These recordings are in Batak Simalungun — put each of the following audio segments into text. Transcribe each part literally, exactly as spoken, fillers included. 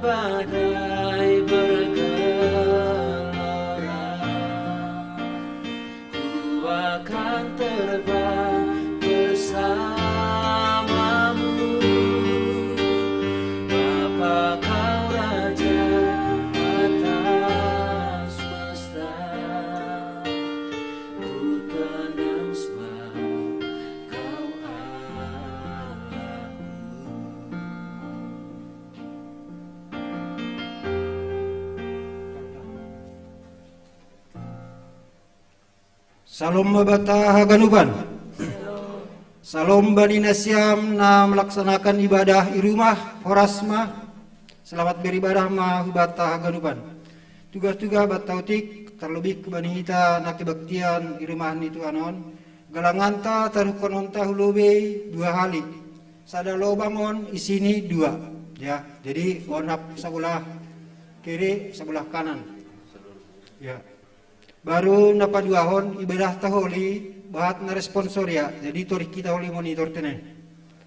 Badai bergelora, ku akan terbang bersamamu. Bapa, kau raja atas semesta, ku tenang sebab kau Allahku. Salom Babata haganupan. Salom bani nasiam na melaksanakan ibadah i rumah, horas ma. Selamat beribadah ma hubata haganupan. Tuga-tuga bata otik, terlebih bani hita na kebaktian i rumah ni Tuhan on. Galanganta taruhkononta hu lobei dua hali. Sada lobang on isini dua. Ya, jadi on hap sabolah kiri, sabolah kanan. Ya. Baru na paduahon, ibadah taholi, bahat na responsoria. Jadi torih kita holi monitor tene.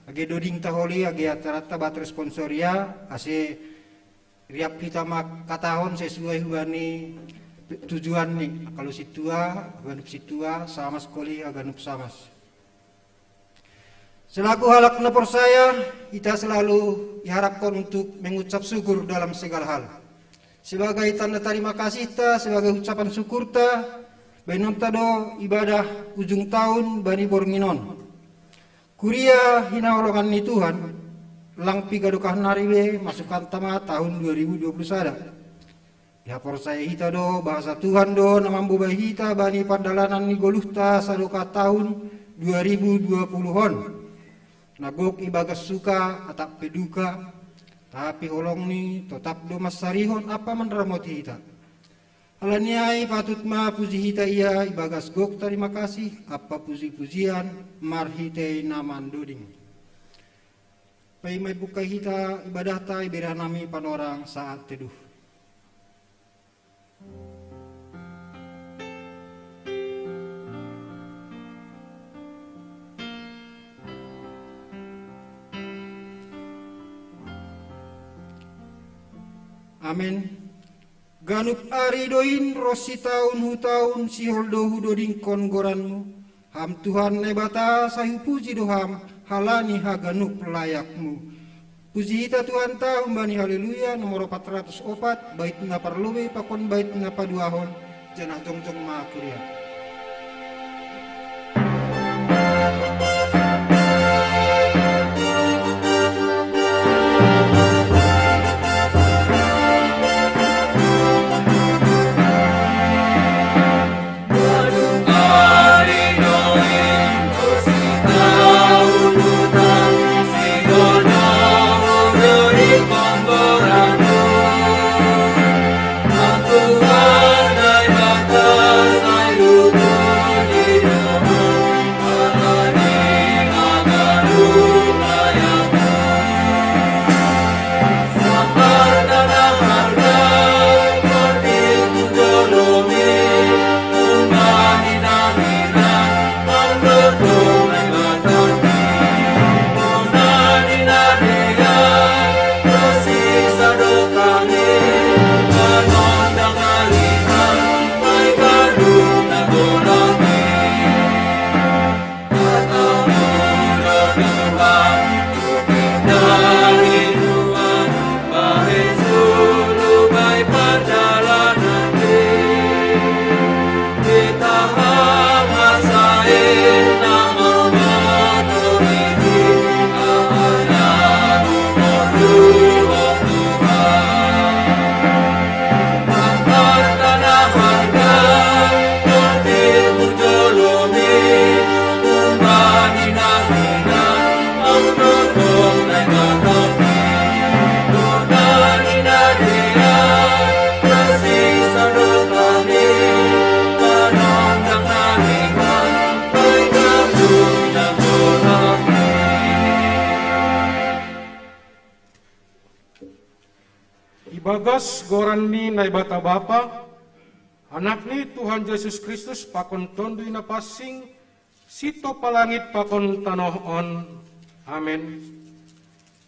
Age doding taholi, age acarata bahat responsoria, ase riap hita mangkatahon sesuai hubani tujuan ni. Kalau sintua, haganup sintua, samas holi, haganup samas. Selaku halak na porsaya, hita selalu iharapkon untuk mengucap syukur dalam segala hal. Sebagai tanda tarima kasihta, sebagai ucapan syukurta, baenonta do ibadah ujung taon bani borngin on. Kuria hinaholongan ni Tuhan, lang piga dokah nari be masukanta ma taon dua ribu dua puluh sada. Dihaporsayahi hita do, bahasa Tuhan do na mambobai hita bani pardalanan ni goluhta sadokah taon dua ribu dua puluh on. Na gok ibagas suka atap pe duka, tapi holongni totap do mansarihon ampa manramoti hita. Ala ni ai patut ma puji hita Ia ibagas gok tarima kasih ampa puji-pujian marhitei na mandoding. Paima ibuka hita ibadahta, ibere hanami panorang saat teduh. Amen. Ganup ari do in ronsi taon hu taon sihol do hudodingkon goranMu. Ham Tuhan Naibata, sai hupuji do Ham, halani haganup layakMu. Puji hita Tuhanta humbani Haleluya nomor opat ratus opat, bait na parlobei pakon bait na paduahon, janah jongjong ma kuria. Ibagas goran ni Naibata Bapa, Anak ni Tuhan Jesus Kristus pakon Tonduy Napansing, sintopa langit pakon tanoh on. Amen.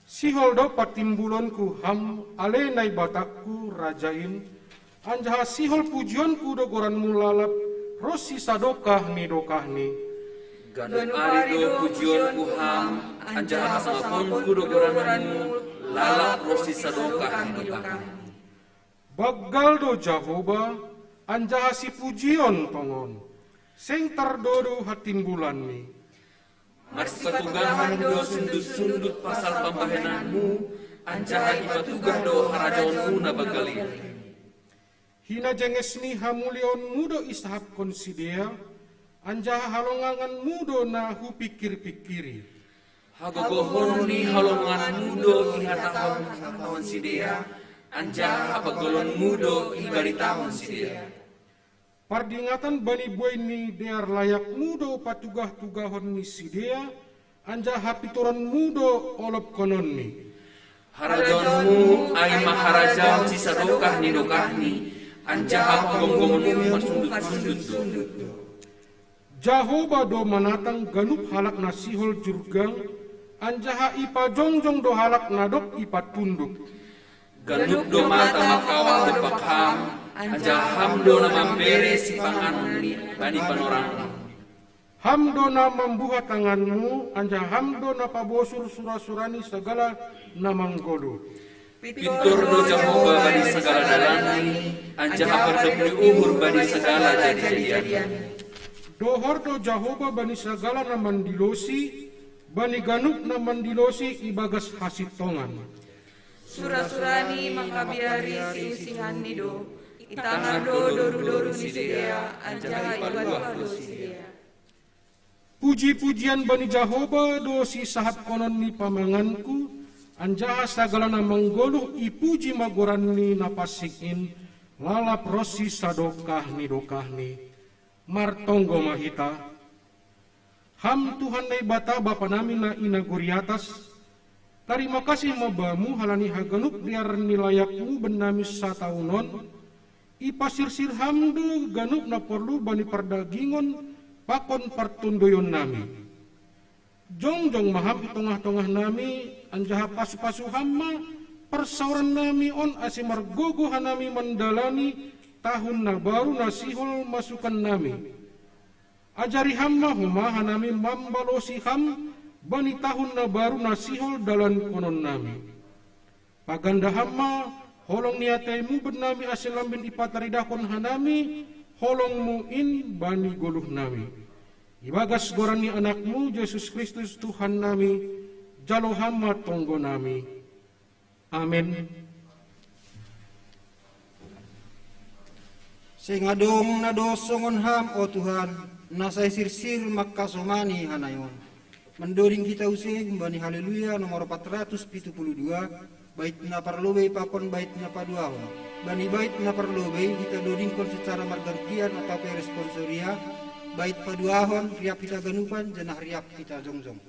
Sihol do patimbulonku Ham, ale Naibatangku, Raja in, anjaha sihol pujionku do goranMu lalap ronsi sadokah ni dokahni. Ganup ari do pujionku Ham, anjaha hasangaponku do goranMu lalap ronsi sadokah ni dokahni. Banggal do Jahowa, anjaha sipujion tongon, seng tardodo hatimbulanni. Marsipatugahan do sundut-sundut pasal pambahenanMu, anjaha ipatugah do harajaonMu na banggal i. Hinajenges ni hamuliaonMu do isahapkon sidea, anjaha halonganganMu do na hupingkir-pingkiri. Hagogohon ni halonganganMu do ihatahon-hatahon sidea, anjaha hapanggalonMu do ibaritahon sidea. Pardingatan bani buei ni dear layakMu do patugah-tugahon ni sidea, anjaha hapintoronMu do olopkononni. HarajaonMu ai ma harajaon sisadokah ni dokahni, anjaha panggomgomonMu marsundut-sundut do. Jahowa do manatang ganup halak na sihol jurgang, anjaha ipajongjong do halak na dob ipatunduk. Ganup do mata mangkawal dompak Ham, anjaha Ham do na mambere sipanganon bani panorangMu. Ham do na mambuha tanganMu, anjaha Ham do na pabosur sura-sura ni sagala na manggoluh. Pintor do Jahowa bani sagala dalanni, anjaha pardap ni uhur bani sagala jadi-jadianni. Dohor do Jahowa bani sagala na mandilosi, bani ganup na mandilosi ibagas hasintongan. Sura-surani mangkabiari siusinganni do, itangar do doru-doru ni sidea, anjaha ipaluah do sidea. Puji-pujian bani Jahowa do sisahapkonon ni pamanganku, anjaha sagala na manggoluh ipuji ma goranni na pansing in, lalap ronsi sadokah ni dokahni. Martonggo ma hita. Ham Tuhan Naibata Bapanami na i nagori atas, tarima kasih ma Bamu halani haganup dear ni layakMu bennami sataun on, ipasirsir Ham do ganup na porlu bani pardagingon pakon partondoionnami. Jongjong ma Ham i tongah-tongahnami, anjaha pasu-pasu Ham ma parsaorannami on ase margogoh hanami mandalani tahun na baru na sihol masukannami. Ajari Ham ma homa hanami mambalosi Ham bani tahun na baru na sihol dalankononnami. Paganda Ham ma holong ni ateiMu bennami ase lambin ipataridahkon hanami holongMu in bani goluhnami. Ibagas goran ni AnakMu Jesus Kristus Tuhannami, jalo Ham ma tonggonami. Amen. Seng adong na dos songon Ham, o Tuhan, na sai sirsir mangkasomani hanaeon. Mandoding hita use humbani Haleluya nomor opat ratus pitu pulu dua, bait na parlobei pakon bait na paduahon. Bani bait na parlobei hita dodingkon secara margantian atau pe responsoria, bait paduahon riap hita ganupan janah riap hita jongjong.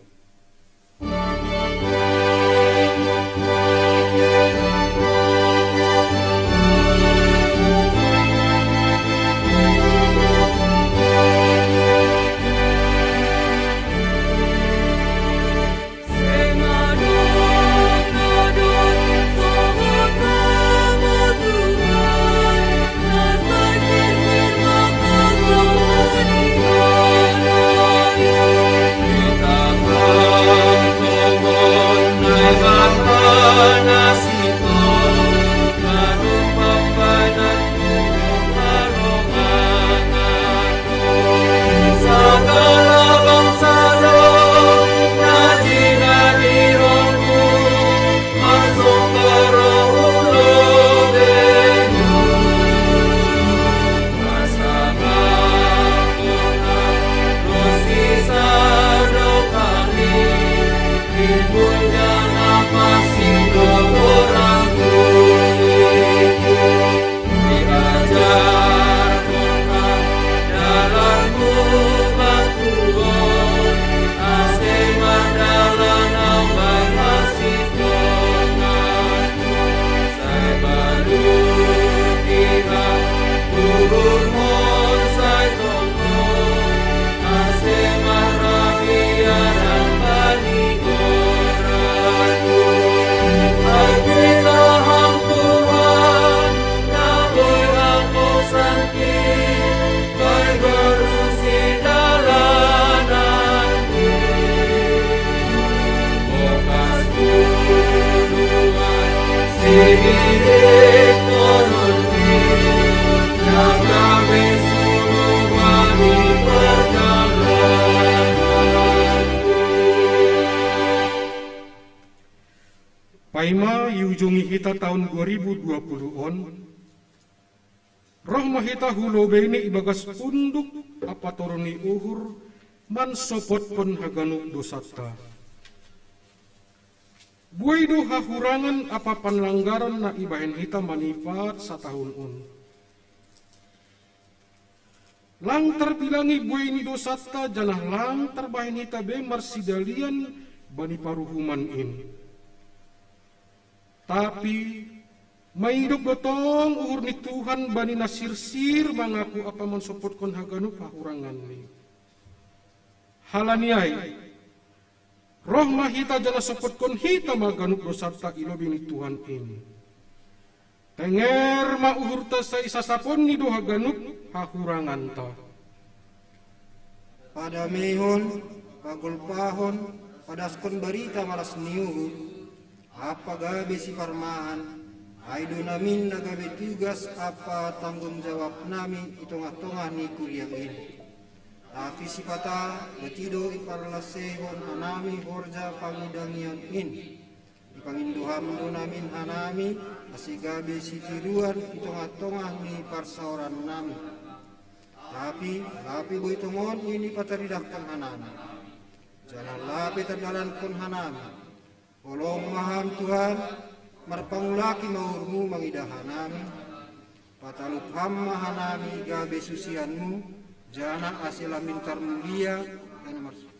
Paima iujungi hita tahun dua ribu dua puluh on, roh ma hita hu lobei ni ibagas unduk ampa toru ni uhur mansopotkon haganup dosanta. Buei do hahurangan ampa panlanggaran na ibahen hita manipat satahun on. Lang tarbilangi buei ni dosanta, janah lang tarbahen hita be marsidalian bani paruhuman in. Tapi maidop do tong uhur ni Tuhan bani na sirsir mangaku ampa mansopotkon haganup hahuranganni. Halani ai, roh ma hita janah sopotkon hita ma ganup dosanta i lobei ni Tuhan in. Tenger ma uhurta sai sasaponni do haganup hahuranganta. Padameihon, pagolpahon, padaskon barita malas ni uhur, ampa gabe siparmahan, ai do namin na gabe tugas ampa tanggung jawab nami i tongah-tongah ni kuria in. Tapi sipata gati do iparlaseihon hanami horja pangidangion in. Ipangindo ham do namin hanami, ase gabe sitiruan i tongah-tongah ni parsaoran nami. Tapi lape boi tongon in ipataridahkon hanami. Janah lape tardalankon hanami. Holong ma ham Tuhan, marpangulaki ma uhurmu mangidah hanami, patalup ham ma hanami gabe susianmu, janah ase lambin tarmulia, janah marsu-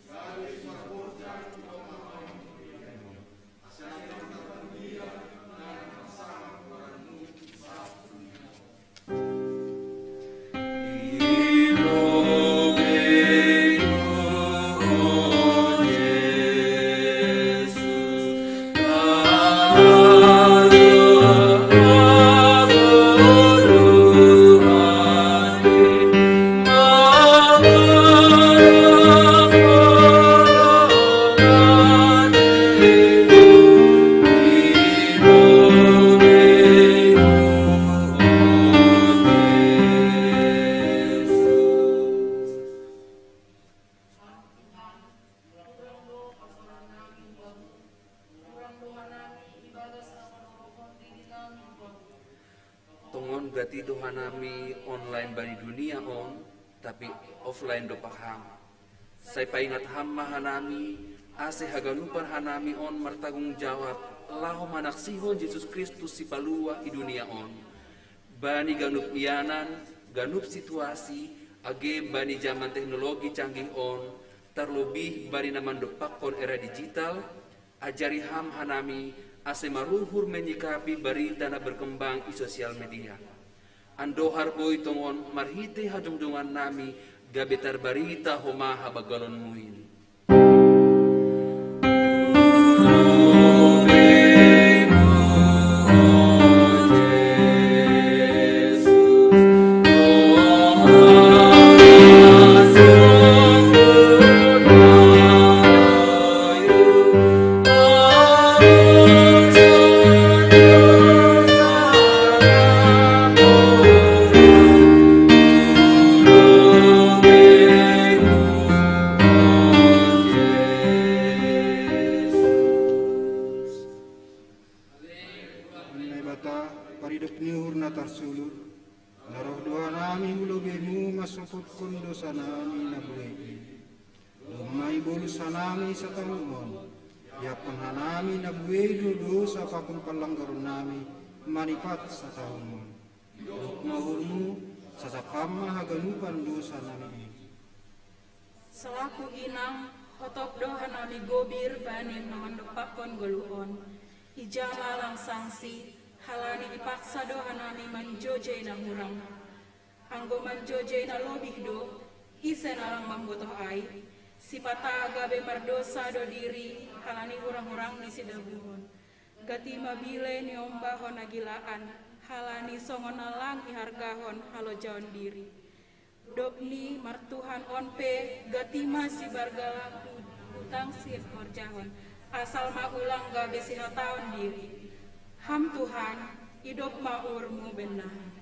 Tongon gati do hanami online bani dunia on, tapi offline dompak ham. Sai paingat ham ma hanami, ase haganupan hanami on martanggung jawab laho manaksihon Jesus Kristus Sipalua i dunia on. Bani ganup ianan, ganup situasi, age bani jaman teknologi canggih on, tarlobih bani na mandompakkon era digital, ajari ham hanami ase maruhur menyikapi barita na berkembang i sosial media. Andohar boi tongon marhitei hajongjongannami gabe tarbarita homa habanggalonmu in. Naibata, paridop ni uhur na tarsulur, na roh do hanami hu lobeimu mansopotkon dosa nami na buei i. Domma ibolus hanami satahun on, iapkon hanami na buei do dosa pakon panlanggaron nami manipat satahun on. Dok ma uhurmu, sasap ham ma haganupan dosa nami i. Selaku inang, hotop do hanami gobir bani na mandompakkon goluh on. Ija ma lang sangsi, halani ipaksa do hanami manjojei na hurang. Anggo manjojei na lobih do, ise na lang mambotoh ai? Sipata gabe mardosa do diri, halani hurang-hurang ni sidabuhon. Gati ma bile niombahon hagilaan, halani songon na lang ihargahon halojaon diri. Dok ni martuhan on pe, gati ma sibargala hu-, hutang sihorjahon, asal ma ulang gabe sihataon diri. Ham Tuhan, idop ma uhurmu bennami.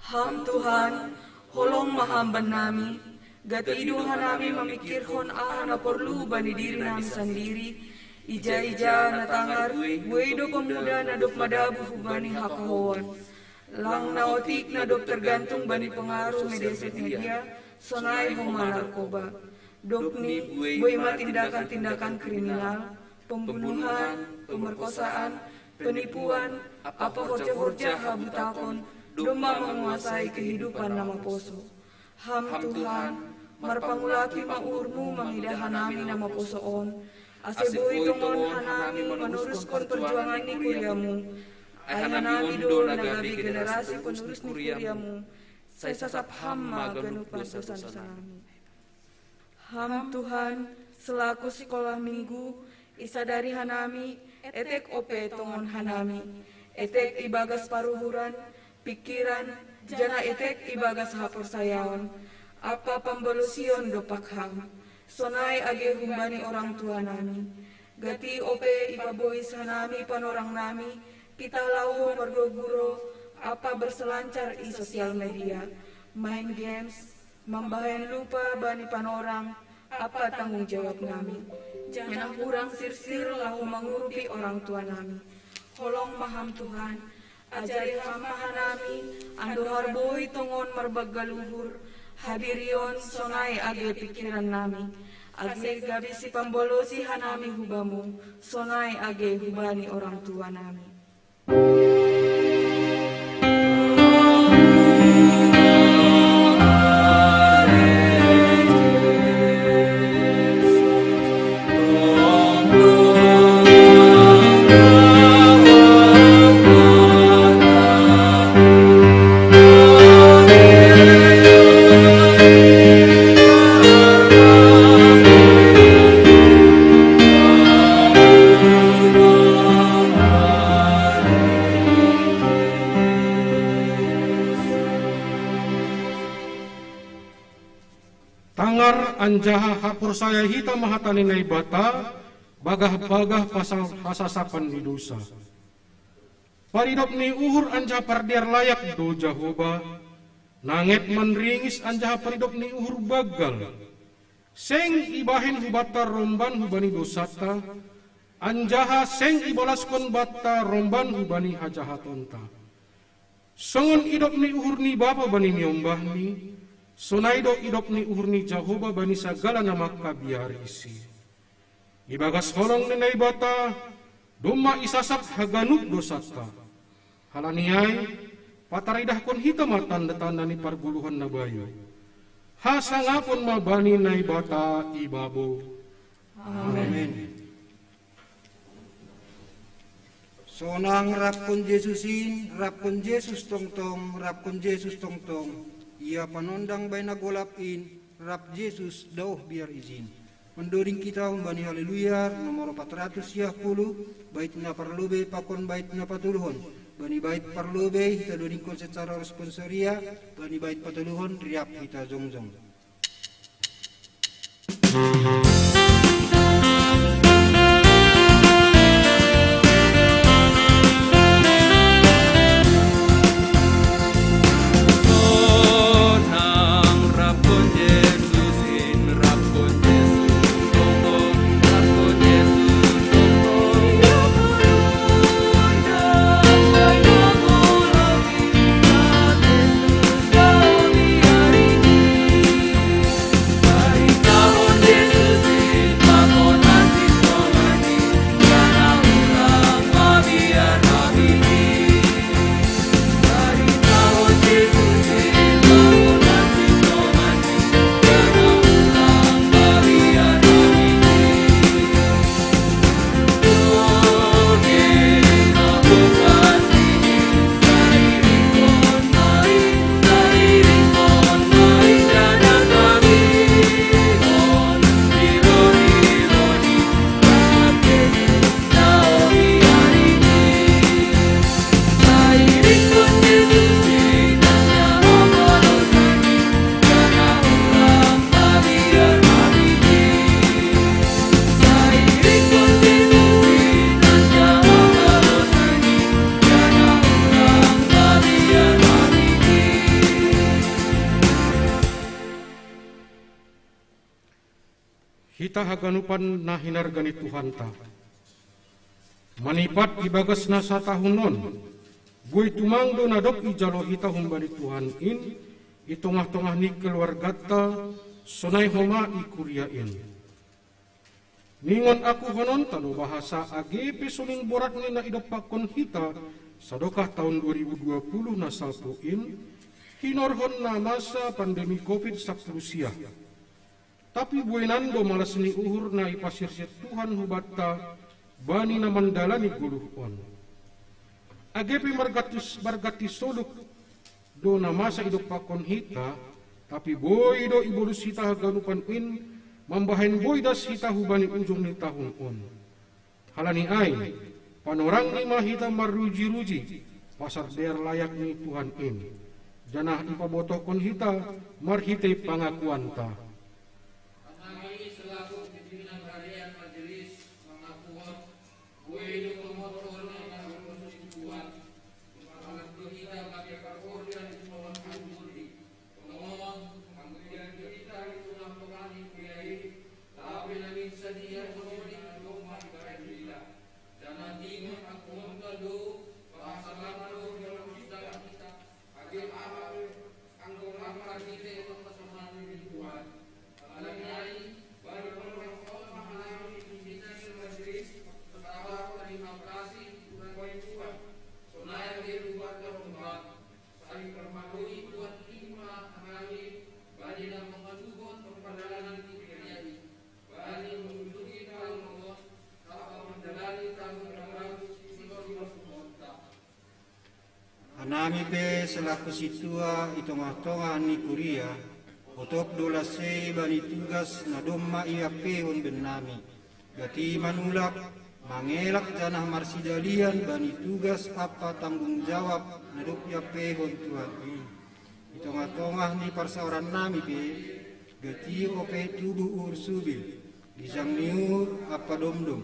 Ham Tuhan, holong ma ham bannami, gati do hanami mamikirhon aha na porlu bani dirinami sandiri, ija-ija na tangar, buei do pemuda na dob madabuh hubani hakahouon. Lang na otik na dob tergantung bani pengaruh media sosial, sonai homa narkoba. Dokni, buei ma tindakan-tindakan kriminal, pembunuhan, pemerkosaan, penipuan, apa horja-horja habutakon, domma menguasai kehidupan na maposo. Ham Tuhan, marpangulaki ma uhurmu mangidah hanami na maposo on, ase boi tongon hanami manoruskon perjuangan ni kuriamu. Ai hanami do na gabe generasi penerus ni kuriamu, sai sasap ham ma ganup dosa-dosanami. Ham Tuhan, selaku sekolah minggu, isadari hanami, etek ope tongon hanami, etek ibagas paruhuran, pikiran, janah etek ibagas haporsayaon, ampa pambalosion dompak ham, sonai age humbani orang tuanami. Gati ope ipabois hanami panorangnami, pitah laho margoguro, ampa berselancar i sosial media, main games, mambahen lupa bani panorang, ampa tanggung jawabnami, janah hurang sirsir laho mangurupi orang tuanami. Holong ma ham Tuhan, ajari ham ma hanami, andohar boi tongon marbanggal uhur, hadirion sonai age pikirannami, ase gabe sipambalosi hanami hu bamu, sonai age hubani orang tuanami. Tangar anjaha haporsaya hita ma hata ni Naibata, bagah-bagah pasal hasasapan ni dousa. Paridop ni uhur anjaha pardear layak do Jahowa, nanget manringis anjaha paridop ni uhur banggal. Seng ibahen hubanta romban hubani dousanta, anjaha seng ibalaskon banta romban hubani hajahatonta. Songon idop ni uhur ni bapa bani niombahni, sonai do idop ni uhur ni Jahowa bani sagala na mangkabiarisi. Ibagas holong ni Naibata, domma isasap haganup dousanta. Halani ai, pataridahkon hita ma tanda-tanda ni pargoluhan na bayu. Hasangapon ma bani Naibata i babou. Amen. Sonang rapkon Jesus in, rapkon Jesus tongtong, rapkon Jesus tongtong. Ia panondang bahen na golap in, rap Jesus daoh biar ijin. Mandoding kita humbani Haleluya nomor opat ratus sia puluh, bait na parlobei pakon bait na patoluhon. Bani bait parlobei hita dodingkon secara responsoria, bani bait patoluhon riap hita jongjong. Hita haganupan na hinarga ni Tuhanta. Manipat ibagas na satahun on, buei tumang do na dob ijalo hita humbani Tuhan in, i tongah-tongah ni keluarganta, sonai homa i kuria in. Ningon akuhononta do bahasa age pe sonin borat ni na idompakkon hita, sadokah tahun dua ribu dua puluh na salpu in, hinorhon na masa pandemi covid sapuluh sia. Tapi bueinan do malas ni uhur na ipasirsir Tuhan hubanta bani na mandalani goluh on. Age pe marganti soluk do na masa idompakkon hita, tapi boi do ibolus hita haganupan in, mambahen boi das hita hubani ujung ni tahun on. Halani ai, panorang ni ma hita maruji-ruji pasar dear layak ni Tuhan in, janah ipabotohkon hita marhitei pangakuanta. Kami selaku pimpinan harian majelis mangakuhon, buei do tumorong na marhitei Tuhan, mangakuhon hita bagi parhorian di Tuhan Tuhan. Tongon, anggo ian hita di tongah-tongah ni kuria i, lape namin sadia songon i domma ibahen hita. Janah ningon akuhonta do, pasalamon do jolom hita, age aha pe anggo lang marhitei pasalamon ni Tuhan. Halani ai, bani panorang on ma hanami pimpinan majelis, martamba tarima kasih hubani Tuhan. Sonai age hubanta rombang, sai parmadoi Tuhan in ma hanami bani na mangaluhon parpadalan ni kuria i, bani mangunjungi tamu on, ampa mandalani tamu-tamu sipasu-pasuonta. Hanami pe selaku sintua i tongah-tongah ni kuria, otop do las sei bani tugas na domma iampeihon bennami. Gati manulak, mangelak janah marsidalian bani tugas ampa tanggung jawab na dob iampeihon Tuhan i. I tongah-tongah ni parsaorannami pe, gati ope tubuh uhur subil, ginjang ni uhur ampa domdom.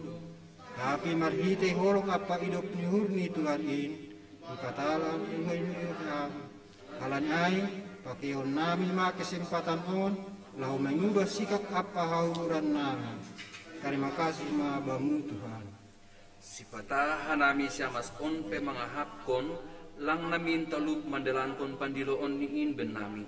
Tapi marhitei holong ampa idop ni uhur ni Tuhan in, ipatalam uhai ni uhur. Halani ai, pakeihonnami ma kesempatan on, laho mangubah sikap ampa hauhurannami. Tarima kasih ma Bamu Tuhan. Sipata hanami siamas on pe mangahapkon, lang namin talup mandalankon pandiloon ni in bennami.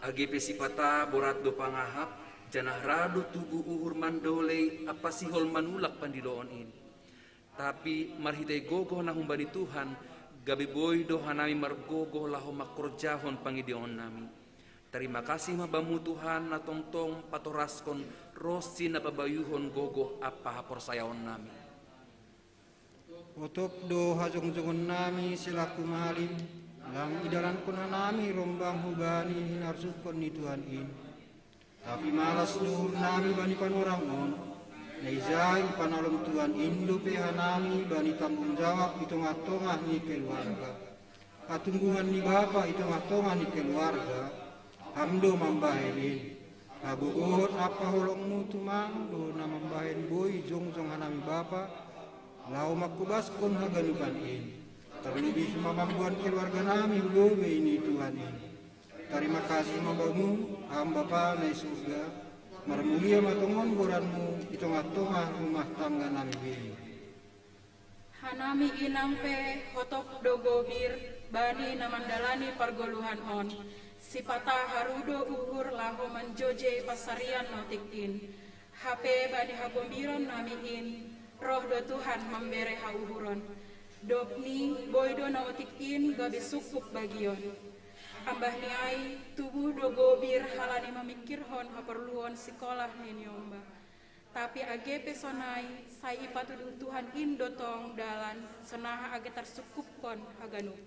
Age pe sipata borat do pangahap, janah ra do tubuh uhur mandolei ampa sihol manulak pandiloon in. Tapi marhitei gogoh na humbani Tuhan, gabe boi do hanami margogoh laho mangkorjahon pangideonnami. Tarima kasih ma Bamu Tuhan na tongtong patoraskon ronsi na pabayuhon gogoh ampa haporsayaonnami. Otop do hajongjongonnami selaku malim, lang idalankon hanami rombang hubani hinarsungkon ni Tuhan in. Tapi malas do uhurnami bani panorang on, na ijai ipanalom Tuhan in dope hanami bani tanggung jawab i tongah-tongah ni keluarga. Hatungguhan ni bapa i tongah-tongah ni keluarga, Ham do mambahen in. Hagogohon ampa holongMu tumang do na mambahen boi jongjong hanami bapa, laho mangkobaskon haganupan in. Tarlobih ma mamboan keluarganami hu lobei ni Tuhan in. Tarima kasih ma Bamu, Ham Bapa na i surga, marmulia ma tongon goranMu i tongah-tongah rumah tangganami be. Hanami inang pe, otop do gobir bani na mandalani pargoluhan on. Sipata haru do uhur laho manjojei pansarian na otik in. Hape bani hagombiron nami in, roh do Tuhan mambere hauhuron. Dob ni, boi do na otik in gabe sungkup bagion. Ambah ni ai, tubuh do gobir halani mamingkirhon haporluon sikolah ni ni omba. Tapi age pe sonai, sai ipatuduh Tuhan in do tong dalan sonaha age tarsukkupkon haganup.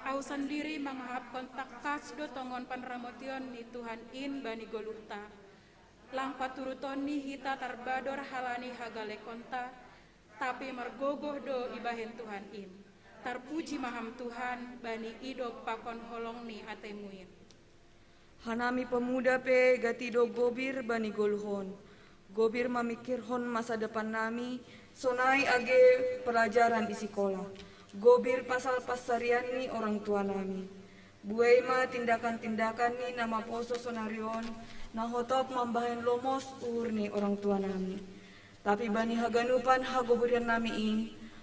Ahu sandiri mangahapkon tangkas do tongon panramotion ni Tuhan in bani goluhta. Lang paturuton ni hita tarbador halani hagalekonta, tapi margogoh do ibahen Tuhan in. Tarpuji ma Ham Tuhan bani idop pakon holong ni atei-Mu in. Hanami pemuda pe gati do gobir bani goluh on. Gobir mamingkirhon masa depannami, sonai age pelajaran i sikola. Gobir pasal pansarian ni orang tuanami. Buei ma tindakan-tindakan ni na maposo sonari on, na hotop mambahen lomos uhur ni orang tua nami. Tapi bani haganupan hagoburian nami in,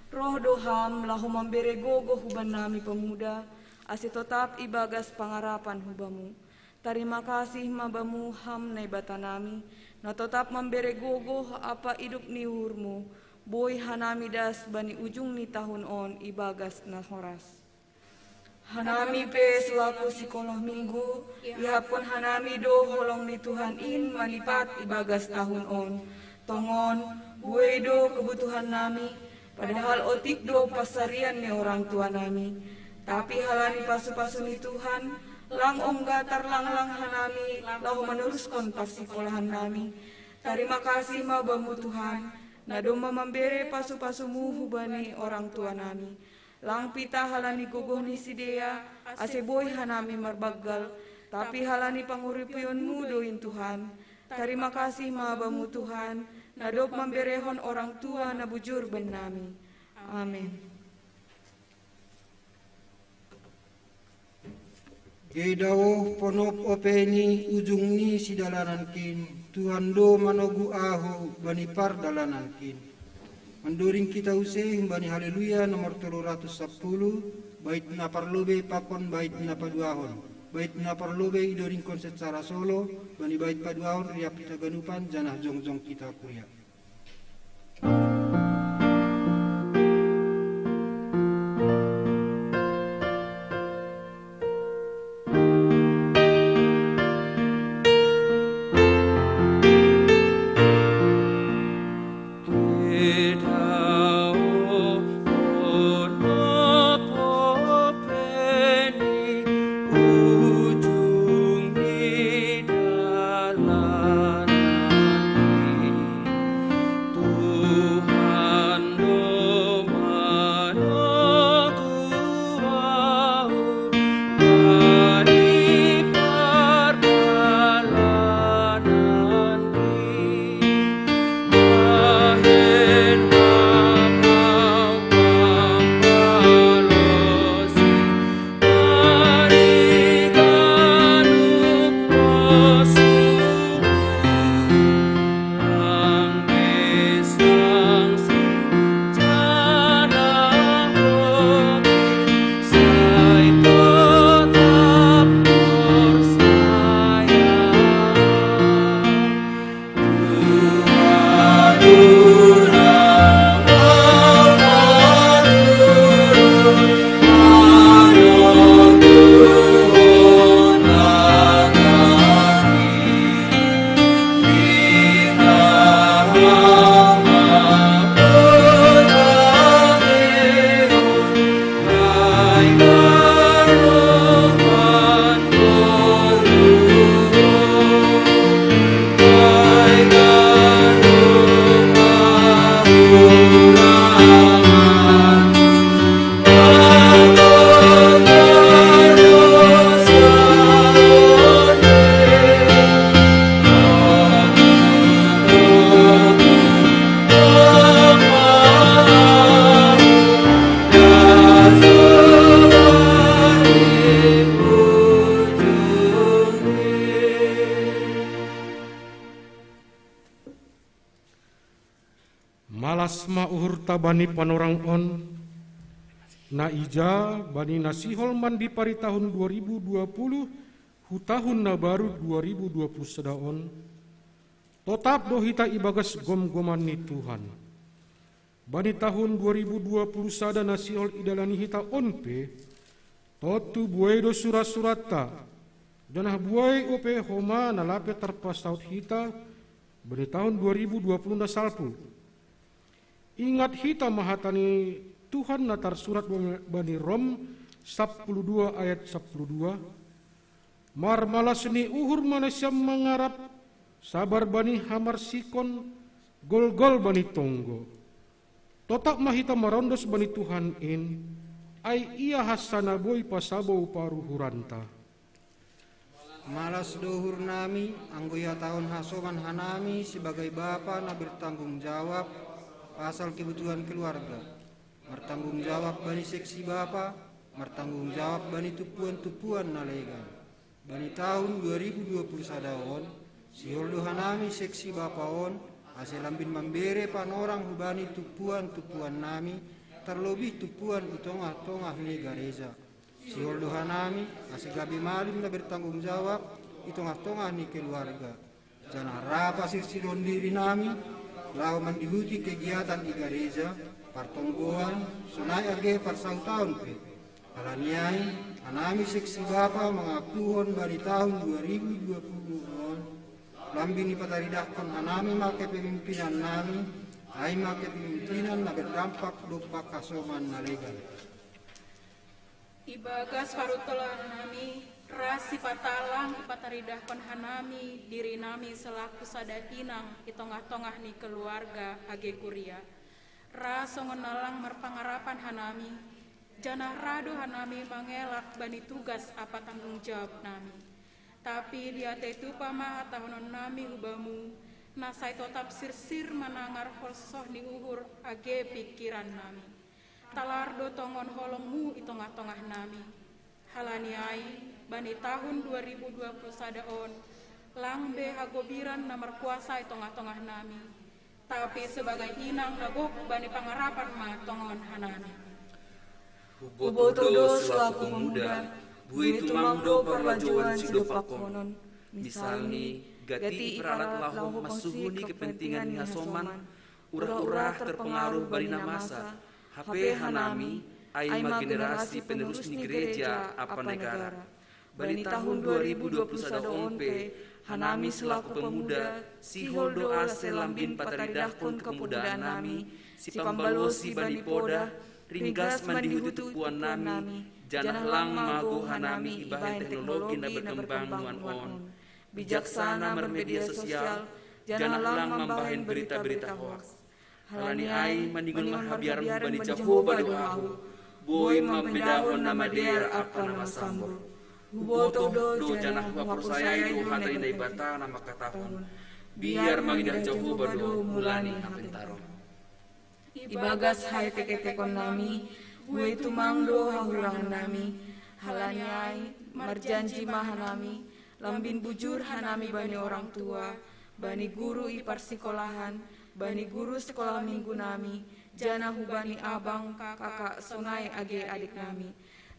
roh do Ham laho mambere gogoh huban nami pamuda, ase totap ibagas pangarapan hu Bamu. Tarima kasih ma Bamu Ham Naibata nami, na totap mambere gogoh ampa idop ni uhurMu, boi hanami das bani ujung ni tahun on ibagas na horas. Hanami pe selaku sikoloh Minggu, ihaphon hanami do holong ni Tuhan in manipat ibagas tahun on. Tongon, buei do kebutuhan nami, padahal otik do pansarian ni orang tua nami. Tapi halani pasu-pasu ni Tuhan, lang ongga tarlanglang hanami laho manuruskon parsikolahan nami. Tarima kasih ma Bamu Tuhan, na domma mambere pasu-pasuMu hubani orang tua nami. Lang pitah halani gogoh ni sidea, ase boi hanami marbanggal, tapi halani pangurupionMu do in Tuhan. Tarima kasih ma Bamu Tuhan, na dob mamberehon orang tua na bujur bannami. Amen. Eda ponop ope ni ujung ni sidalanankin, Tuhan do manogu ahu bani pardalanankin. Mandoding kita use bani Haleluya nomor tolu ratus sapuluh, bait na parlobei pakon bait na paduahon. Bait na parlobei idodingkon secara solo, bani bait paduahon riap hita ganupan janah jongjong kita kuria. Malas ma uhurta bani panorang on, na ija bani na sihol mandipari tahun dua ribu dua puluh hu tahun na baru dua ribu dua puluh sada on, totap do hita ibagas gomgoman ni Tuhan. Bani tahun dua ribu dua puluh sada na sihol idalani hita on pe, tontu buei do surat-suratta, janah buei ope homa na lape tarpasaut hita bani tahun dua ribu dua puluh na salpu. Ingat hita ma hata ni Tuhan na tarsurat bani Rom sapuluh dua ayat sapuluh dua, marmalas ni uhur ma nasiam mangarap, sabar bani hamarsikon, golgol bani tonggo. Totap ma hita marondos bani Tuhan in, ai Ia hansa na boi pasabou paruhuranta. Malas do uhurnami, anggo ihatahon hasoman hanami sibagai bapa na bertanggung jawab pasal kebutuhan keluarga, martanggung jawab bani seksi bapa, martanggung jawab bani tumpuan-tumpuan na legan. Bani tahun dua ribu dua puluh sada on, Sihol do hanami seksi bapa on, ase lambin mambere panorang hubani tumpuan-tumpuan nami, tarlobih tumpuan i tongah-tongah ni gareja. Sihol do hanami, ase gabe malim na bertanggung jawab i tongah-tongah ni keluarga. Janah ra pasirsirhon diri nami, laho mandihuti kegiatan i gareja, partonggoan, sonai age parsautaon pe. Halani ai, hanami seksi bapa mangakuhon bani tahun dua ribu dua puluh on, lambin ipataridahkon hanami ma kepemimpinan nami, ai ma kepemimpinan na berdampak dompak hasoman na legan. Ibagas paruntolan nami, ras sipatalang ipataridahkon hanami diri nami selaku sada inang i tongah-tongah ni keluarga age kuria. Ra songon na lang marpangarapan hanami, janah ra do hanami mangelak bani tugas ampa tanggung jawab nami. Tapi diatei tupa ma hatahonon nami hu Bamu, na sai totap sirsir manangar holsoh ni uhur age pingkiran nami. Talar do tongon holong-Mu i tongah-tongah nami. Halani ai, bani tahun dua ribu dua puluh sada on, lang be hagobiran na markuasa i tongah-tongah nami, tapi sebagai inang na gok bani pangarapan ma tongon hanami. Hubotoh do selaku pemuda, buei tumang do parlajoan sidompakkon. Misalni, gati iparalat laho mansuhuni kepentingan ni hasoman, urah-urah terpengaruh bani na masa, hape hanami, ai ma generasi penerus ni gereja ampa negara. Bani tahun dua ribu dua puluh sada on pe, hanami selaku pemuda, sihol do ase lambin pataridahkon kepemudaan nami, sipambalosi bani podah, ringgas mandihuti tumpuan nami, janah lang mago hanami ibahen teknologi na berkembang nuan on. Bijaksana marmedia sosial, janah lang mambahen berita-berita hoaks. Halani ai, maningon marhabiaran hubani Jahowa do ahu, boi mambedahon na madear ampa na masambor. Hubotoh do janah huhaporsayai do hata ni Naibata na mangkatahon, biar mangidah Jahowa do mula ni hapentaron. Ibagas haetek-etekon nami, buei tumang do hahurangan nami, halani ai, marjanji ma hanami, lambin bujur hanami bani orang tua, bani guru i parsikolahan, bani guru sekolah minggu nami, janah hubani abang, kakak, sonai age adik nami.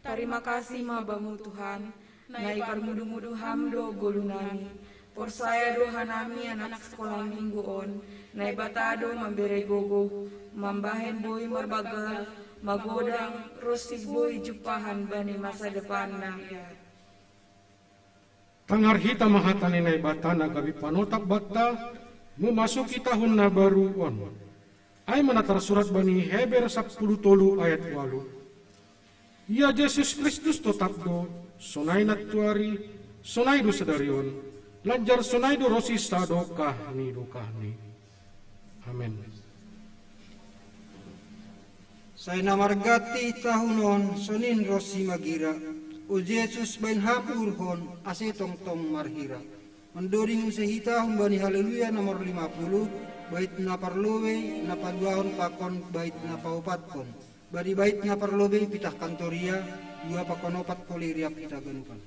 Tarima kasih ma Bamu Tuhan, na iparmudu-mudu Ham do goluh nami. Porsaya do hanami anak sekolah minggu on, Naibata do mambere gogoh, mambahen boi marbanggal, magodang, ronsi boi jumpahan bani masa depan na liat. Tangar hita ma hata ni Naibata na gabe panotap banta, memasuki tahun na baru on. Ai ma na tarsurat bani Heber sampulu tolu ayat ualu. Ia Jesus Kristus totap do, sonai nantuari, sonai do sadari on, lanjar sonai do ronsi sadokah ni dokahni. Amen. Sai na marganti tahun on sonin ronsi magira, o Jesus, bahen Ham uhurhon, ase tongtong marhira. Mandoding use hita humbani Haleluya nomor lima puluh, bait na parlobei na paduahon pakon bait na paopatkon. Bani bait na parlobei pitah kantoria, dua pakon opat kole riap hita ganupan.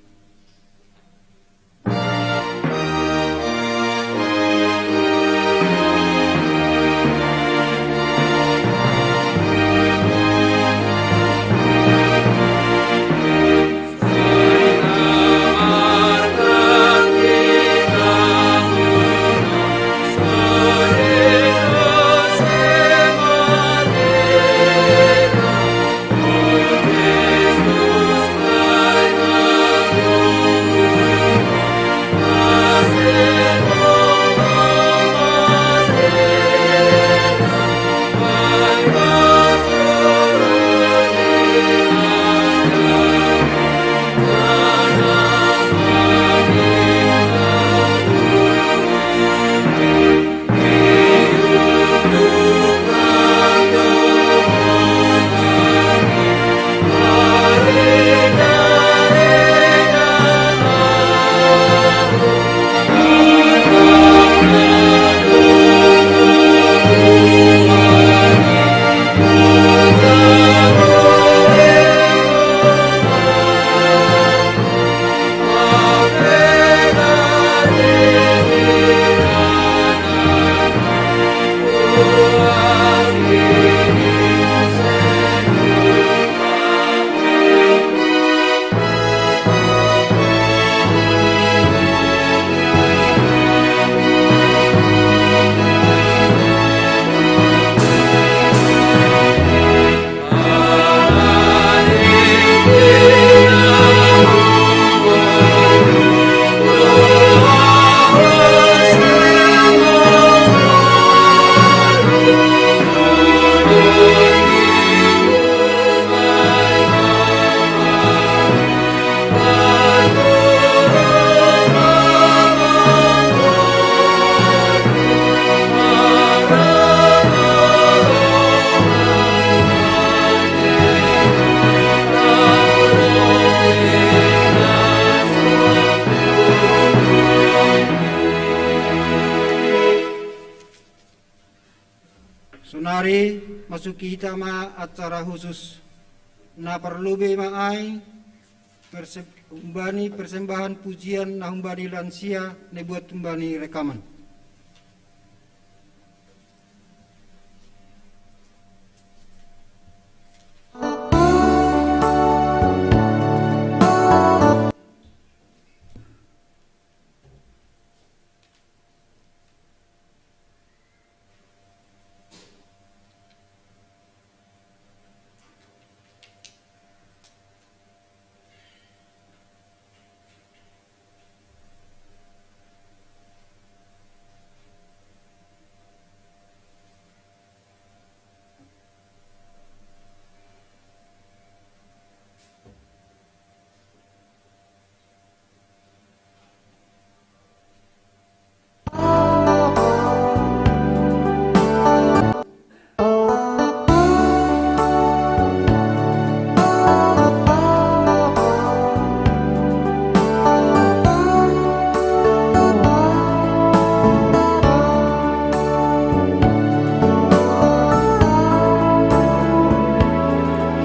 Masuki hita ma acara khusus na parlobei ma ai, perse-, humbani persembahan pujian na humbani lansia na ibuat humbani rekaman.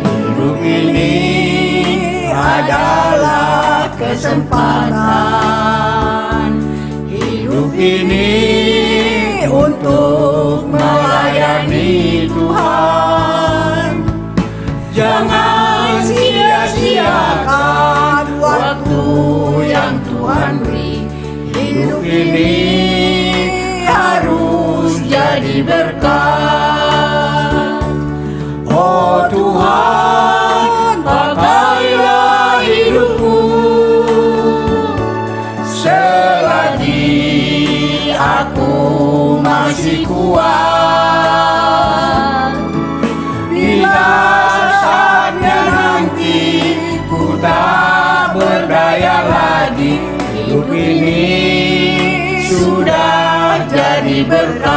Hidup ini adalah kesempatan. Hidup ini untuk melayani Tuhan. Jangan sia-siakan waktu yang Tuhan beri. Hidup ini harus jadi berkat. Oh Tuhan, pakailah hidupku selagi aku masih kuat. Bila saatnya nanti ku tak berdaya lagi, hidup ini sudah jadi berkat.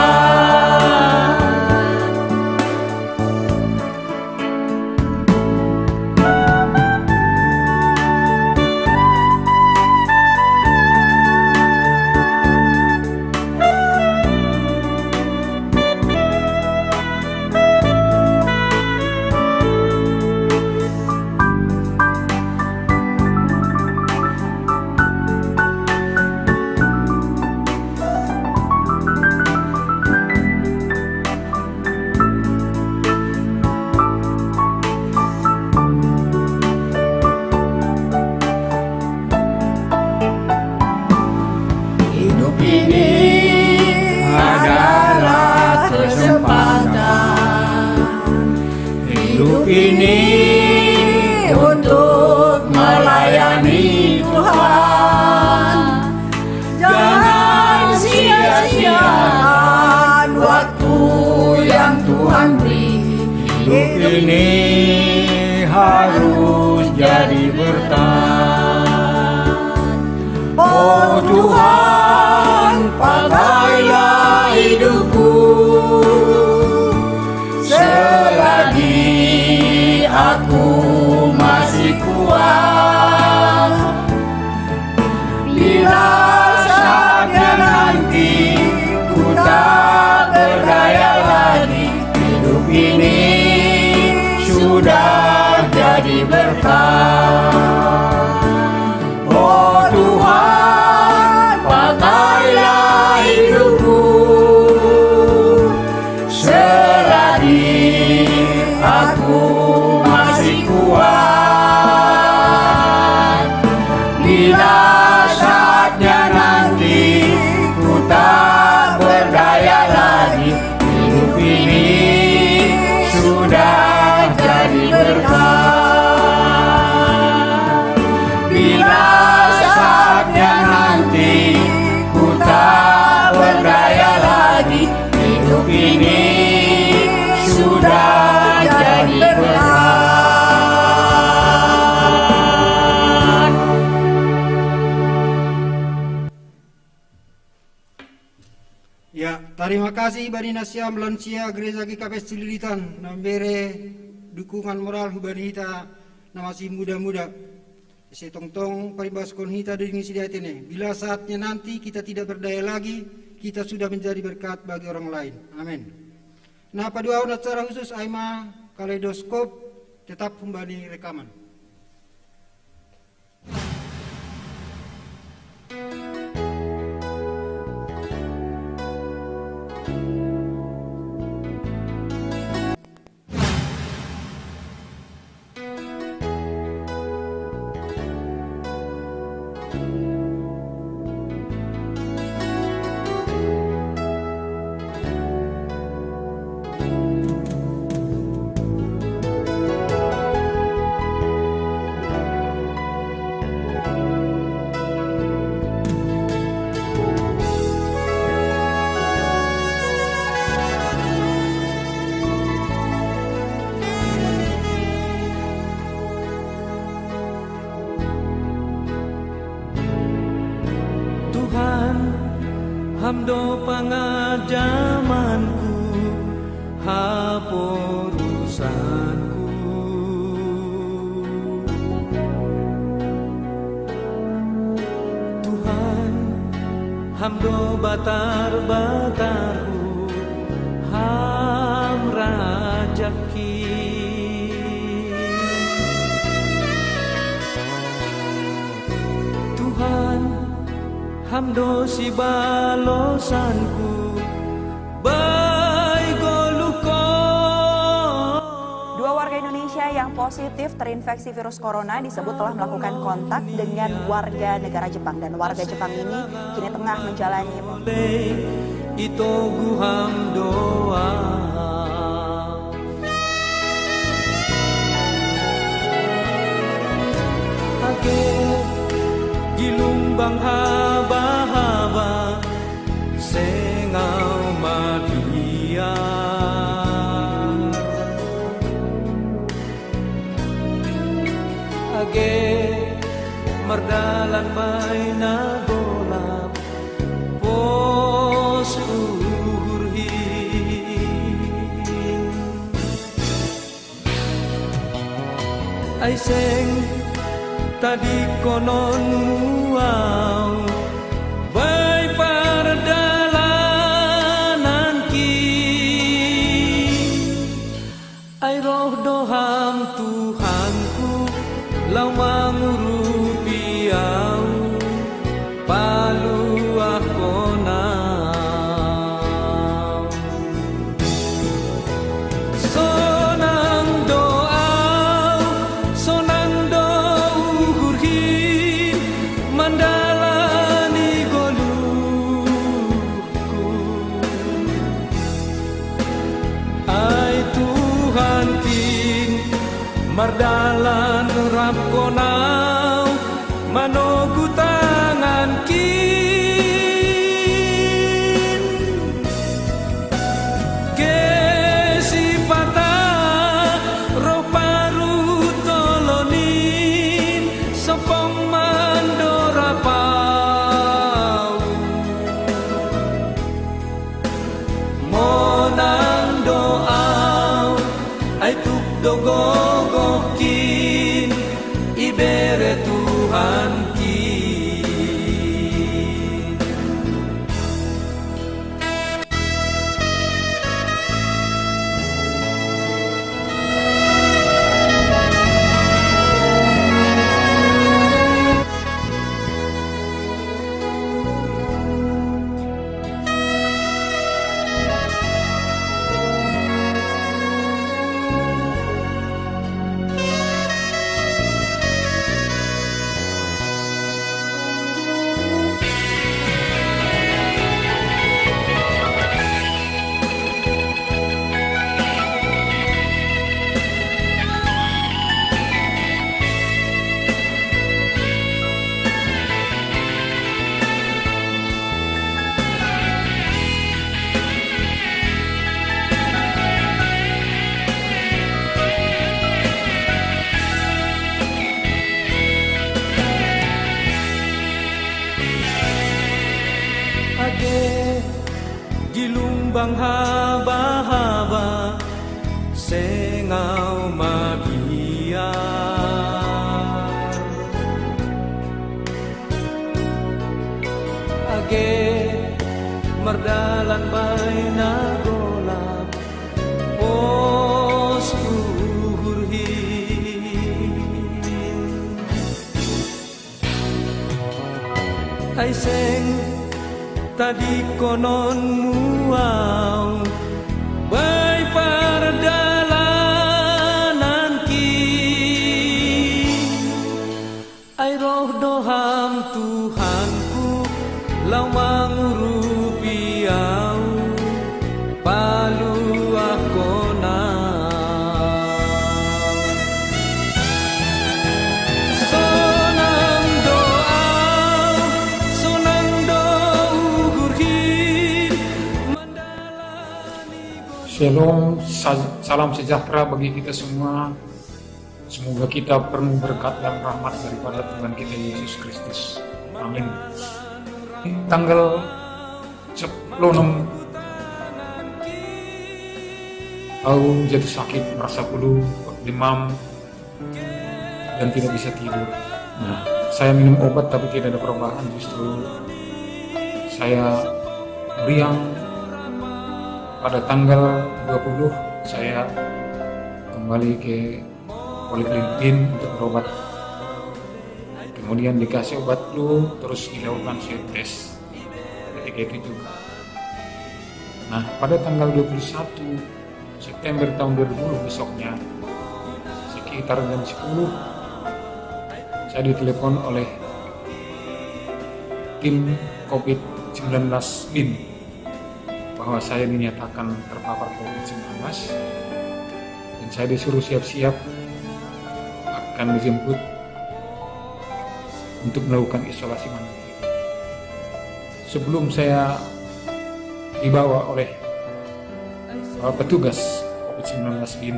Hidup ini adalah kesempatan. Hidup ini untuk melayani Tuhan. Jangan sia-siakan waktu yang Tuhan beri. Hidup ini harus jadi berkat. Oh Tuhan, pakailah hidupku selagi aku masih kuat. Bila saatnya nanti ku tak berdaya lagi, hidup ini sudah jadi berkat. Oh Tuhan, pakailah hidupku selagi aku masih kuat. Bila saatnya nanti ku tak berdaya lagi, hidup ini sudah jadi berkat. Bila saatnya nanti ku tak berdaya lagi, hidup ini sudah jadi berkat. Ya, tarima kasih bani nasiam lansia Gereja G K P S Cililitan na mambere dukungan moral hubani hita na masih muda-muda. Ise tongtong parimbaskon hita denggan sidai tene. Bila saatnya nanti kita tidak berdaya lagi, kita sudah menjadi berkat bagi orang lain. Amin. Nah, paduaon acara khusus ai ma kaleidoskop tetap humbani rekaman. Tuhan, Ham do pangajamanku, haporusanku. Tuhan, Ham do batar-batarku, Ham rajaki. Tuhan, Ham do sibalosanku, bai goluhkon. Dua warga Indonesia yang positif terinfeksi virus corona disebut telah melakukan kontak dengan warga negara Jepang, dan warga Jepang ini kini tengah menjalani. Ito guham doa. Age gilumbang haba-haba sengau madia. Age mardalan baina golap pos uhurhi. Ai seng tadingkononmu au, bai pardalananki. Ai roh do Ham Tuhanku, laho mangurupi au, paluahkon au. Sonang do au, sonang do uhurhi, mandalani goluh. Ai Tuhankin, mardalan rap Ho nau manogu tangankin. Kesipata ro parutolonin, sompong mandorab au. Monang do au, ai tuk do gogohkin, ibere Tuhankin. Age gilumbang haba-haba sengau mabiar. Age mardalan baina golap, Ai seng tadi konon muau bai pardalanan ki. Ai roh doham Tuhanku lau mangurupi au paluah kona. Sonang do au, sonang do ugur hi. Shalom, salam sejahtera bagi kita semua. Semoga kita penuh berkat dan rahmat daripada Tuhan kita Yesus Kristus. Amin. Tanggal sepuluh enam aku jatuh sakit, merasa peluh, demam, dan tidak bisa tidur. Nah, saya minum obat tapi tidak ada perubahan, justru saya meriang. Pada tanggal dua puluh saya kembali ke Poliklinik bin untuk berobat. Kemudian dikasih obat flu, terus dilakukan swab test. Ketika itu juga. Nah, pada tanggal dua puluh satu September tahun dua ribu dua puluh, besoknya, sekitar jam sepuluh, saya ditelepon oleh tim covid sembilan belas bin bahwa saya dinyatakan terpapar covid sembilan belas dan saya disuruh siap-siap akan dijemput untuk melakukan isolasi mandiri. Sebelum saya dibawa oleh uh, petugas covid sembilan belas bin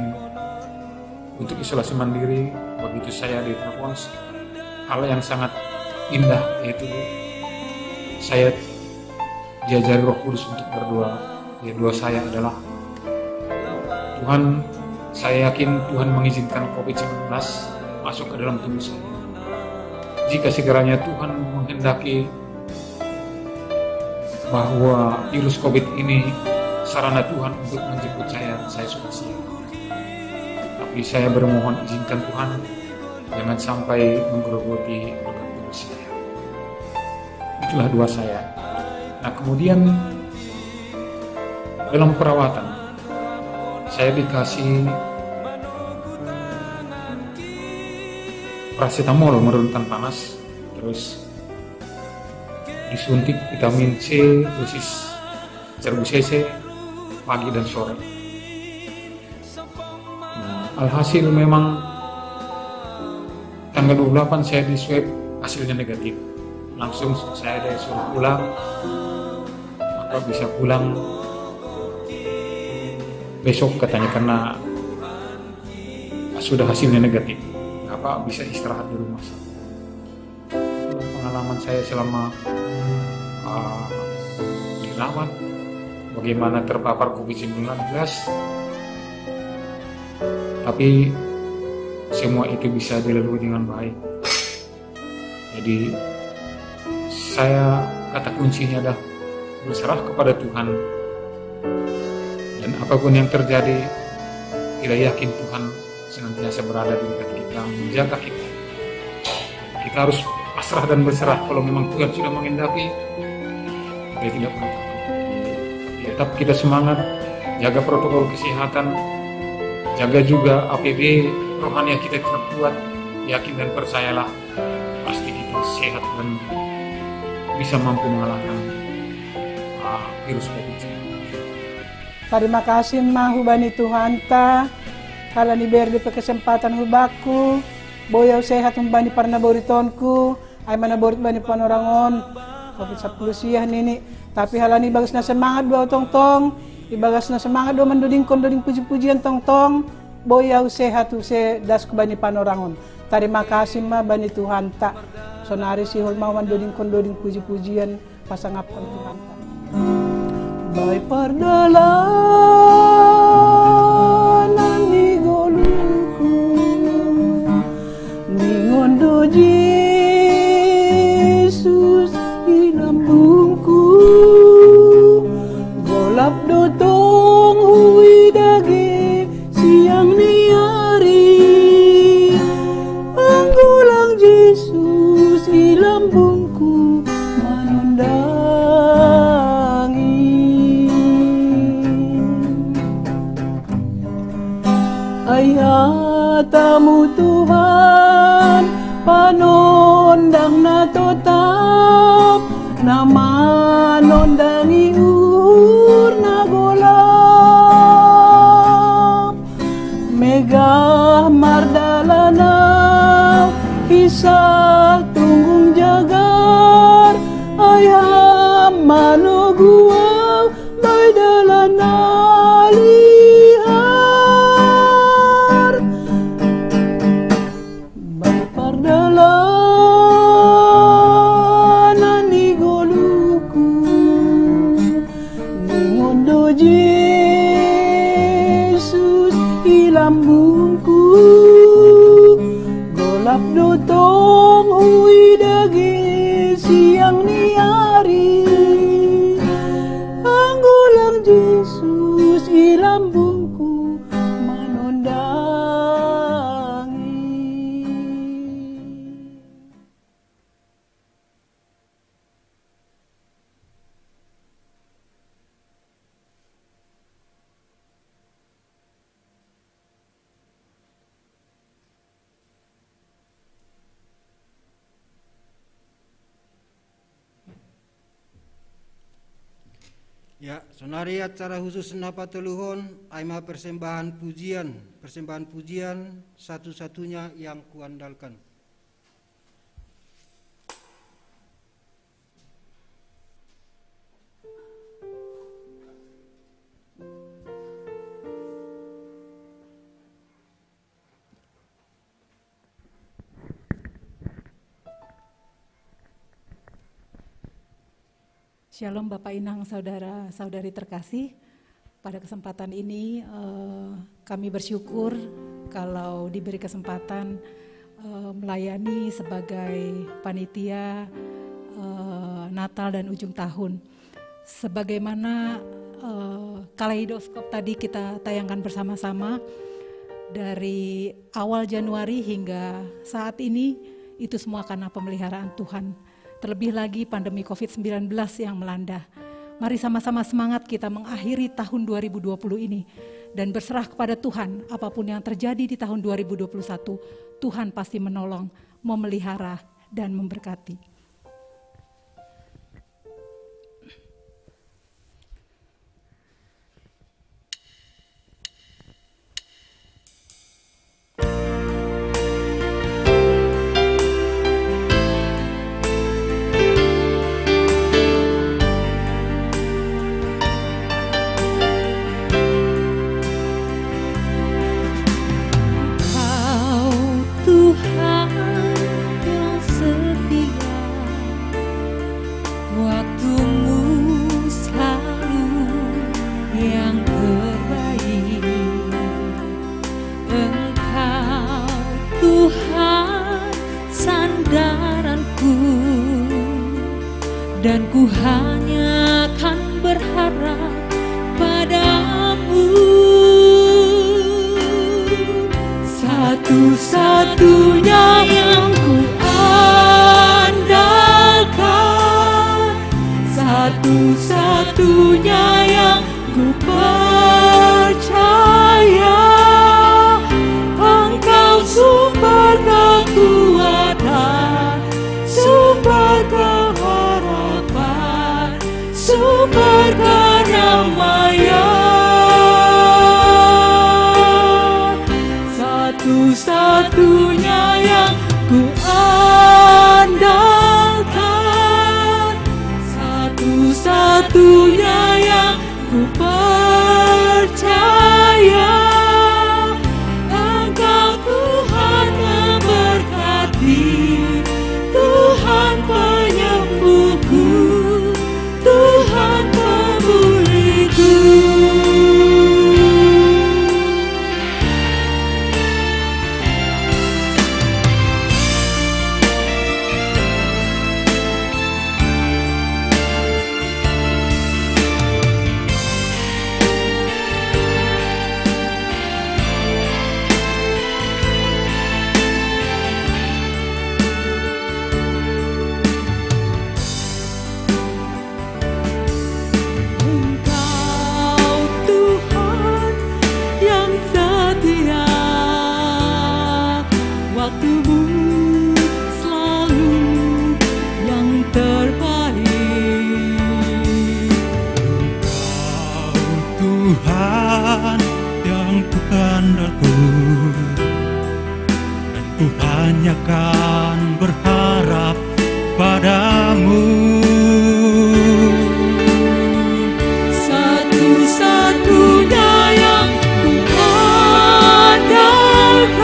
untuk isolasi mandiri, begitu saya ditelepon, hal yang sangat indah yaitu saya diajari Roh Kudus untuk berdoa. Ya, doa saya adalah, Tuhan, saya yakin Tuhan mengizinkan covid sembilan belas masuk ke dalam tubuh saya. Jika sekiranya Tuhan menghendaki bahwa virus covid ini sarana Tuhan untuk menjemput saya, saya sudah siap. Tapi saya bermohon, izinkan Tuhan jangan sampai menggerogoti berkat tubuh saya. Itulah doa saya. Nah, kemudian dalam perawatan, saya dikasih paracetamol menurunkan panas, terus disuntik vitamin C dosis seribu cc pagi dan sore. Nah, alhasil memang tanggal dua puluh delapan saya di swab, hasilnya negatif. Langsung saya disuruh pulang, apa bisa pulang besok katanya karena sudah hasilnya negatif, apa bisa istirahat di rumah. Pengalaman saya selama uh, dirawat, bagaimana terpapar covid sembilan belas, tapi semua itu bisa dilalui dengan baik. Jadi saya, kata kuncinya adalah berserah kepada Tuhan, dan apapun yang terjadi, kita yakin Tuhan senantiasa berada di dekat kita, menjaga kita. Kita harus pasrah dan berserah. Kalau memang Tuhan sudah menghendaki, kita tidak perlu takut. Tetap kita semangat, jaga protokol kesehatan, jaga juga A P B rohani kita tetap kuat. Yakin dan percayalah, pasti kita sehat dan bisa mampu mengalahkan uh, virus covid sembilan belas. Tarima kasi ma hubani Tuhanta, kalani bere depe kesempatan hubaku, boi au sehat hubani parnaborit tonku, ai ma naborit bani panorang on, covid sapuluh siah nini. Tapi halani ibagas na semangat do au tongtong, ibagas na semangat do au mandodingkon doding puji-pujian tongtong, boi au sehat use dasku bani panorang on. Tarima kasi ma bani Tuhanta. Sonari sihol ma au mandodingkon doding puji-pujian. Pasangaphon Tuhan. Bai pardalanan ni goluku, ningon do Jesus i lambungku. Golap do tong huida ge siang ni ari, panggolang Jesus i lambungku. Isa tunggung jagar, ayam mano guau, bai dalan alihar. Bai pardalanan ni goluku, ningon do Jesus i lambungku. Golap do tong huida ge siang ni ari, anggo lang Jesus i lambungku manondangi. Ya, sonari acara khusus na patoluhon, ai ma persembahan pujian, persembahan pujian satu-satunya yang kuandalkan. Shalom Bapak Inang, saudara-saudari terkasih. Pada kesempatan ini, eh, kami bersyukur kalau diberi kesempatan, eh, melayani sebagai panitia, eh, Natal dan ujung tahun. Sebagaimana, eh, kaleidoskop tadi kita tayangkan bersama-sama, dari awal Januari hingga saat ini, itu semua karena pemeliharaan Tuhan. Terlebih lagi pandemi covid sembilan belas yang melanda. Mari sama-sama semangat kita mengakhiri tahun dua ribu dua puluh ini dan berserah kepada Tuhan, apapun yang terjadi di tahun dua ribu dua puluh satu, Tuhan pasti menolong, memelihara, dan memberkati. Engkau Tuhan yang setia, waktumu selalu yang terbaik. Engkau Tuhan sandaranku, dan ku hanya akan berharap padamu. Satu-satunya yang ku andalkan, satu-satunya yang ku percaya, Engkau sumber kekuatan, sumber keharapan, sumber kedamaian. Satu-satunya yang ku Berharap padamu. Satu-satunya yang ku andalkan,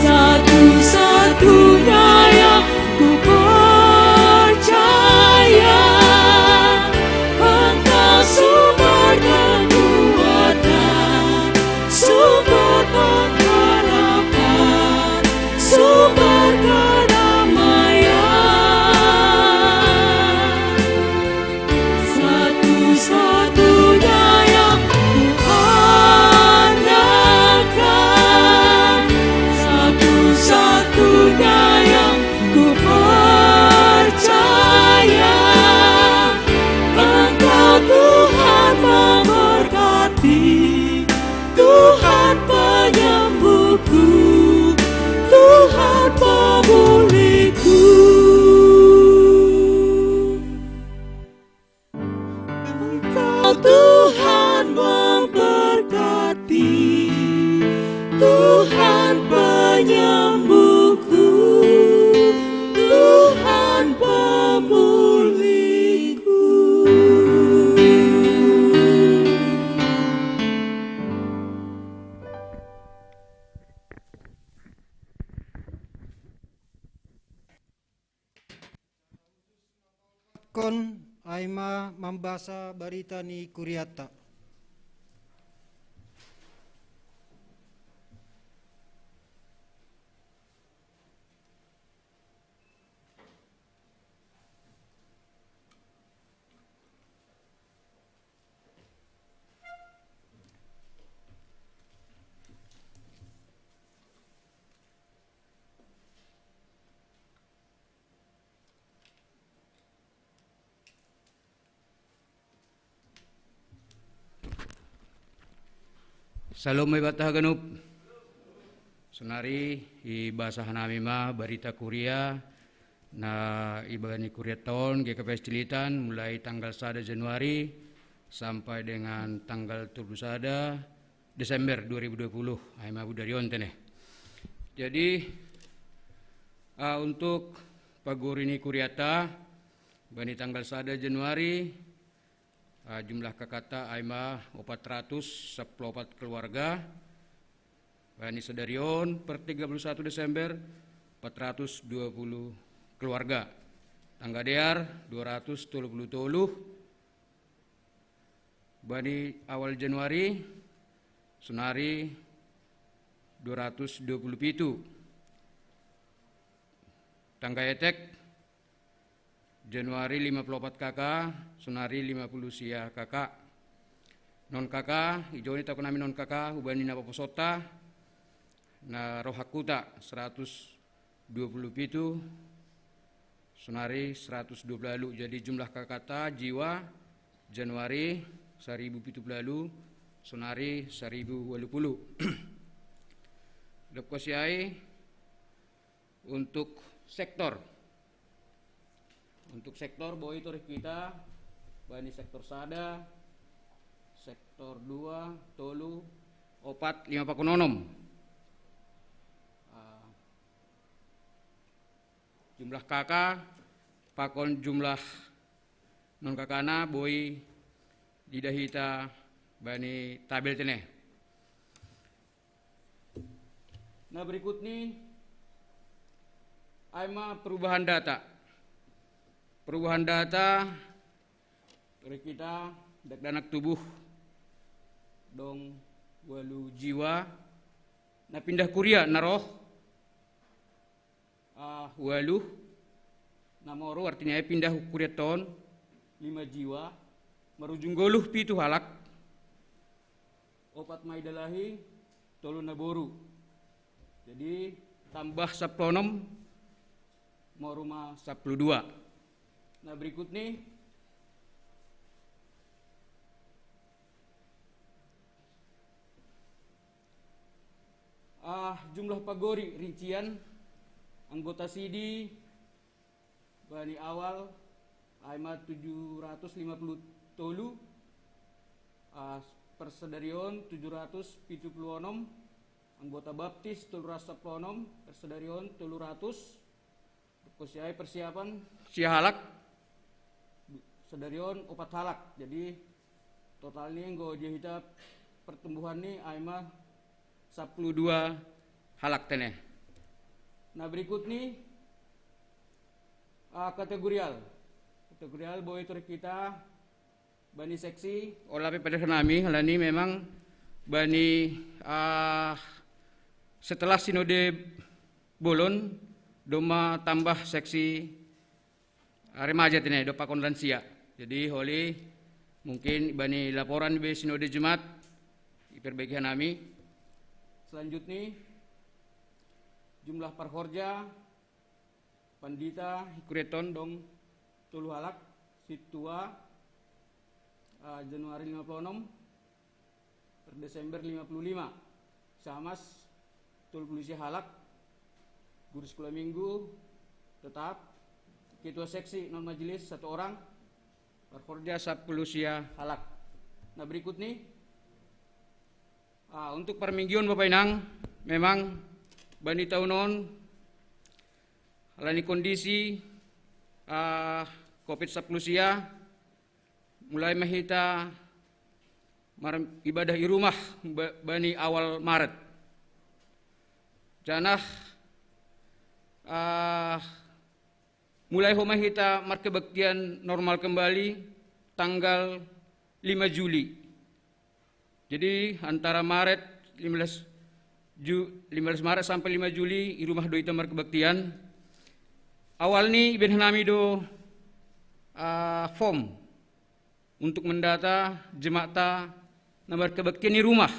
satu-satunya yang ku percaya, Engkau sumber kekuatan, sumber pengharapan, sumber kedamaian. Satu-satunya yang ku andalkan, satu-satunya yang ku percaya, Engkau Tuhan memberkati, Tuhan penyembuhku, Tuhan pemulihku. Engkau Tuhan memberkati, Tuhan penyembuhku, Tuhan pemulihku. Kon ai ma mambasa barita ni kuriatta. Salom mai banta haganup. Sonari ibasa hanami ma barita kuria na ibani kuriatta on G K P S Cililitan, mulai tanggal sada Januari sampai dengan tanggal dua puluh sada Desember dua ribu dua puluh. Ai ma budari on tene. Jadi, ah, untuk pagori ni kuriatta, bani tanggal sada Januari, ah, jumlah K K-ta ai ma opat ratus sampulu opat keluarga. Bani sadari on per tiga puluh satu Desember, empat ratus dua puluh keluarga. Tangga dear, dua ratus tolu puluh tolu. Bani awal Januari, sonari dua ratus dua puluh pitu. Tangga etek, Januari lima puluh opat K K, sonari lima puluh sia K K. Non K K, ijo ni takonami non K K, hubani na paposonta, na rohangkuta, seratus dua puluh pitu, sonari seratus dua puluh lalu. Jadi jumlah K K-ta jiwa, Januari, saribu pitu puluh lalu, sonari saribu walu puluh. Dokko siai, untuk sektor. Untuk sektor, boi torihkita, bani sektor sada, sektor dua, tolu, opat, lima pakon onom. Ah, jumlah K K, pakon jumlah non K K-na boi diida hita bani tabel tene. Nah, berikut ni, ai ma perubahan data. Perubahan data, torihkita dakdanak tubu, dong walu jiwa, na pindah kuria na roh, ah, walu, na moru, artina pindah kuriatta on, lima jiwa, marujung goluh pitu halak, opat ma i dalahi, tolu na boru. Jadi tambah sampulu onom, moru ma sampulu dua. Nah, berikut ni, ah, jumlah pagori, rincian anggota sidi bani awal ai ma tujuh ratus lima puluh tolu, ah, per sadari on tujuh ratus pitu puluh onom, Anggota baptis tolu ratus sapuluh onom, persadarion tolu ratus. Kosiai persiapan sia halak, sadarion opat halak. Jadi total ni anggo dia hita pertumbuhan ni ai ma sapuluh dua halak tene. Nah, berikut ni uh, kategorial. Kategorial boy tur kita bani seksi. Ola pe pada nami halani memang bani uh, setelah sinode bolon doma tambah seksi uh, remaja tene do pakon lansia. Jadi holi mungkin bani laporan be sinode Jumat iperbaiki nami. Selanjutnya jumlah parhorja pandita hikureton dong tolu halak, situa uh, Januari lima puluh enam per Desember lima puluh lima. Samas tolu puluh sia halak, guru sekolah minggu tetap, ketua seksi non majelis satu orang, parhorja sapuluh sia halak. Nah, berikut ni uh, untuk parminggion Bapak Inang, memang bani taun on alani kondisi uh, covid sapuluh sia mulai ma hita ibadah i rumah bani awal Maret. Janah uh, mulai homa hita markebaktian normal kembali tanggal lima Juli. Jadi antara Maret lima belas, Ju, lima belas Maret sampai lima Juli i rumah do hita markebaktian. Awal ni ibaen nami do uh, form untuk mendata jemaat na markebaktian i rumah.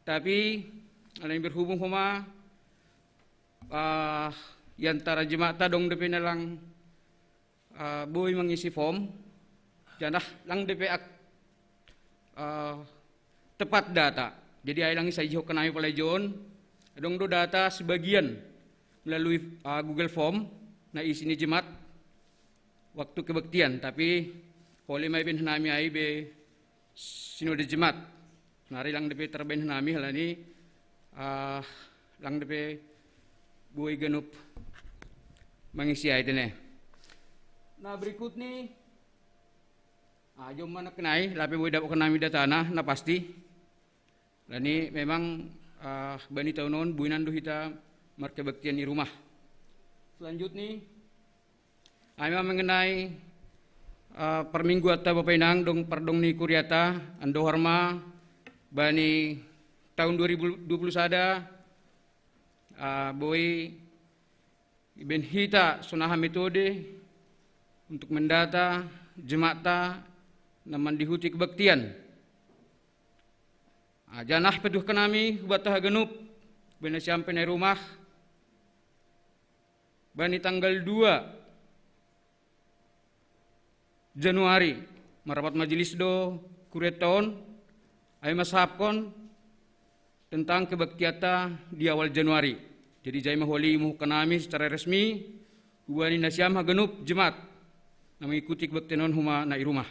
Tapi alani berhubung homa uh, i antara jemaat dong dope na lang uh, boi mangisi form, janah lang dope ak, uh, tepat data. Jadi ai lang isai jihok nami pala ijon, dong do data sebagian melalui uh, Google Form na isi ni jemaat waktu kebaktian, tapi holi ma ibaen nami ai be sinode jemaat. Nari lang dope tarbaen nami halani uh, lang dope boi ganup mangisi ai tene. Nah, berikut ni uh, jom mana kenai lape boi dapot nami datana na pasti. Lani memang uh, bani taun on buinan do hita markebaktian i rumah. Selanjutnya ai ma mengenai uh, parmingguanta Bapak Inang dong pardong ni kuriata, andohar ma bani taun dua ribu dua puluh sada uh, boi ibaen hita sonaha metode untuk mendata jemaat na mandihuti kebaktian. Uh, janah peduhken nami hubanta haganup bani nasiam pe na i rumah, bani tanggal dua Januari marapat majelis do kuriata on, ai masahapkon tentang kebaktianta di awal Januari. Jadi jai ma holi imuhken nami secara resmi hubani nasiam haganup jemaat na mengikuti kebaktian on homa na i rumah.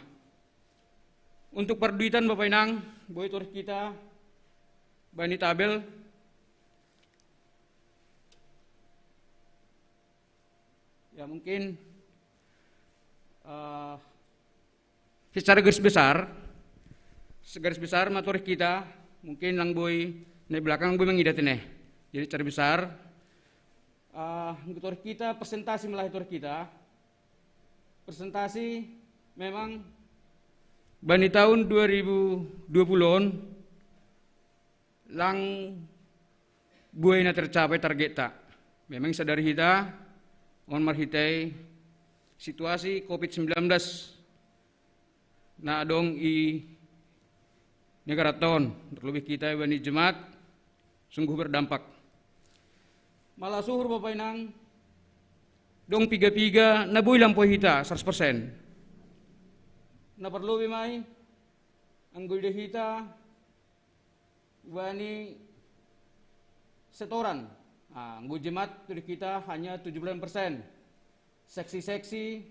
Untuk parduitan Bapak Inang, boi torih hita bani tabel. Ya, mungkin uh, secara garis besar, segaris besar ma torih hita, mungkin lang boi na i belakang boi mangidah tene. Jadi secara besar uh, torih hita persentase melahi torih hita. Persentase memang bani taun dua ribu dua puluh on lang boi na tercapai targetta. Memang sadari hita on marhitei situasi covid sembilan belas na adong i negara on, terlebih hita bani jemaat sungguh berdampak. Mala suhur Bapak Inang, dong piga-piga na boi lampoi hita seratus persen. Na parlobei ma i anggo ida hita bani setoran. Nah, anggo jemaat tu di hita hanya tujuh puluh persen. Seksi-seksi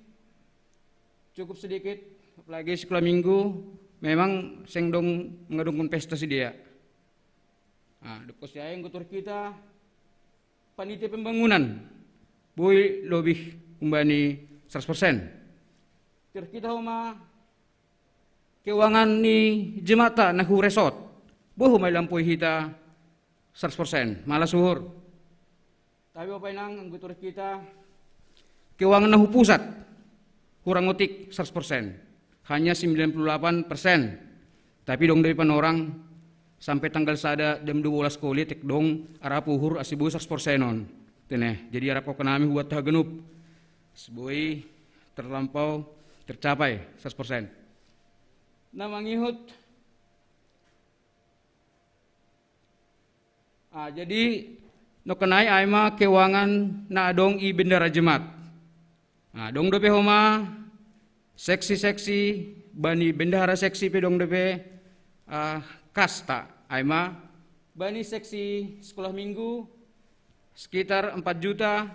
cukup sedikit, apalagi sekolah minggu memang seng dong mengadungkan pesta sidea. Ah, dapot siaing gutur kita panitia pembangunan boi lebih umbani seratus persen. Terkita homa keuangan ni jemata nahu resort, boi homa ilampoi hita seratus persen. Malah suhur. Tapi Bapak Inang, anggo turis kita, keuangan nahu pusat, hurang otik seratus persen. Hanya sembilan puluh delapan persen. Tapi dong dope panorang sampai tanggal sada jam dua belas koli tek dong arap uhur asi boi seratus persen on. Teneh, jadi arap kau kenami buat haganup. Seboi terlampau tercapai seratus persen. Nah, mangihut Ah, jadi, nokenai aima keuangan na adong i bendahara jemaat. Ah, dong dope homa seksi-seksi, bani bendahara seksi pe dong dope ah, kasta aima bani seksi sekolah minggu sekitar empat juta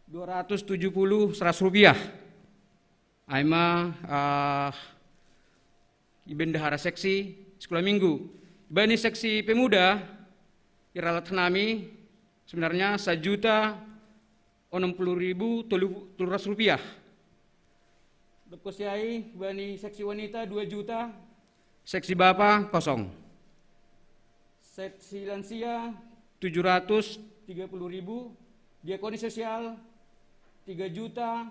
dua ratus tujuh puluh seratus rupiah. Aima ah, i bendahara seksi sekolah minggu. Bani seksi pemuda, iralat nami sebenarnya sajuta enam puluh ribu tolu ratus rupiah. Dapot siai bani seksi wanita dua juta. Seksi bapa kosong. Seksi lansia tujuh ratus tiga puluh ribu. Diakoni sosial tiga juta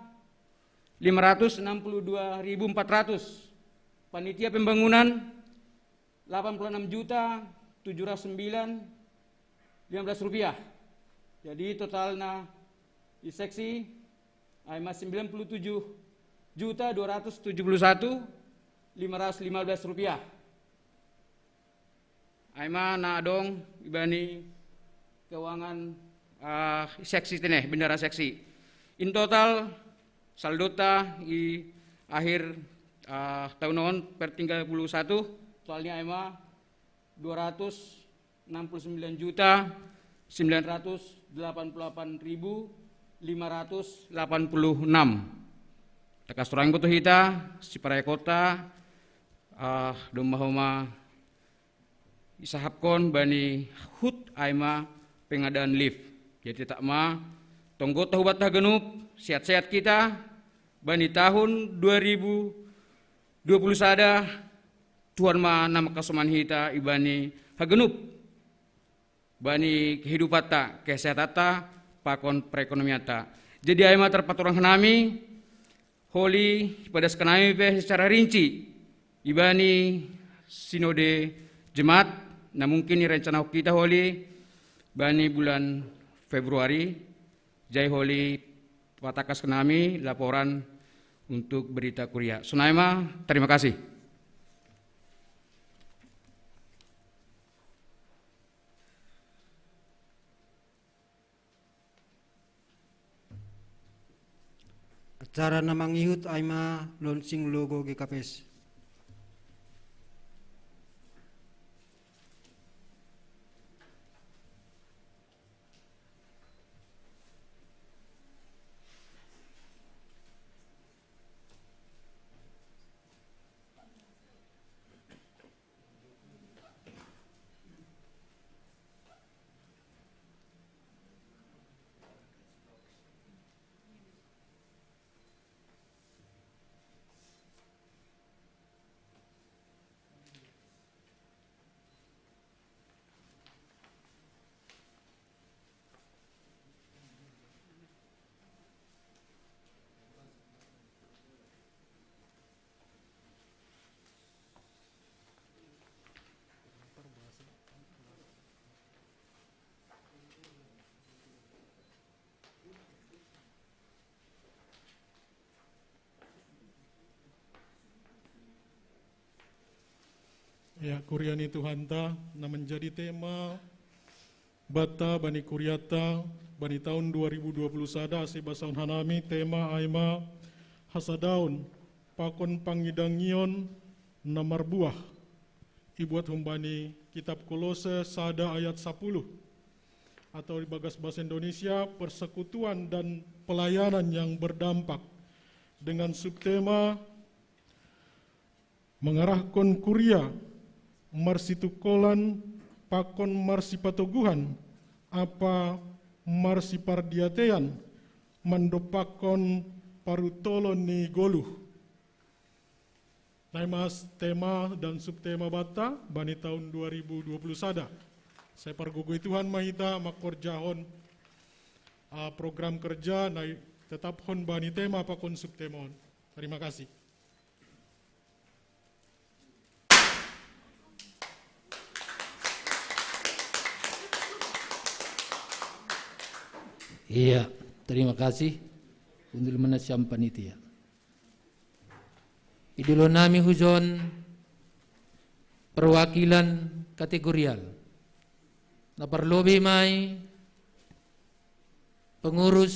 lima ratus enam puluh dua ribu empat ratus. Panitia pembangunan delapan puluh enam juta tujuh ratus sembilan lima belas rupiah. Jadi totalna di seksi aima sembilan puluh tujuh juta dua ratus tujuh puluh satu lima ratus lima belas rupiah. Aima na adong ibani keuangan ah, seksi teneh, bendahara seksi. In total saldota i akhir ah, tahun on per tinggal puluh satu, totalnya aima dua ratus enam puluh sembilan juta sembilan ratus delapan puluh delapan ribu lima ratus delapan puluh enam. Takas turang boto hita, siparai kota, ah, domma homa isahapkon bani hut aima pengadaan lift. Jadi tetap ma tonggo tahubat haganup, sehat-sehat kita, bani tahun dua ribu dua puluh sada Tuhan ma na mangkasoman hita ibani haganup. Bani kehidupanta, kesehatanta, pakon perekonomianta. Jadi aima tarpaturang hanami, holi padaskan nami pe secara rinci ibani sinode jemaat, na mungkin irencana kita holi bani bulan Februari, jai holi patakas nami laporan untuk berita kuria. Sonai ma, terima kasih. Acara na mangihut aima launching logo G K P S. Ya, kuria ni Tuhanta na menjadi tema banta bani kuriata bani tahun dua ribu dua puluh sada ase basahon hanami tema aima hasadaon pakon pangidangion na marbuah. Ibuat humbani kitab Kolose sada ayat sapuluh atau di bagas bahasa Indonesia persekutuan dan pelayanan yang berdampak dengan subtema mengarahkon kuria marsitungkolan pakon marsipatoguhan, apa marsipardiatean, mandopakkon parutolon ni goluh. Nai ma tema dan subtema banta bani tahun dua ribu dua puluh sada. Sai pargogoi Tuhan ma hita mangkorjahon, ah, program kerja, nai tetaphon bani tema pakon subtema on. Terima kasih. Iya, terima kasih. Undul ma nasiam panitia. Idilohon nami hujon perwakilan kategorial. Na parlobei ma i pengurus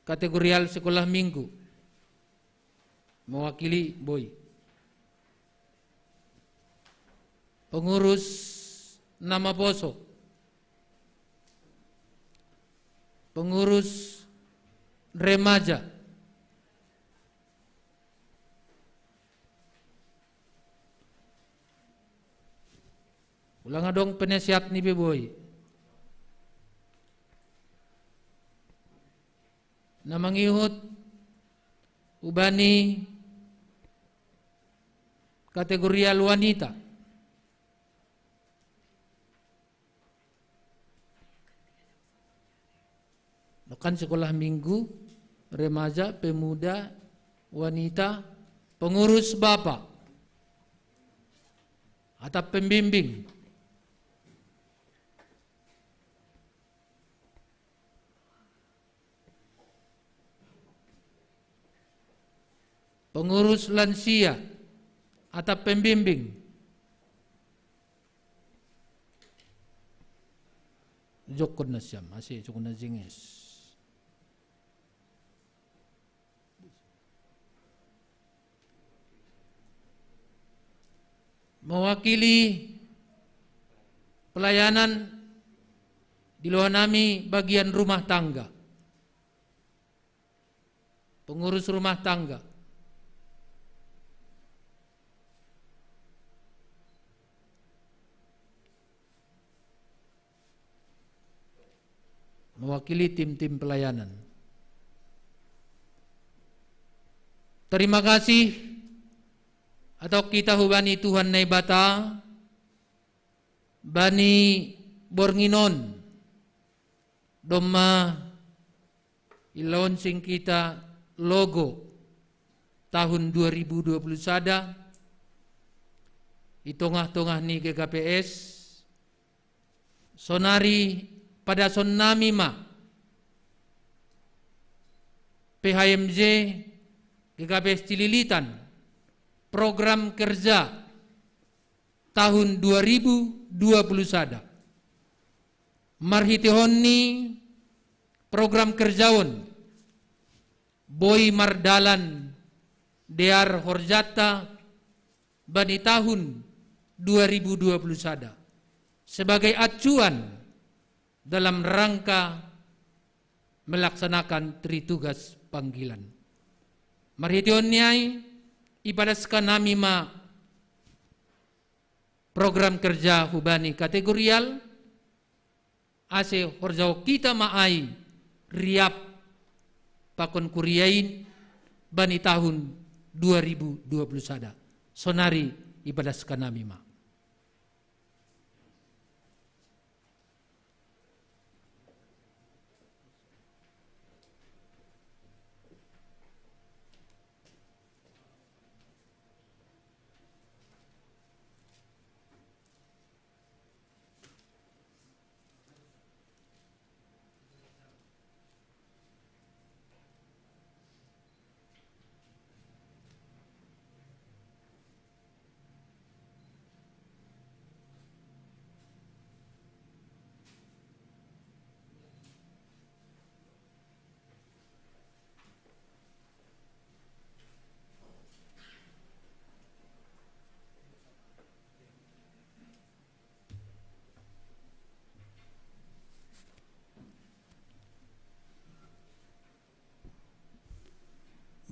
kategorial sekolah minggu. Mewakili boi. Pengurus na maposo. Pengurus remaja. Ulang adong penasihat ni pe boi. Na mangihut hubani kategorial wanita. Kan sekolah minggu, remaja, pemuda, wanita, pengurus bapa, atau pembimbing. Pengurus lansia atau pembimbing. Jokon nasiam, ase jokon na jengges. Mewakili pelayanan di luar nami bagian rumah tangga. Pengurus rumah tangga. Mewakili tim-tim pelayanan. Terima kasih atau kita hubani Tuhan Naibata bani borngin on domma ilonsing kita logo tahun dua ribu dua puluh sada i tongah-tongah ni G K P S. Sonari padason nami ma P H M J G K P S Cililitan program kerja tahun dua ribu dua puluh sada. Marhitehon ni program kerja on boi mardalan dear horjanta bani tahun dua ribu dua puluh sada sebagai acuan dalam rangka melaksanakan tritugas panggilan. Marhitehon ni ai ipadaskon nami ma program kerja hubani kategorial, ase horjahon hita ma ai riap pakon kuria in bani tahun dua ribu dua puluh sada. Sonari ipadaskon nami ma.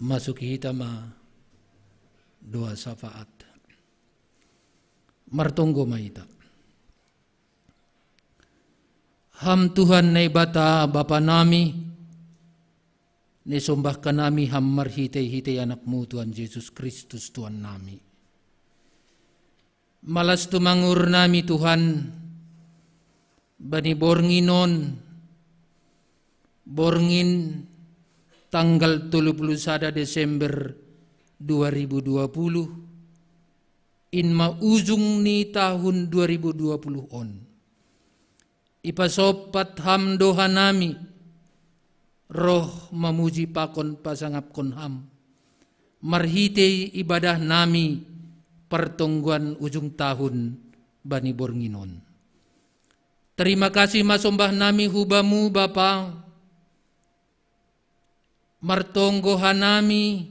Masuki hita ma doa syafaat. Martonggo ma hita. Ham Tuhan Naibata Bapa nami, nisombah kanami Ham marhitei-hitei Anakmu Tuhan Jesus Kristus Tuhan nami. Malas tumangur nami Tuhan, bani borngin on, borngin tanggal tolu puluh sada Desember dua ribu dua puluh, in ma ujung ni tahun dua ribu dua puluh on. Ipasompat Ham do hanami, roh mamuji pakon pasangapkon Ham, marhitei ibadah nami partonggoan ujung tahun bani borngin on. Terima kasih ma sombah nami hu Bamu Bapa, martonggo hanami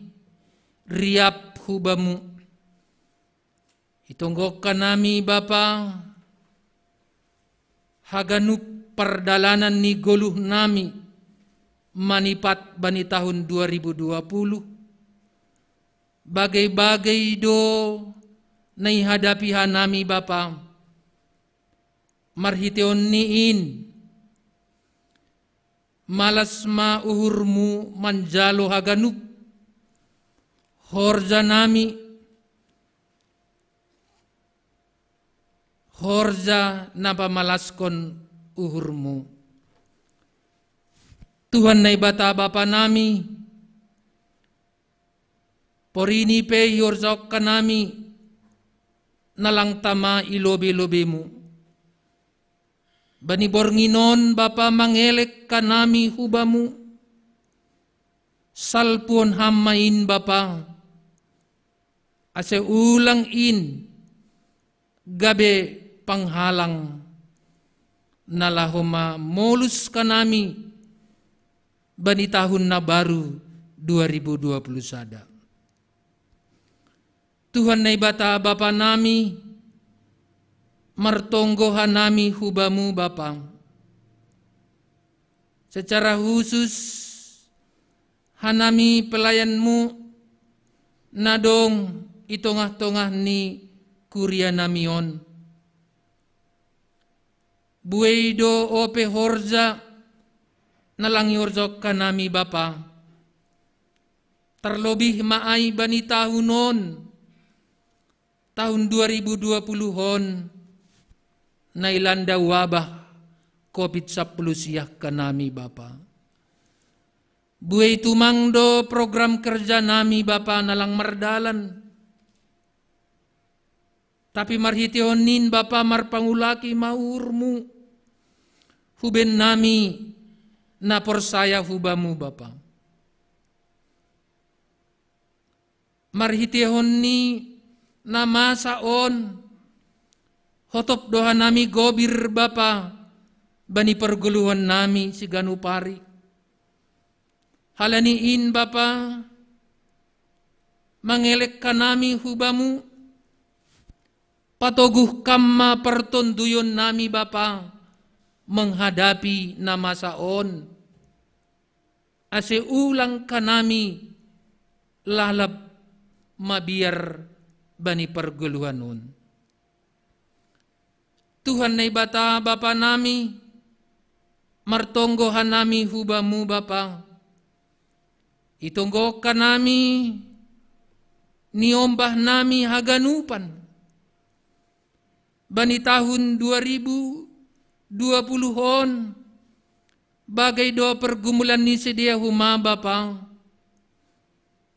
riap hu Bamu. Itonggohon hanami Bapa, haganup pardalanan ni goluh nami manipat bani tahun dua ribu dua puluh. Bagai-bagai do na ihadapi hanami Bapa. Marhiteion ni in, malas ma uhurmu manjalo haganup horja nami, horja na pamalaskon uhurmu. Tuhan Naibata Bapa nami, porini pe ihorjahon hanami na lang tama i lobei-lobeimu. Bani borngin on Bapa mangelek hanami hu Bamu, salpuhon Ham ma in Bapa, ase ulang in gabe panghalang na laho mamolus hanami bani tahun na baru dua ribu dua puluh sada. Tuhan Naibata Bapa nami, martonggo hanami hu Bamu Bapa. Secara khusus hanami pelayanmu na dong i tongah-tongah ni kuria nami on. Buei do ope horja na lang ihorjahon hanami Bapa. Terlobih ma ai bani tahun on, tahun dua ribu dua puluh on, na ilanda wabah covid sapuluh siah hanami Bapa. Buei tumang do program kerja nami Bapa na lang mardalan. Tapi marhiteion in Bapa marpangulaki ma uhurmu, huben nami na porsaya hu Bamu Bapa. Marhiteion ni na masa on, hotop do hanami gobir Bapa, bani pargoluhan nami siganup ari. Halani in Bapa, mangelek hanami hu Bamu, patoguh Kam ma partonduyon nami Bapa, menghadapi na masa on. Ase ulang hanami lalap mabiar bani pargoluhan on. Tuhan Naibata Bapa nami, martonggo hanami hu Bamu Bapa. Itonggohon hanami niombah nami haganupan bani tahun dua ribu dua puluh on, bagai do pergumulan ni sidea homa Bapa.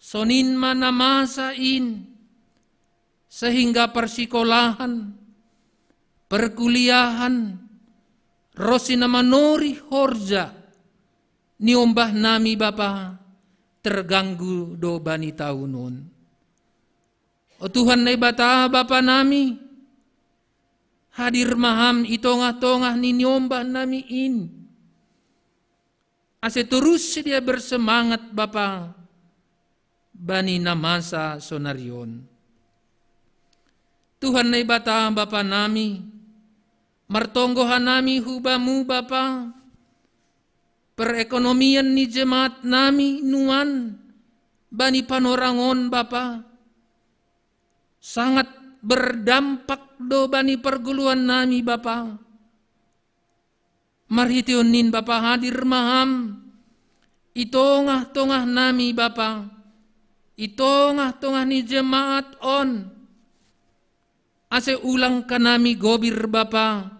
Sonin ma na masa in, sehingga parsikolahan, perkuliahan, ronsi na manorih horja niombah nami Bapa, terganggu do bani tahun on. O Tuhan Naibata Bapa nami, hadir ma Ham i tongah-tongah ni niombah nami in. Ase torus sidea bersemangat Bapa, bani na masa sonari on. Tuhan Naibata Bapa nami, martonggo hanami hu Bamu Bapa, perekonomian ni jemaat nami nuan bani panorang on Bapa, sangat berdampak do bani pargoluhan nami Bapa. Marhitei on nin Bapa, hadir ma Ham i tongah-tongah nami Bapa, i tongah-tongah ni jemaat on, ase ulang kanami gobir Bapa,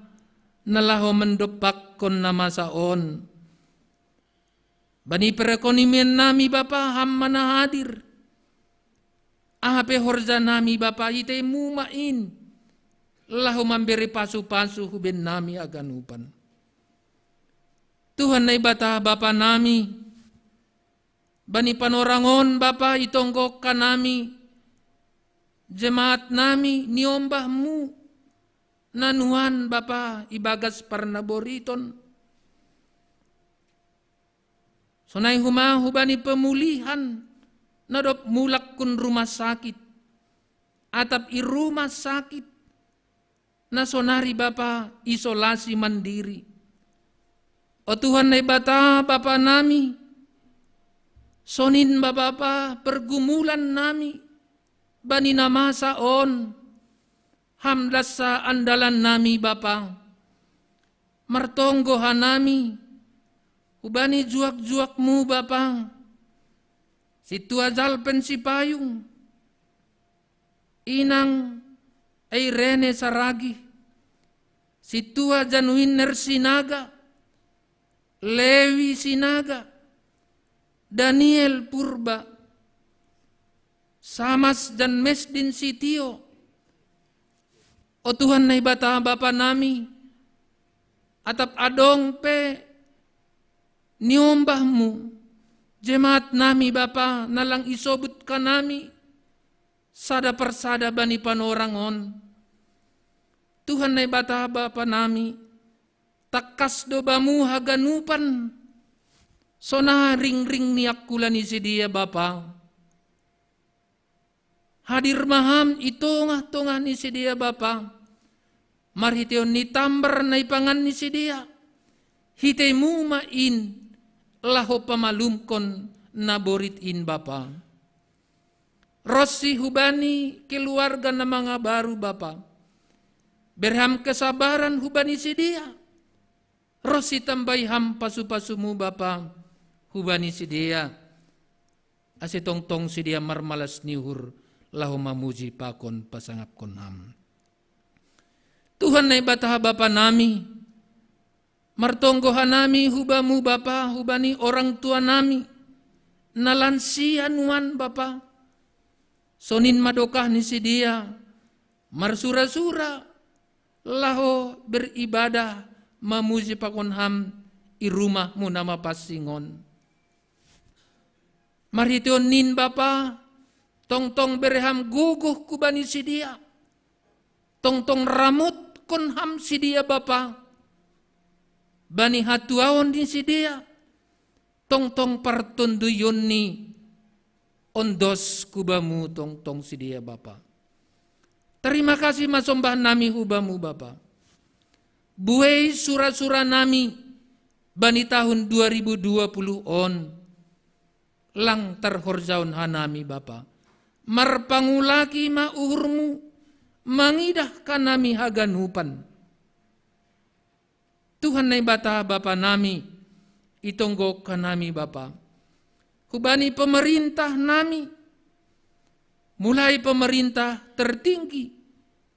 na laho mandompakkon na masa on. Bani perekonomian nami Bapa, Ham ma na hadir. Aha pe horja nami Bapa, hitei-Mu ma in, laho mambere pasu-pasu hu bennami haganupan. Tuhan Naibata Bapa nami, bani panorang on Bapa, itonggohon hanami jemaat nami niombah-Mu na nuan Bapa ibagas parnaboriton. Sonai homa hubani pemulihan na dob mulak hun rumah sakit, atap i rumah sakit, na sonari Bapa isolasi mandiri. O Tuhan Naibata Bapa nami, sonin ma Bapa pergumulan nami bani na masa on, Ham das andalan nami Bapa. Martonggo hanami hubani juak-juak-Mu Bapa, sintua Jalpen Sipayung, inang Irene Saragih, sintua Januiner Sinaga, Lewi Sinaga, Daniel Purba, Samas jan Mesdin Sitio. O Tuhan Naibata Bapa nami, atap adong pe niombah-Mu jemaat nami Bapa, na lang isobut hanami sada parsada bani panorang on. Tuhan Naibata Bapa nami, tangkas do Bamu haganupan, sonai ringring ni angkula ni sidea Bapa. Hadir ma Ham i tongah-tongah ni sidea Bapa, marhiteion ni tambar na ipangan ni sidea. Hitei-Mu ma in, laho pamalumkon na borit in Bapa. Ronsi hubani keluarga na mangabaru Bapa, bere Ham kesabaran hubani sidea. Ronsi tambai Ham pasu-pasu-Mu Bapa hubani sidea, ase tongtong sidea marmalas ni uhur laho mamuji pakon pasangapkon Ham. Tuhan Naibata Bapa nami, martonggo hanami hu Bamu Bapa hubani orang tua nami na lansia nuan Bapa. Sonin ma dokah ni sidea marsura-sura laho beribadah mamuji pakon Ham i rumah-Mu na mapansing on. Marhiteion nin Bapa, tongtong bere Ham gogoh hubani sidea, tongtong ramotkon Ham sidea Bapa, bani hatuaon ni sidea, tongtong partonduion ni ondos hu Bamu tongtong sidea Bapa. Terima kasih ma sombah nami hu Bamu Bapa. Buei sura-sura nami bani tahun dua ribu dua puluh on, lang tarhorjahon hanami Bapa. Marpangulaki ma uhur-Mu, mangidah hanami haganupan. Tuhan Naibata Bapa nami, itonggo hanami Bapa, hubani pemerintah nami, mulai pemerintah tertinggi,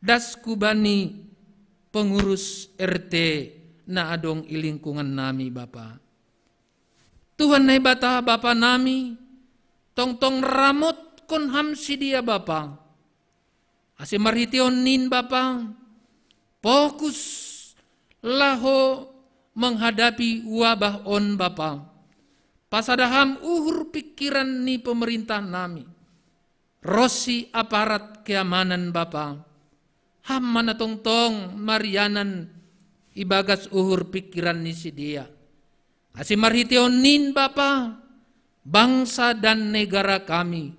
das hubani pengurus R T na adong i lingkungan nami Bapa. Tuhan Naibata Bapa nami, tongtong ramotkon Ham sidea Bapa, ase marhiteion nin Bapa, fokus laho menghadapi wabah on Bapa. Pasada Ham uhur pingkiran ni pemerintah nami, ronsi aparat keamanan Bapa. Ham ma na tongtong marianan ibagas uhur pingkiran ni sidea, ase marhiteion nin Bapa, bangsa dan negara kami,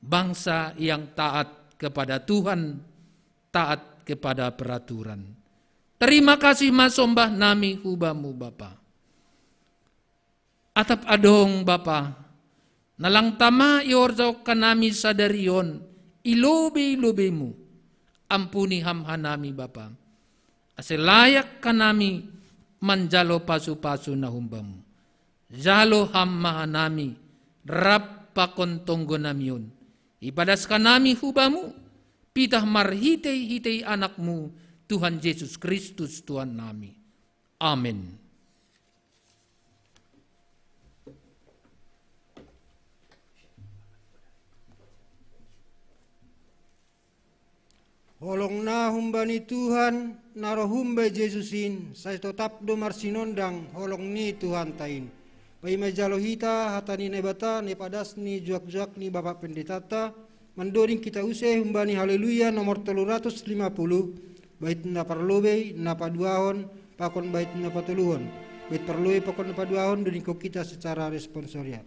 bangsa yang taat kepada Tuhan, taat kepada peraturan. Terima kasih ma sombah nami hu Bamu Bapa. Atap adong Bapa, na lang tama ihorjahon hanami sadari on i lobei-lobei-Mu, ampuni Ham hanami Bapa, ase layak hanami manjalo pasu-pasu na humbamu. Jalo ham ma hanami, rap pakon tonggo nami on, ipadas hanami hubamu, pitah marhitei-hitei Anakmu, Tuhan Jesus Kristus Tuhan nami. Amen. Holong na humbani Tuhan, na roh humbai Jesus in, sai totap do marsinondang holong ni Tuhanta in. Paima jalo hita hata ni Naibata, na ipadas ni juak-juak ni Bapak Pendetata, mandoding kita use humbani Haleluya nomor tolu ratus lima puluh, bait na parlobei, na paduahon, pakon bait na patoluhon. Bait parlobei pakon na paduahon, dodingkon kita secara responsorial.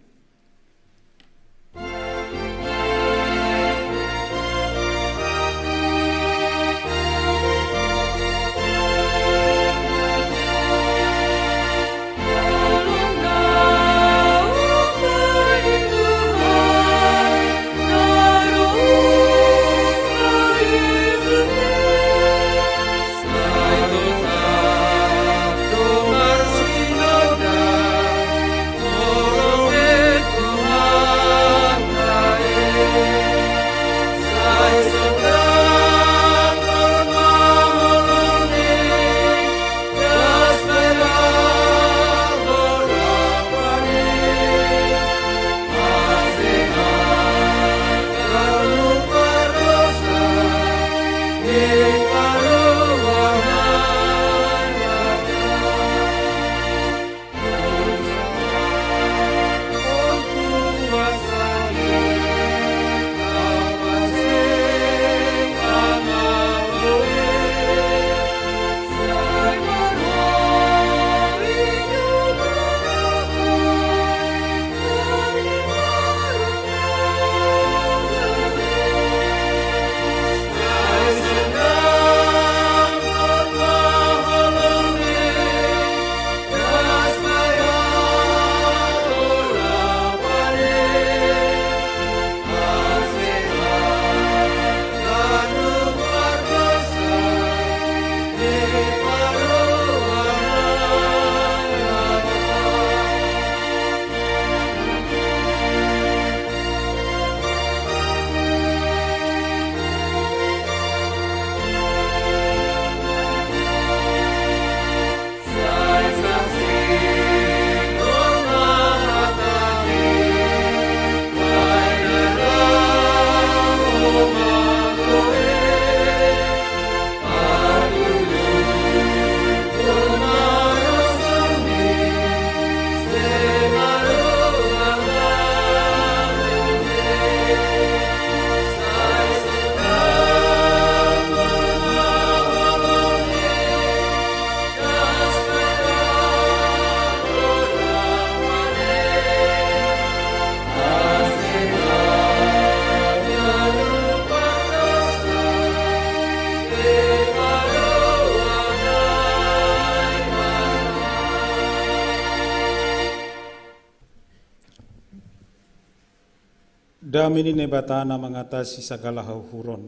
Dame ni Naibata na mangatasi sagala hauhuron,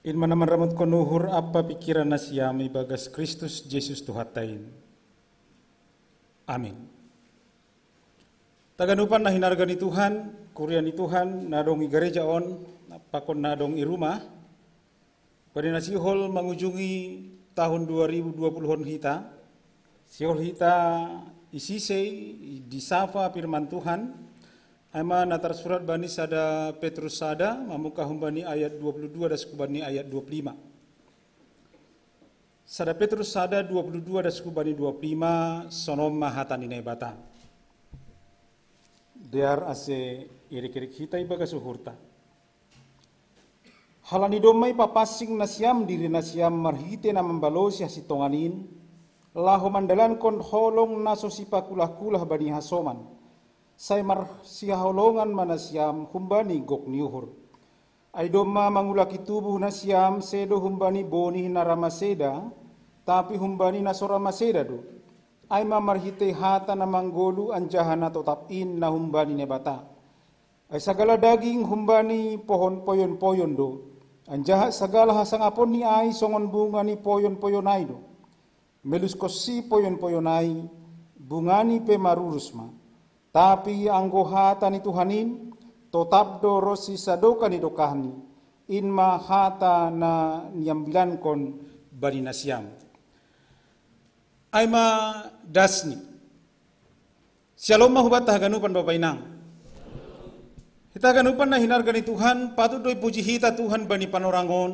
in ma na manramotkon uhur ampa pingkiran nasiam ibagas Kristus Jesus Tuhanta in. Amin. Tagan upan na hinarga ni Tuhan, kuria ni Tuhan, na adong i gareja on, pakon na adong i rumah, pada na sihol mangujungi tahun dua ribu dua puluh on hita, sihol hita isisei, disapa firman Tuhan, ai ma na tarsurat bani sada Petrus sada, mamungkah humbani ayat dua puluh dua das hubani ayat dua puluh lima. Sada Petrus sada dua puluh dua das hubani dua puluh lima, sonon ma hata ni Naibata. Dear ase irik-irik hita ibagas uhurta. Halani domma ipapansing nasiam diri nasiam marhite na mambalosi hasintongan in, laho mandalankon holong na so sipakulah-kulah bani hasoman, sai marsihaholongan ma nasiam humbani gok ni uhur. Ai domma mangulaki tubuh nasiam sedo humbani bonih na ra maseda, tapi humbani na so ra maseda do. Ai ma marhitei hata na manggoluh anjaha na totap in na humbani Naibata. Ai sagala daging humbani pohon poyon-poyon do, anjaha sagala hasangaponni ai songon bunga ni poyon-poyon ai do. Meluskossi poyon-poyonai, bungani pe marurus ma. Tapi anggo hata ni Tuhan in, totap do ronsi sadokah ni dokahni, in ma hata na niambilankon bani nasiam. Ai ma dasni. Syalom ma hubanta haganupan Bapa Inang. Hita haganupan na hinarga ni Tuhan, patut do ipuji hita Tuhan bani panorang on.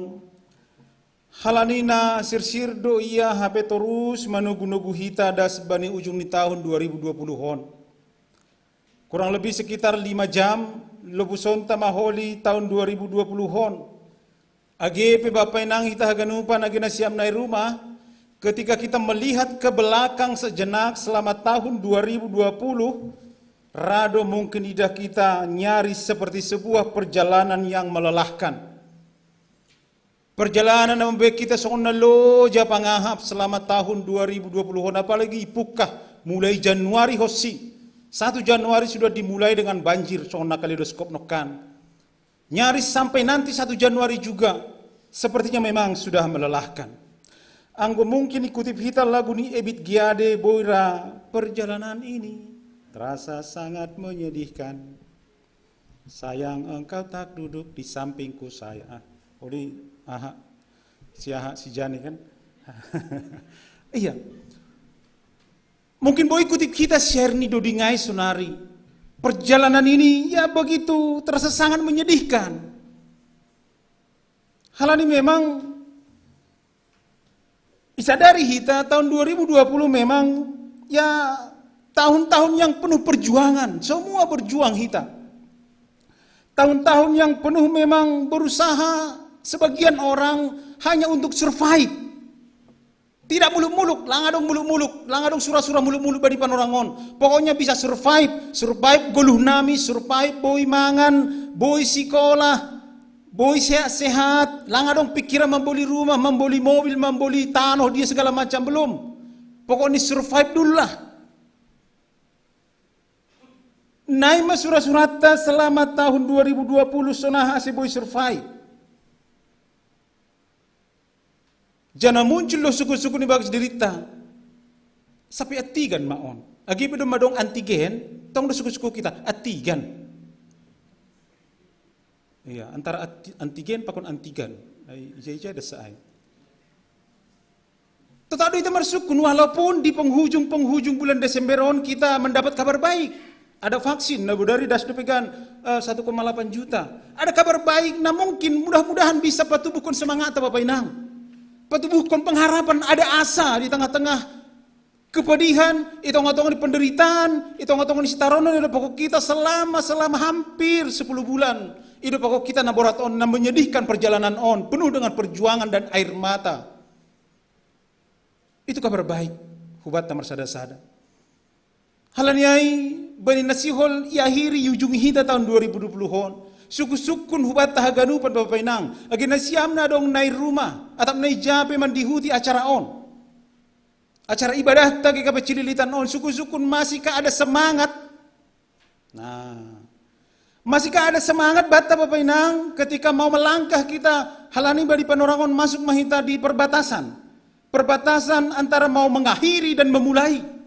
Halani na sirsir do Ia hape torus manogu-nogu hita das bani ujung ni tahun dua ribu dua puluh on. Kurang lebih sekitar lima jam, lobusonta maholi tahun dua ribu dua puluh on. Age pe Bapa Inang hita haganupan, age nasiam na i rumah, ketika kita melihat ke belakang sejenak selama tahun dua ribu dua puluh, ra do mungkin idah kita nyaris seperti sebuah perjalanan yang melelahkan. Perjalanan na mambahen hita songon na loja pangahap selama tahun dua ribu dua puluh on, apalagi ipungka mulai Januari honsi. Satu Januari sudah dimulai dengan banjir, songon na kaleidoskop nongkan. Nyaris sampai nanti satu Januari juga, sepertinya memang sudah melelahkan. Anggo mungkin ikutip hita lagu ni Ebit G Ade, boi ra, "Perjalanan ini terasa sangat menyedihkan. Sayang engkau tak duduk di sampingku, sayang." Ah, uli, aha, si aha, si Jani kan? Iya. Mungkin boi ikutip hita syair ni Dodingai sonari. Perjalanan ini, ya, begitu terasa sangat menyedihkan. Halani memang isadari hita tahun dua ribu dua puluh memang, ya, tahun-tahun yang penuh perjuangan. Semua berjuang hita. Tahun-tahun yang penuh memang berusaha sebagian orang hanya untuk survive. Tidak muluk-muluk, langa adong muluk-muluk, langa adong sura-sura muluk-muluk bani panorang on. Pokoknya bisa survive, survive goluh nami, survive boi mangan, boi sikola, boi sehat-sehat, langa adong pikiran mamboli rumah, mamboli mobil, mamboli tanoh, dia segala macam, belum. Pokoknya survive dulu lah. Nai ma sura-suranta selama tahun dua ribu dua puluh, sonaha ase boi survive. Jana muncul do suku-suku ni bagas dirinta. Sape antigen ma on. Age pe domma adong antigen, tong do suku-suku hita, antigen. Iya, antara anti-, antigen pakon antigen. Ai, ija-ija das ai. Tetap do hita marsyukur, walaupun di penghujung-penghujung bulan Desember on kita mendapat kabar baik. Ada vaksin, na bodari das dope gan, eh, satu koma delapan juta. Ada kabar baik, na mungkin mudah-mudahan bisa patubuhkon semangat, Bapa Inang. Patubuhkon pengharapan, ada asa di tengah-tengah kepedihan, i tongah-tongah ni penderitaan, i tongah-tongah ni sitaronon, i dapot hita selama, selama hampir sepuluh bulan. I dapot hita na borat on, na menyedihkan perjalanan on, penuh dengan perjuangan dan air mata. Itu kabar baik, hubanta marsada-sada. Halani ai, bani na sihol iahiri, iujungi hita tahun dua ribu dua puluh on. Sungkun-sungkun hubanta haganupan Bapa Inang, age nasiam na adong na i rumah, atap na i ja pe mandihuti acara on. Acara ibadahta age gabe cililitan on, sungkun-sungkun masihkah ada semangat. Nah, masihkah ada semangat banta Bapa Inang ketika mau melangkah kita, halani bani panorang on masuk ma hita di perbatasan. Perbatasan antara mau mengakhiri dan memulai.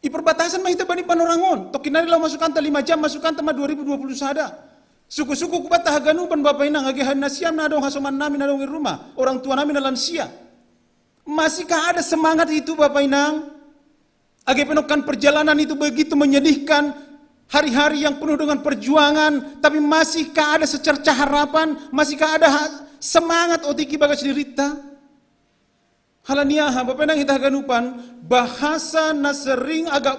Di perbatasan ma hita bani panorang on. Tongkin nari laho masukanta lima jam, masukanta ma dua ribu dua puluh sada. Sungkun-sungkun hubanta haganupan Bapa Inang, age nasiam na adong hasoman nami na adong i rumah, orang tua nami na lansia. Masihkah ada semangat itu, Bapa Inang? Age pe nongkan perjalanan itu begitu menyedihkan, hari-hari yang penuh dengan perjuangan, tapi masihkah ada secercah harapan? Masihkah ada ha-, semangat otik i bagas dirinta? Halani aha, Bapa Inang hita haganupan, bahasa na sering agak,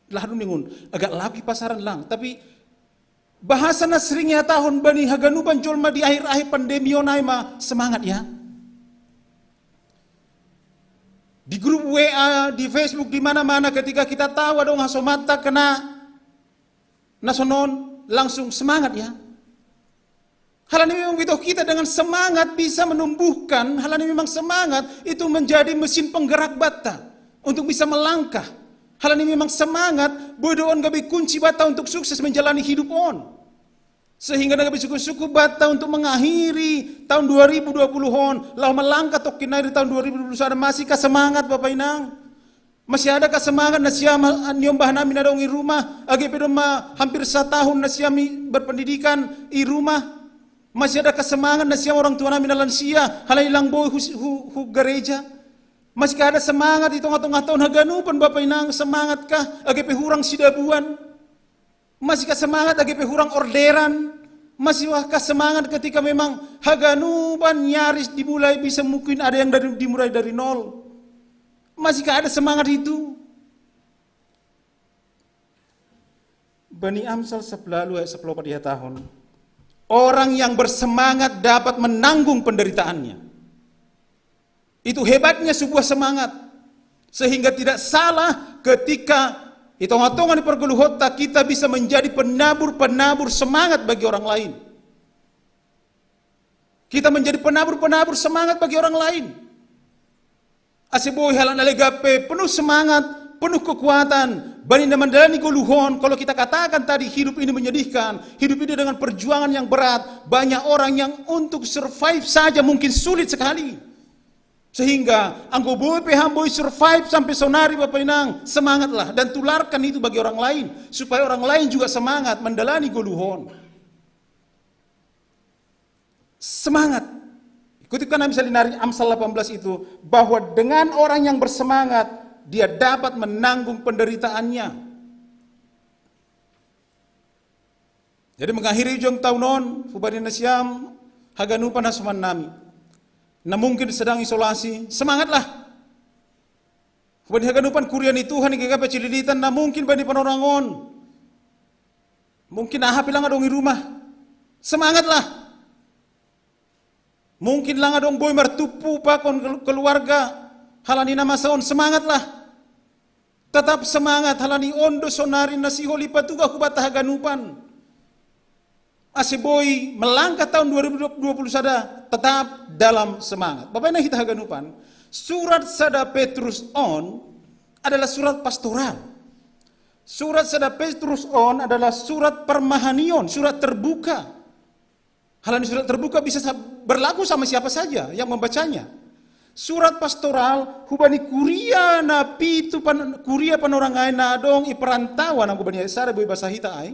lah, dung ningon, agak laho pasaran lang, tapi bahasa na sering ihatahon bani haganupan jolma di akhir-akhir pandemi on ai ma semangat, ya. Di grup W A, di Facebook, di mana-mana, ketika kita tahu adong hasomanta kena na sonon, langsung semangat, ya. Halani memang begitu, kita dengan semangat bisa menumbuhkan, halani memang semangat itu menjadi mesin penggerak banta untuk bisa melangkah. Halani memang semangat boi do on gabe kunci banta untuk sukses menjalani hidup on. Sehingga na gabe suku-suku bata untuk mengakhiri tahun dua ribu dua puluh on, lalu melangkah tokin nai di tahun dua ribu dua puluh satu, masihkah semangat Bapak Inang? Masih adakah semangat na siam, ah, niombah nami na dong i rumah, age pe domma hampir satahun na siam i berpendidikan i rumah? Masih adakah semangat na siam orang tua nami na lansia, halani lang boi hu, hu, hu gareja? Masihkah ada semangat di tongah-tongah tahun haganupan Bapak Inang, semangatkah age pe hurang sidabuan? Masihkah semangat age pe hurang orderan? Masihkah semangat ketika memang haganupan nyaris dimulai bisa mungkin ada yang dari, dimulai dari nol? Masihkah ada semangat itu? Bani Amsal sepuluh ayat sepuluh pada tahun. Orang yang bersemangat dapat menanggung penderitaannya. Itu hebatnya sebuah semangat. Sehingga tidak salah ketika di tongah-tongah ni pargoluhonta kita bisa menjadi penabur-penabur semangat bagi orang lain. Kita menjadi penabur-penabur semangat bagi orang lain. Ase boi halak na legan pe penuh semangat, penuh kekuatan, bani na mandalani goluhon. Kalau kita katakan tadi hidup ini menyedihkan, hidup ini dengan perjuangan yang berat, banyak orang yang untuk survive saja mungkin sulit sekali. Sehingga anggo boi pe hamu boi survive sampai sonari Bapak Inang, semangatlah dan tularkan itu bagi orang lain, supaya orang lain juga semangat mandalani goluhon. Semangat. Ikuti kan misalnya dari Amsal delapan belas itu, bahwa dengan orang yang bersemangat, dia dapat menanggung penderitaannya. Jadi mengakhiri ujung tahun on, hubani na siam haganupan hasoman nami, na mungkin sedang isolasi, semangatlah. Hubani haganupan kuria ni Tuhan i gabe pacililitan na mungkin bani panorang on, mungkin aha pe lang adong i rumah, semangatlah. Mungkin lang adong boi martumpu pakon keluarga halani na masa on, semangatlah. Tetap semangat halani on do sonari na sihol ipatuga hubanta haganupan, ase boi melangkah tahun dua ribu dua puluh sada tetap dalam semangat. Bapak Inang hita haganupan, surat sada Petrus on adalah surat pastoral. Surat sada Petrus on adalah surat parmahanion, surat terbuka. Halani surat terbuka bisa berlaku sama siapa saja yang membacanya. Surat pastoral hubani kuria na pitu pan, kuria panorang ai na adong i perantauan, anggo bani sada boi basa hita ai,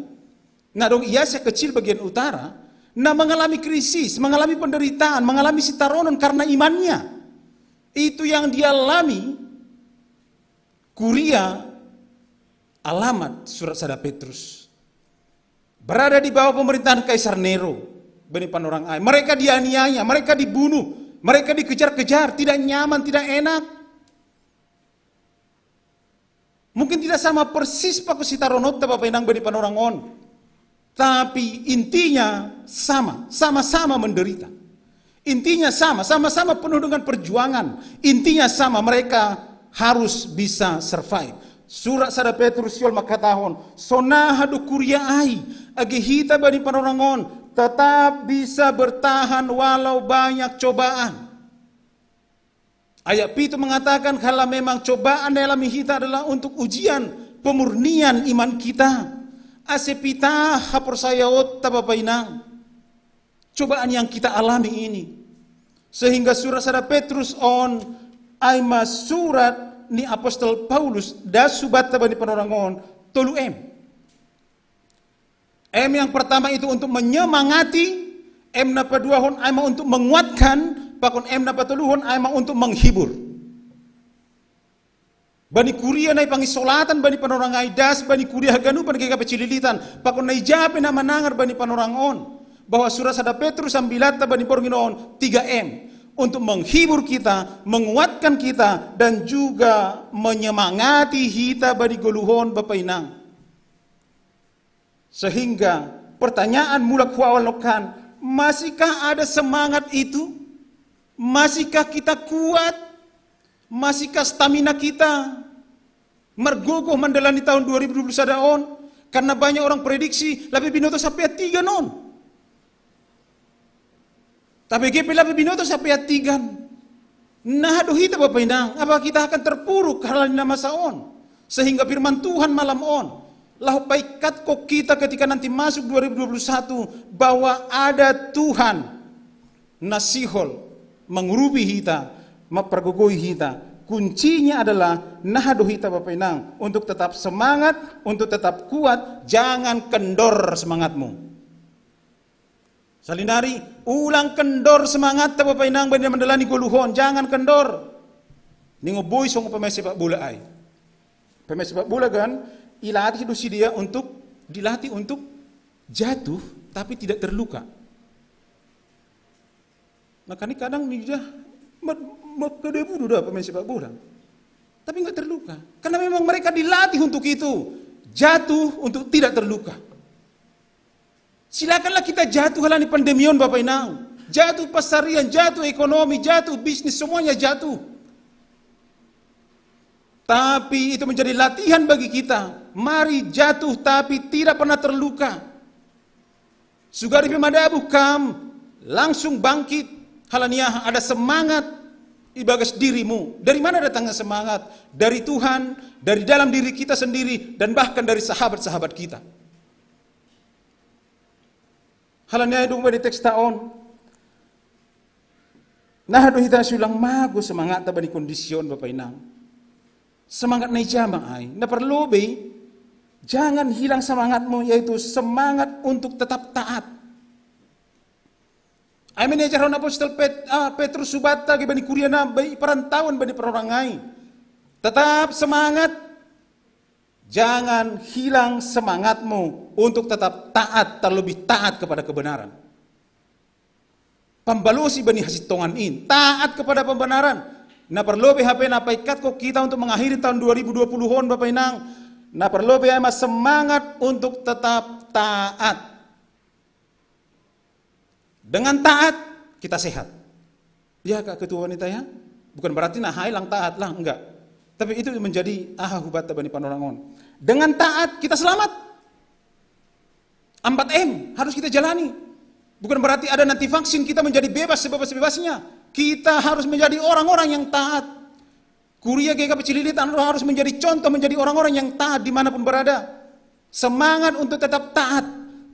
na adong i Asia Kecil bagian utara, na mengalami krisis, mengalami penderitaan, mengalami sitaronon karena imannya. Itu yang dialami kuria alamat surat sada Petrus. Berada di bawah pemerintahan Kaisar Nero, bani panorang ai. Mereka dianiaya, mereka dibunuh, mereka dikejar-kejar, tidak nyaman, tidak enak. Mungkin tidak sama persis pakon sitarononta Bapak Inang bani panorang on. Tapi intinya sama, sama-sama menderita. Intinya sama, sama-sama penuh dengan perjuangan. Intinya sama, mereka harus bisa survive. Surat sada Petrus sihol mangkatahon, sonaha do kuria ai, age hita bani panorang on tetap bisa bertahan walau banyak cobaan. Ayat pitu mengatakan, kalau memang cobaan na ialami hita adalah untuk ujian pemurnian iman kita, ase pitah haporsayaonta Bapak Inang, cobaan yang kita alami ini. Sehingga surat sada Petrus on ai ma surat ni apostel Paulus das hubanta bani panorang on, tolu M. M yang pertama itu untuk menyemangati, M na paduahon ai ma untuk menguatkan, pakon M na patoluhon ai ma untuk menghibur. Bani kuria na i pangisolatan bani panorang ai das, bani kuria haganupan gabe pacililitan, pakon na i ja pe na manangar bani panorang on, bahwa surat sada Petrus ambilanta bani borngin on tiga M, untuk menghibur kita, menguatkan kita, dan juga menyemangati hita bani goluhon Bapak Inang. Sehingga pertanyaan mulak hu awal nongkan, masihkah ada semangat itu? Masihkah kita kuat? Masihkah stamina kita margogoh mandalani tahun dua ribu dua puluh sada on? Karena banyak orang prediksi lape binoto sampe tiga non. Tapi age pe lape binoto sampe tiga, naha do hita Bapak Inang, apa kita akan terpuruk halani na masa on? Sehingga firman Tuhan malam on, Laho paikatko kita ketika nanti masuk dua ribu dua puluh satu bahwa ada Tuhan na sihol mangurupi hita, mapargogoi hita. Kuncinya adalah naha do hita, Bapa Inang, untuk tetap semangat, untuk tetap kuat, jangan kendor semangatmu. Salinari, ulang kendor semangatta, Bapa Inang, bani na mandalani goluhon, jangan kendor. Ningo boy songon pemain sepak bola ai. Pemain sepak bola kan, ilatih do si dia untuk, dilatih untuk jatuh tapi tidak terluka. Makanya kadang dia ma-, ma-, kedebu dah pemain sepak bola. Tapi nggak terluka. Karena memang mereka dilatih untuk itu. Jatuh untuk tidak terluka. Silakanlah kita jatuh halani pandemi on, Bapak Inang. Jatuh pasarian, jatuh ekonomi, jatuh bisnis, semuanya jatuh. Tapi itu menjadi latihan bagi kita. Mari jatuh tapi tidak pernah terluka. Sugari pe madabu kam, langsung bangkit. Halani aha? Ada semangat ibagas dirimu. Dari mana datangnya semangat? Dari Tuhan, dari dalam diri kita sendiri, dan bahkan dari sahabat-sahabat kita. Halani aha dung bani teksta on? Naha do hita siulang mago semangatta bani kondisi on, Bapa Inang? Semangat na ija ma ai? Na parlobei, jangan hilang semangatmu, yaitu semangat untuk tetap taat. Ai ma niajarhon apostel Pet-, ah, Petrus hubanta age bani kuriana, bani parantawan, bani parangai. Tetap semangat. Jangan hilang semangatmu untuk tetap taat, terlebih taat kepada kebenaran. Pambalosi bani hasintongan in, taat kepada pembenaran. Na parlobei hape na paikatko kita untuk mengakhiri tahun dua ribu dua puluh on, Bapa Inang. Na parlobei ai ma semangat untuk tetap taat. Dengan taat, kita sehat. Ya, Kak Ketua Wanita, ya? Bukan berarti na hai lang taat lah, enggak. Tapi itu menjadi aha hubanta bani panorang on. Dengan taat, kita selamat. Empat M harus kita jalani. Bukan berarti ada nanti vaksin kita menjadi bebas sebebas-bebasnya. Kita harus menjadi orang-orang yang taat. Kuria GKP Cililitan harus menjadi contoh, menjadi orang-orang yang taat dimanapun berada. Semangat untuk tetap taat,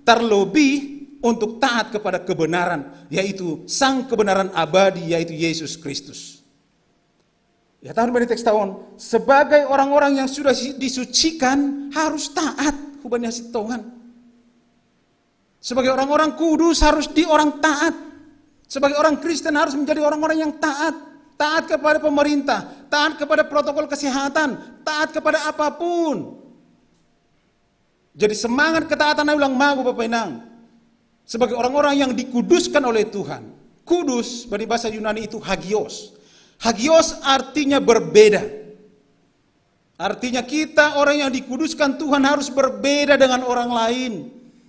terlebih untuk taat kepada kebenaran, yaitu sang kebenaran abadi, yaitu Yesus Kristus. Ya, tahun bani teksta on, sebagai orang-orang yang sudah si-, disucikan, harus taat hubani hasintongan. Sebagai orang-orang kudus harus di orang taat. Sebagai orang Kristen harus menjadi orang-orang yang taat. Taat kepada pemerintah, taat kepada protokol kesehatan, taat kepada apapun. Jadi semangat ketaatan na ulang mago, Bapak Inang. Sebagai orang-orang yang dikuduskan oleh Tuhan. Kudus, bani bahasa Yunani itu hagios. Hagios artinya berbeda. Artinya kita orang yang dikuduskan Tuhan harus berbeda dengan orang lain.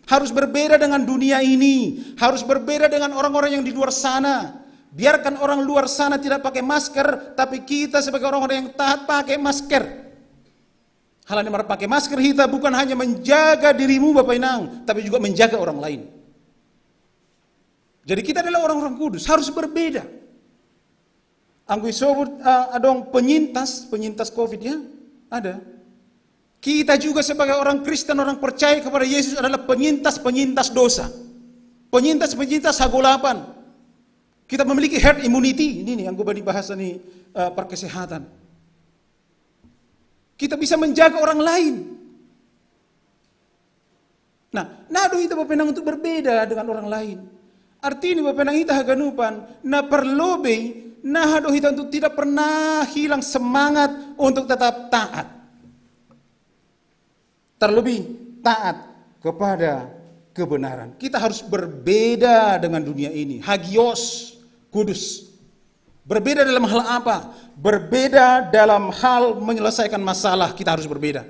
Harus berbeda dengan dunia ini. Harus berbeda dengan orang-orang yang di luar sana. Biarkan orang luar sana tidak pakai masker, tapi kita sebagai orang-orang yang taat pakai masker. Halani marpake masker hita bukan hanya menjaga dirimu, Bapak Inang, tapi juga menjaga orang lain. Jadi kita adalah orang-orang kudus, harus berbeda. Anggo isobut, ah, adong penyintas, penyintas covid, ya, ada. Kita juga sebagai orang Kristen, orang percaya kepada Yesus adalah penyintas-penyintas dosa. Penyintas-penyintas hagolapan. Kita memiliki herd immunity, ini nih, anggo bani bahasa nih, eh, parkesehatan. Kita bisa menjaga orang lain. Nah, naha do hita, Bapak Inang, untuk berbeda dengan orang lain. Artinya, Bapak Inang, hita haganupan, na parlobei, naha do hita untuk tidak pernah hilang semangat untuk tetap taat. Terlebih taat kepada kebenaran. Kita harus berbeda dengan dunia ini. Hagios, kudus. Berbeda dalam hal apa? Berbeda dalam hal menyelesaikan masalah, kita harus berbeda.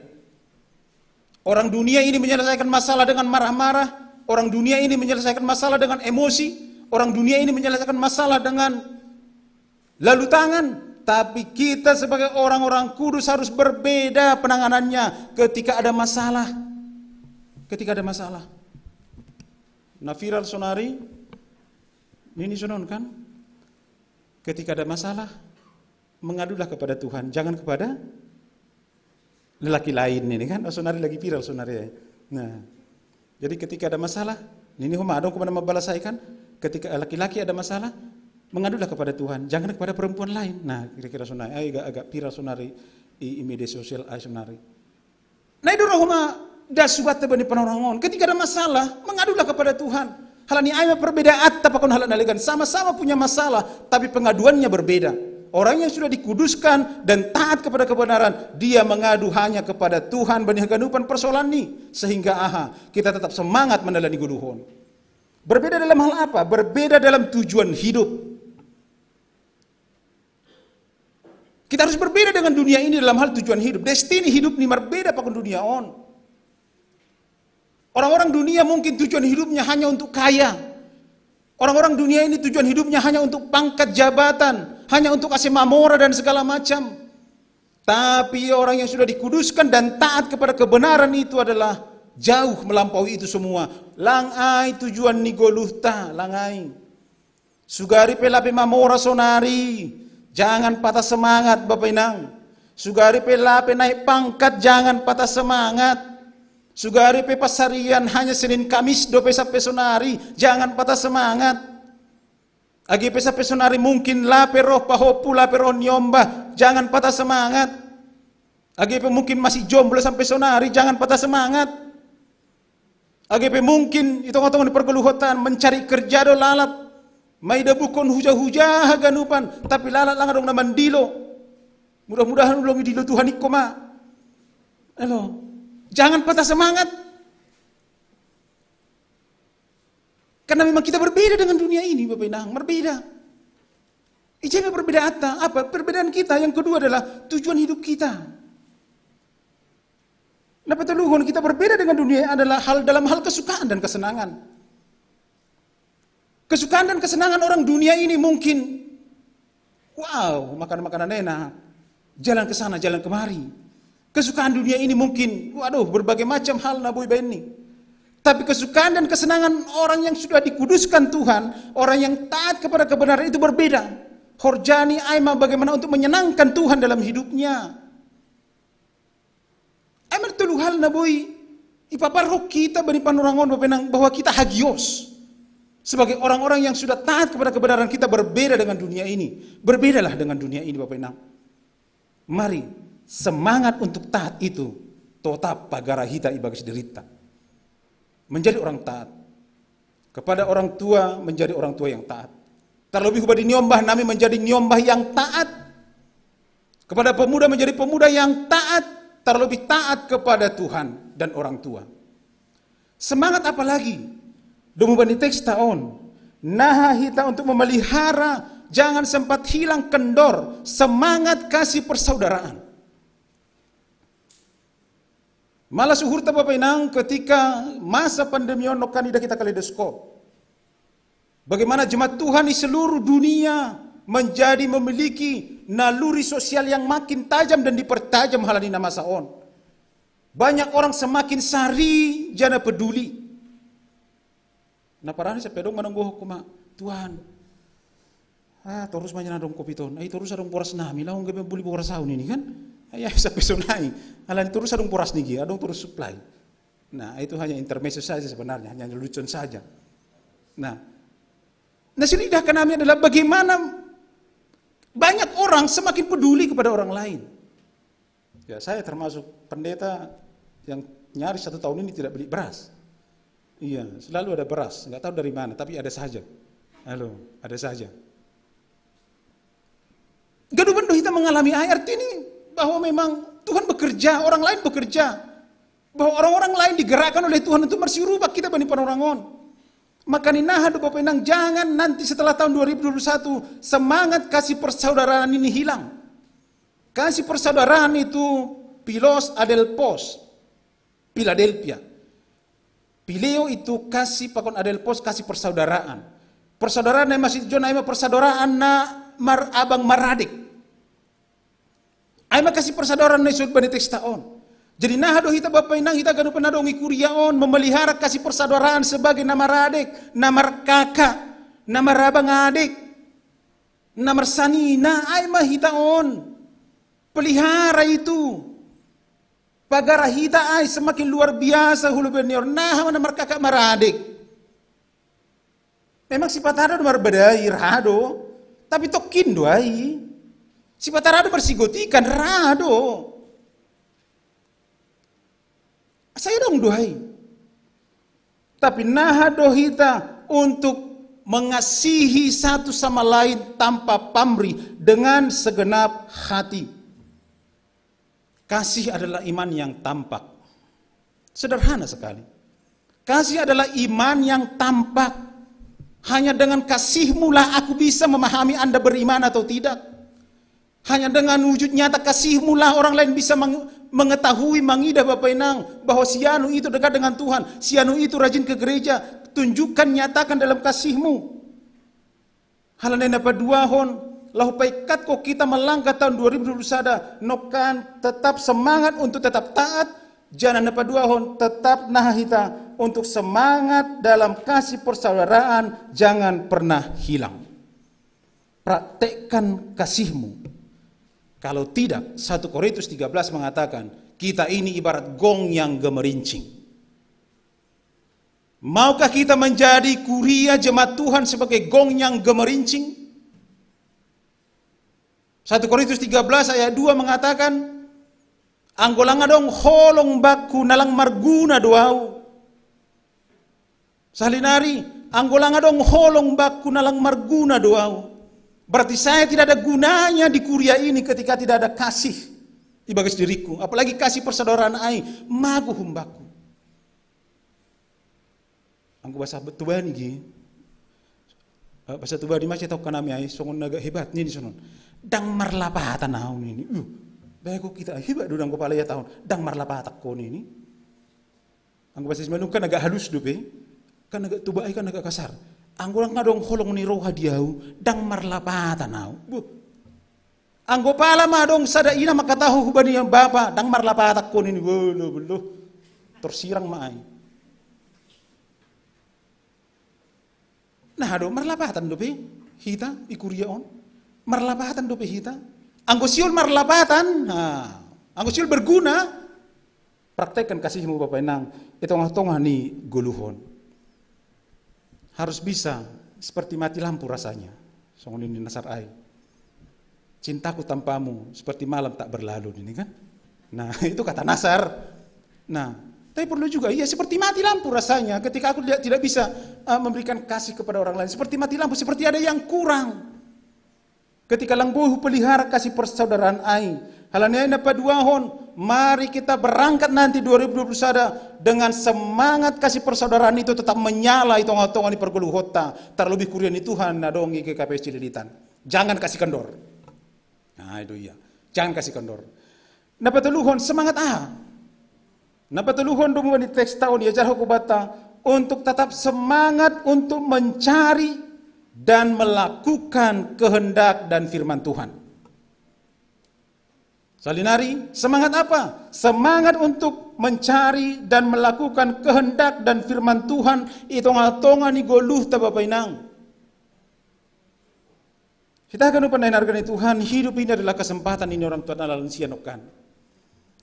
Orang dunia ini menyelesaikan masalah dengan marah-marah, orang dunia ini menyelesaikan masalah dengan emosi, orang dunia ini menyelesaikan masalah dengan lalu tangan, tapi kita sebagai orang-orang kudus harus berbeda penanganannya ketika ada masalah. Ketika ada masalah. Nah, viral sonari, ini sonon kan? Ketika ada masalah, mengadulah kepada Tuhan, jangan kepada Lelaki lain ini kan, oh, sonari lagi viral sonari. Nah, jadi ketika ada masalah, ini homa adong kumana mabalasai kan, ketika laki-laki ada masalah, mengadulah kepada Tuhan, jangan kepada perempuan lain. Nah, kira-kira sonari, ai agak, agak viral sonari i, i media sosial ai sonari. Nai dora homa da subatta bani panorangon. Ketika ada masalah, mengadulah kepada Tuhan. Halani ai ma perbedaan, tapi kon halak nalegan sama-sama punya masalah, tapi pengaduannya berbeda. Orang yang sudah dikuduskan dan taat kepada kebenaran, dia mengadu hanya kepada Tuhan bani haganupan persoalan ni, sehingga aha, kita tetap semangat menjalani goluhon. Berbeda dalam hal apa? Berbeda dalam tujuan hidup. Kita harus berbeda dengan dunia ini dalam hal tujuan hidup. Destiny hidup ni marbeda pakon dunia on. Orang-orang dunia mungkin tujuan hidupnya hanya untuk kaya. Orang-orang dunia ini tujuan hidupnya hanya untuk pangkat jabatan, hanya untuk ase mamora dan segala macam. Tapi orang yang sudah dikuduskan dan taat kepada kebenaran itu adalah jauh melampaui itu semua. Lang ai tujuan ni goluhta, lang ai. Sugari pe lape mamora sonari, jangan patah semangat, Bapak Inang. Sugari pe lape naik pangkat, jangan patah semangat. Sugari pe pasarian hanya Senin Kamis dope sampe sonari, jangan patah semangat. Agi pe sampe sonari mungkin lape roh pahopu, lape roh niombah, jangan patah semangat. Agi pe mungkin masih jomblo sampe sonari, jangan patah semangat. Agi pe mungkin i tonga-tonga ni pargoluhonta mencari kerja do lalap, mai dabuhon huja-huja haganupan, tapi lalap lang adong na mandilo. Mudah-mudahan ulang idilo Tuhan ingkon ma. Elo, jangan patah semangat. Karena memang kita berbeda dengan dunia ini, Bapak Inang, berbeda. Ijai ma perbedaanta, apa? Perbedaan kita yang kedua adalah tujuan hidup kita. Na patoluhon kita berbeda dengan dunia adalah hal dalam hal kesukaan dan kesenangan. Kesukaan dan kesenangan orang dunia ini mungkin, wow, makan makanan enak, jalan ke sana, jalan kemari. Kesukaan dunia ini mungkin, waduh, berbagai macam hal na boi baen ni. Tapi kesukaan dan kesenangan orang yang sudah dikuduskan Tuhan, orang yang taat kepada kebenaran itu berbeda. Horjani ai ma bagaimana untuk menyenangkan Tuhan dalam hidupnya. Ai ma tolu hal na boi ipaparroh kita bani panorangon, Bapak Inang, bahwa kita hagios. Sebagai orang-orang yang sudah taat kepada kebenaran, kita berbeda dengan dunia ini. Berbedalah dengan dunia ini, Bapak Inang. Mari, semangat untuk taat itu totap pagara hita i bagas dirita. Menjadi orang taat. Kepada orang tua, menjadi orang tua yang taat. Terlebih badi niombah nami, menjadi niombah yang taat. Kepada pemuda, menjadi pemuda yang taat, terlebih taat kepada Tuhan dan orang tua. Semangat apa lagi? Domu bani teksta on, naha hita untuk memelihara, jangan sempat hilang kendor semangat kasih persaudaraan. Malas uhurta, Bapak Inang, ketika masa pandemi on, nongkan ida hita kaleidoskop, bagaimana jemaat Tuhan di seluruh dunia menjadi memiliki naluri sosial yang makin tajam dan dipertajam halani na masa on. Banyak orang semakin sari jana peduli. Na parani sampe adong manang gohok ma, Tuhan, ah, torus ma jana adong covid on, ai torus adong boras nami, laho gabe buli boras au nini kan. Ai, ai, sampe sonai. Alani torus adong boras nigi, adong torus supply. Nah, itu hanya intermezzo saja sebenarnya, hanya lelucon saja. Nah, na sinidahkan nami adalah bagaimana banyak orang semakin peduli kepada orang lain. Ya, saya termasuk pendeta yang nyaris satu tahun ini tidak beli beras. Iya, selalu ada beras, nggak tahu dari mana, tapi ada saja. Halo, ada saja. Gaduh bendo kita mengalami ai, arti ini bahwa memang Tuhan bekerja, orang lain bekerja. Bahwa orang-orang lain digerakkan oleh Tuhan untuk marsiurupa kita bani panorangon. Maka ni naha do Bapak Inang, jangan nanti setelah tahun dua ribu dua puluh satu semangat kasih persaudaraan ini hilang. Kasih persaudaraan itu Philos Adelphos, Philadelphia. Phileo itu kasih, pakon Adelphos kasih persaudaraan. Persaudaraan na masih jona ima persaudaraan na mar abang maradek. Ai ma kasih persaudaraan na isut bani teksta on. Jadi naha do hita Bapak Inang, hita ganupan na dong i kuria on memelihara kasih persaudaraan sebagai na maradek, na markaka, na marabang adek, na marsanina, ai ma hita on. Pelihara itu. Pagara hita ai semakin luar biasa hulu benior. Naha mana markaka maradik. Memang sipata ra do marbadai, ra do. Tapi tokin do ai. Sipata ra do marsigotikan, ra do. Saya dong do ai. Tapi naha do hita untuk mengasihi satu sama lain tanpa pamrih, dengan segenap hati. Kasih adalah iman yang tampak. Sederhana sekali. Kasih adalah iman yang tampak. Hanya dengan kasihmulah aku bisa memahami Anda beriman atau tidak. Hanya dengan wujud nyata kasihmulah orang lain bisa meng-, mengetahui, mengidap Bapak Inang, bahwa si anu itu dekat dengan Tuhan, si anu itu rajin ke gereja. Tunjukkan, nyatakan dalam kasihmu. Hal lain na paduahon, laho paikatko kita melangkah tahun dua ribu dua puluh sada, nokan tetap semangat untuk tetap taat, janah na paduahon tetap naha hita untuk semangat dalam kasih persaudaraan, jangan pernah hilang. Praktekkan kasihmu. Kalau tidak, satu Korintus tiga belas mengatakan, kita ini ibarat gong yang gemerincing. Maukah kita menjadi kuria jemaat Tuhan sebagai gong yang gemerincing? Satu Korintus tiga belas ayat dua mengatakan, anggo langa dong holong bakku na lang marguna do au. Salinari, anggo langa dong holong bakku na lang marguna do au. Berarti saya tidak ada gunanya di kuria ini ketika tidak ada kasih di bagas diriku. Apalagi kasih persaudaraan ai, mago humbakku. Anggo bahasa Tuban i ge. Eh, bahasa Tuban i ma sitaukan nami ai, songon na agak hebat nini sonon. Ndang marlapatan au nini. Uh, beko kita hebat do anggo pala ia taon. Ndang marlapatan ho nini. Anggo bahasa Simalungun kan agak halus dope. Kan agak Tuban ai kan agak kasar. Anggo langa dong holong ni roha di au, ndang marlapatan au. Buh. Anggo pala ma adong sada ina mangkatahon hubani bapa, ndang marlapatan ho nini, bolo, bolo. Torsirang ma ai. Nah, do marlapatan dope hita i kuria on. Marlapatan dope hita. Anggo sihol marlapatan, nah, anggo sihol berguna, praktekkan kasihmu Bapak Inang, i tongah-tongah ni goluhon. Harus bisa seperti mati lampu rasanya. Songon nini Nasar ai. Cintaku tanpamu seperti malam tak berlalu ini kan. Nah, itu kata Nasar. Nah, tapi perlu juga, iya, seperti mati lampu rasanya ketika aku tidak, tidak bisa, eh, memberikan kasih kepada orang lain. Seperti mati lampu, seperti ada yang kurang. Ketika lang boi hupelihara kasih persaudaraan ai. Hal na paduahon, mari kita berangkat nanti dua ribu dua puluh sada dengan semangat kasih persaudaraan itu tetap menyala i tongah-tongah ni pargoluhonta, terlebih kuria ni Tuhan na adong i G K P S Cililitan. Jangan kasih kendor. Nah, itu iya. Jangan kasih kendor. Na patoluhon, semangat aha? Na patoluhon domu bani teksta on, diajarhon hubanta untuk tetap semangat untuk mencari dan melakukan kehendak dan firman Tuhan. Salinari, semangat apa? Semangat untuk mencari dan melakukan kehendak dan firman Tuhan i tongah-tongah ni goluhta Bapak Inang. Hita haganupan na hinarga ni Tuhan, hidup ini adalah kesempatan, ini orang tua na lansia nongkan.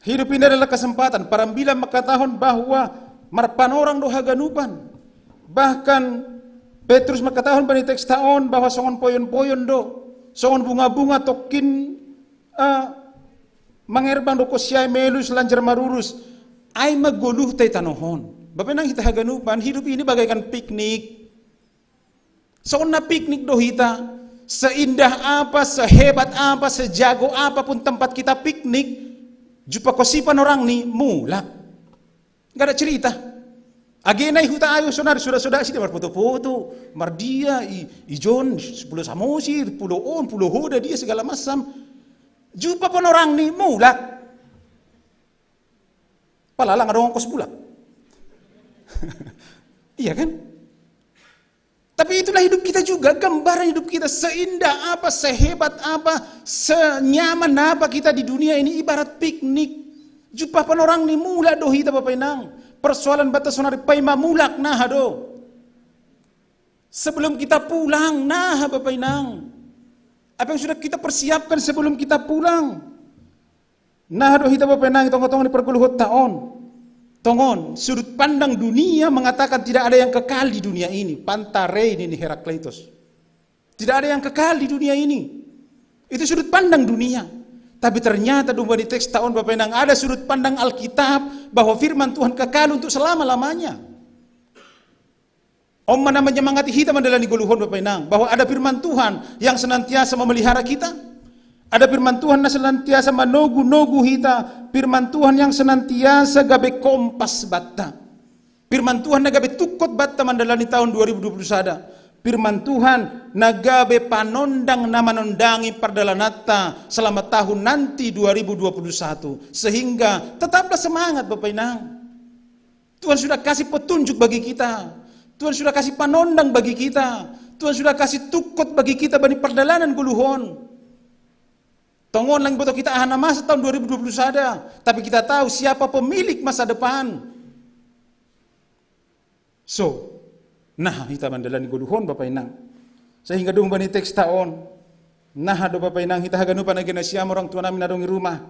Hidup ini adalah kesempatan. Parambilan mangkatahon bahwa marpanorang do haganupan. Bahkan Petrus mangkatahon bani teksta on bahwa songon poyon-poyon do, songon bunga-bunga tongkin, eh, mangerbang do kosiai melus lanjar marurus. Ai ma goluhta i tanoh on. Bapak Inang, hita haganupan, hidup ini bagaikan piknik. Songon na piknik do hita, seindah apa, sehebat apa, sejago apapun tempat kita piknik, jumpa ho si panorangni, mulak. Nggak ada cerita. Age na i huta ayo sonari soda-soda si dia marpoto-poto, mardia, i, ijon, pulo Samosir, pulo on, pulo Hoda, dia segala macam. Jumpa panorangni, mulak. Pala lang adong ongkos mulak. Iya kan? Tapi itulah hidup kita juga, gambaran hidup kita. Seindah apa, sehebat apa, senyaman apa kita di dunia ini, ibarat piknik. Jumpa panorangni, mulak do hita Bapak Inang. Persoalan banta sonari, paima mulak naha do? Sebelum kita pulang, naha Bapak Inang? Apa yang sudah kita persiapkan sebelum kita pulang? Nah do hita bapenang tonga-tonga ni perguluhon taon. Tongon, sudut pandang dunia mengatakan tidak ada yang kekal di dunia ini. Pantarei nini Herakleitos. Tidak ada yang kekal di dunia ini. Itu sudut pandang dunia. Tapi ternyata dumba di teks taon bapenang ada sudut pandang Alkitab bahwa firman Tuhan kekal untuk selama-lamanya. Om mana menyemangati hita mandalani goluhon bapenang bahwa ada firman Tuhan yang senantiasa memelihara kita. Ada firman Tuhan yang senantiasa manogu-nogu hita. Firman Tuhan yang senantiasa gabe kompas batta. Firman Tuhan na gabe tukot batta mandalani tahun dua ribu dua puluh sada. Firman Tuhan na gabe panondang na manondangi perdalanata selama tahun nanti dua ribu dua puluh satu. Sehingga tetaplah semangat bapenang. Tuhan sudah kasih petunjuk bagi kita. Tuhan sudah kasih panondang bagi kita. Tuhan sudah kasih tukot bagi kita bani pardalanan goluhon. Tongon lang boto kita ahana masa tahun dua ribu dua puluh sada, tapi kita tahu siapa pemilik masa depan. So, nah hita mandalani goluhon bapenang. Sehingga dumba ni teks taon. Nah do bapenang hita haganupan agen na siam orang tua nami na dong i rumah.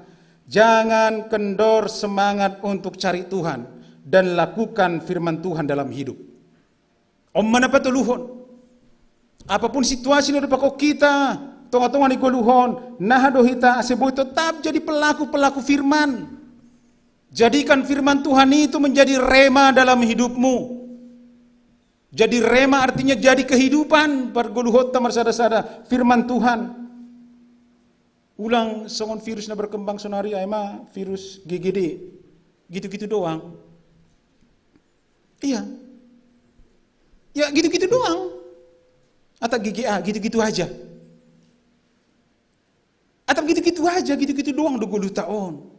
Jangan kendor semangat untuk cari Tuhan dan lakukan firman Tuhan dalam hidup. Om mana patoluhon. Apapun situasi na do pako kita tonga-tonga ni goluhon, nah do hita ase boi tetap jadi pelaku-pelaku firman. Jadikan firman Tuhan itu menjadi rema dalam hidupmu. Jadi rema artinya jadi kehidupan. Pargoluhonta marsada-sada firman Tuhan. Ulang songon virus na berkembang sonari ai ma virus G G D. Gitu-gitu doang. Iya. Ya gitu-gitu doang. Atau G G A, gitu-gitu aja. Atau gitu-gitu aja, gitu-gitu doang do goluh taon.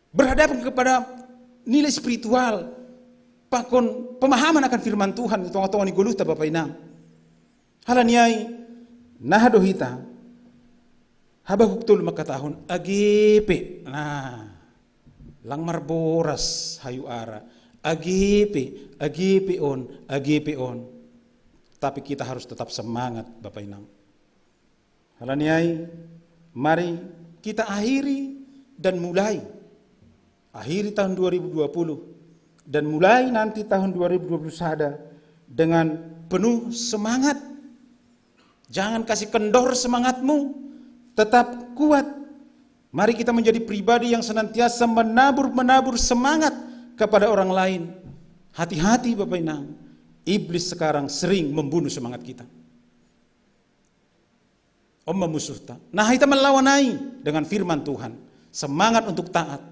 Berhadapan kepada nilai spiritual, pakon pemahaman akan firman Tuhan di tonga-tonga ni goluhta bapenang. Halani ai, nah do hita. Habakuk tolu mangkatahon, age pe. Nah, lang marboras hayu ara. Age pe, age pe on, age pe on. Tapi kita harus tetap semangat, Bapak Inang. Halani ai, mari kita akhiri dan mulai. Akhiri tahun dua ribu dua puluh dan mulai nanti tahun dua ribu dua puluh sada dengan penuh semangat. Jangan kasih kendor semangatmu, tetap kuat. Mari kita menjadi pribadi yang senantiasa menabur-menabur semangat kepada orang lain. Hati-hati Bapak Inang, iblis sekarang sering membunuh semangat kita. Om ma musuhta. Nah, hita melawan ai dengan firman Tuhan. Semangat untuk taat.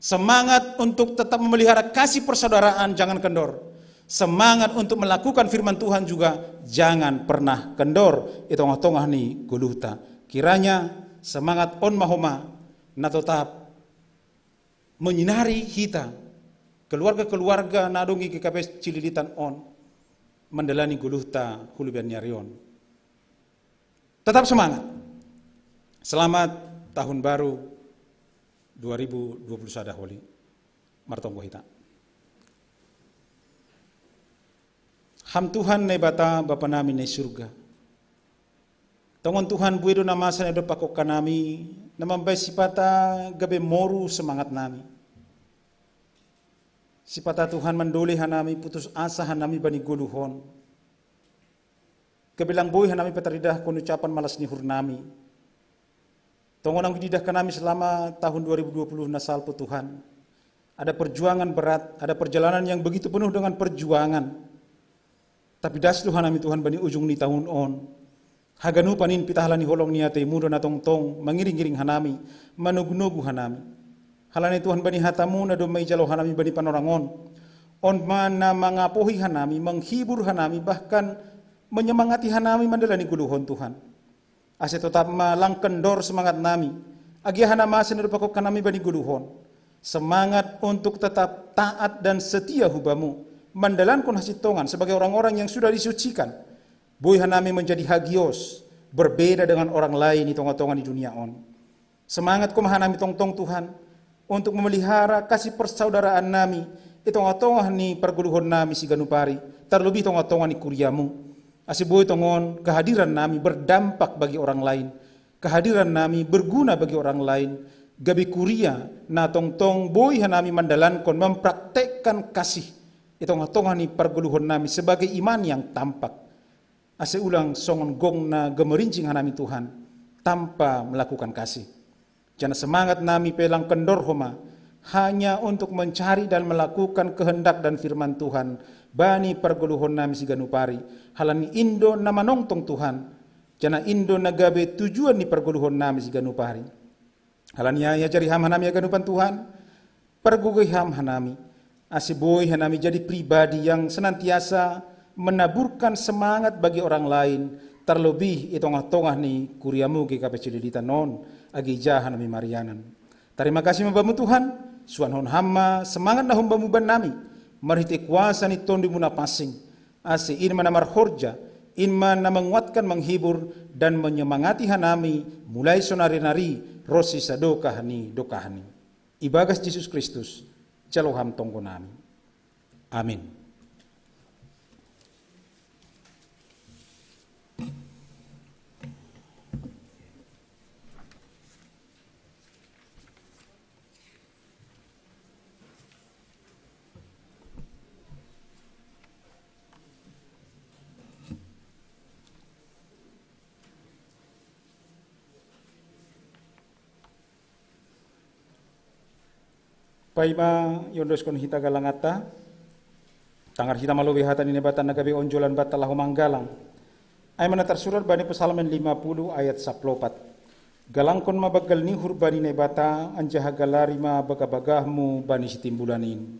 Semangat untuk tetap memelihara kasih persaudaraan, jangan kendor. Semangat untuk melakukan firman Tuhan juga jangan pernah kendor. I tongah-tongah ni goluhta. Kiranya semangat on ma homa na tetap menyinari hita, keluarga-keluarga na dong i G K P S Cililitan on, mandalani goluhta hulubian ni ari on. Tetap semangat. Selamat tahun baru dua ribu dua puluh sada holi. Martonggo hita. Ham Tuhan Naibata, Bapa nami na i surga. Tongon Tuhan, buei do na masa na idompak ho hanami, na mambahen sipata gabe moru semangat nami. Sipata Tuhan mandole hanami putus asa hanami bani goluh on. Gabe lang boi hanami pataridahkon ucapan malas ni uhur nami. Tongon anggo ididah hanami selama tahun dua ribu dua puluh na salpu Tuhan. Ada perjuangan berat, ada perjalanan yang begitu penuh dengan perjuangan. Tapi das do hanami Tuhan bani ujung ni tahun on. Haganupan in pitah halani holong ni ateimu do na tongtong mangiring-iring hanami, manogu-nogu hanami. Halani Tuhan bani hatamu na domma ijalo hanami bani panorang on. On ma na mangapohi hanami, menghibur hanami, bahkan menyemangati hanami mandalani goluh on Tuhan. Ase totap ma lang kendor semangat nami. Agia hanami ase na dopak ho hanami bani goluh on. Semangat untuk tetap taat dan setia hu Bamu. Mandalankon hasintongan sebagai orang-orang yang sudah disucikan. Boi hanami menjadi hagios, berbeda dengan orang lain i tongah-tongah ni dunia on. Semangat Ho ma hanami tongtong Tuhan, untuk memelihara kasih persaudaraan nami, i tongah-tongah ni pargoluhon nami siganup ari, tarlobih tongah-tongah ni kuriamu. Ase boi tongon kehadiran nami berdampak bagi orang lain, kehadiran nami berguna bagi orang lain, gabe kuria na tongtong boi hanami mandalankon, mempraktekkan kasih i tongah-tongah ni pargoluhon nami sebagai iman yang tampak. Ase ulang songon gong na gemerinjing hanami Tuhan, tanpa melakukan kasih. Janah semangat nami pe lang kendor homa, hanya untuk mencari dan melakukan kehendak dan firman Tuhan bani pargoluhon nami siganup ari, halani in do na manongtong Tuhan, janah in do na gabe tujuan ni pargoluhon nami siganup ari. Halani ai ajari ham hanami haganupan Tuhan, pargogoi ham hanami, ase boi hanami jadi pribadi yang senantiasa menaburkan semangat bagi orang lain, terlebih i tongah-tongah ni kuriamu G K P C Lilitan on, age ija hanami marianan. Tarima kasih ma Bamu Tuhan, suanhon ham ma semangat na humbamu bannami, marhitei kuasa ni Tondumu na pansing, ase in ma na marhorja, in ma na menguatkan, menghibur, dan menyemangati hanami mulai sonari nari ronsi sadokah ni dokahni. Ibagas Jesus Kristus, jalo ham tonggo nami. Amin. Paima iondoskon hita galanganta, tangar hita ma lobei hata ni Naibata na gabe onjolan banta laho manggalang. Ai ma na tarsurat bani Psalmen lima puluh ayat saplopat. Galangkon ma banggal ni uhur bani Naibata, anjaha galari ma bagah-bagahmu bani sitimbulan in.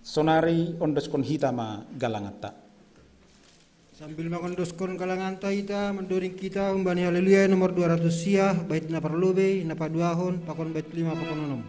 Sonari ondoskon hita ma galanganta. Sambil mangondoskon galanganta hita, mandoding hita humbani Haleluya nomor dua ratus sia, bait na parlobei, na paduahon, pakon bait lima pakon onom.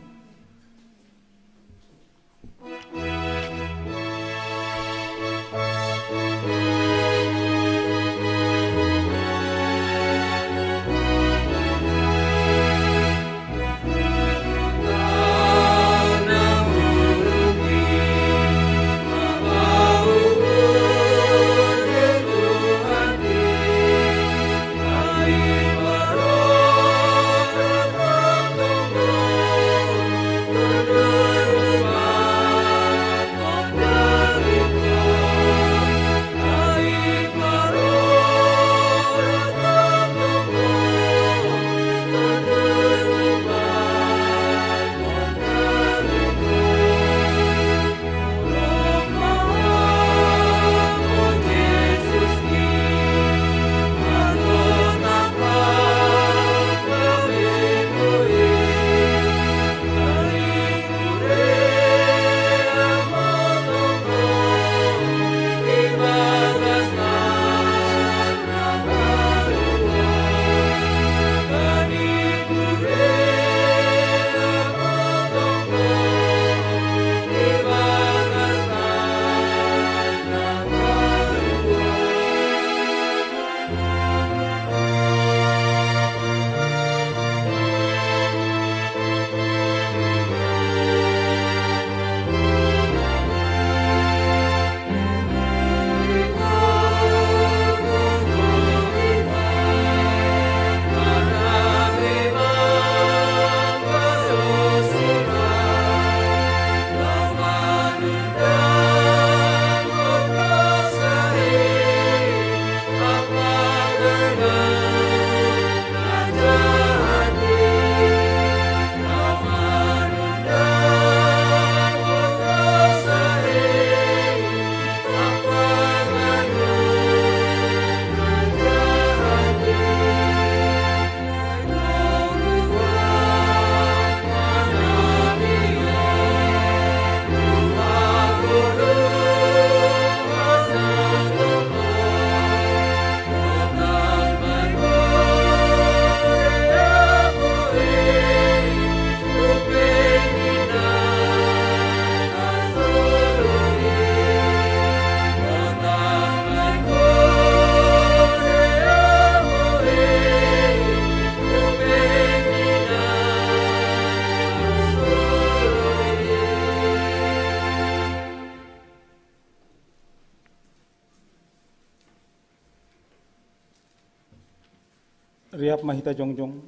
Riap ma hita jongjong.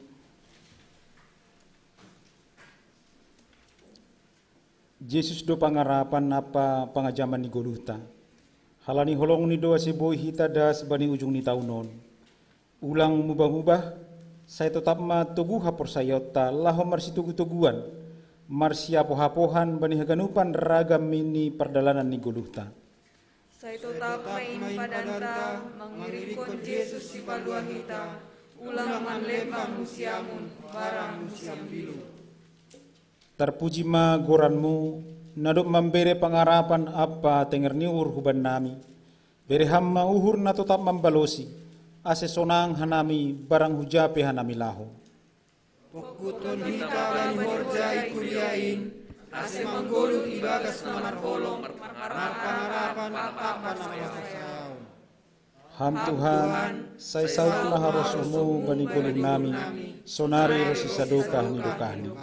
Jesus do pangarapan ampa pangajaman ni goluhta. Halani holongni do ase boi hita das bani ujung ni taon on. Ulang mubah-mubah, sai totap ma togu haporsayaonta laho marsitogu-toguan, marsiapoh-apohan bani haganupan ragam ni pardalanan ni goluhta. Sai totap ma in padanta mangiringkon Jesus Sipaluah hita, ulang manlembang hu siamun barang hu siambilu. Tarpuji ma goranmu, na dob mambere pangarapan ampa tenger ni uhur hubannami. Bere ham ma uhur na totap mambalosi, ase sonang hanami barang huja pe hanami laho. Pongkuthon hita bani horja i kuria in, ase manggoluh ibagas na marholong, marpangarapan ampa na marhaporsayaon. Ham Tuhan, sai saut ma harosuhmu bani goluhnami, sonari ronsi sadokah ni dokahni.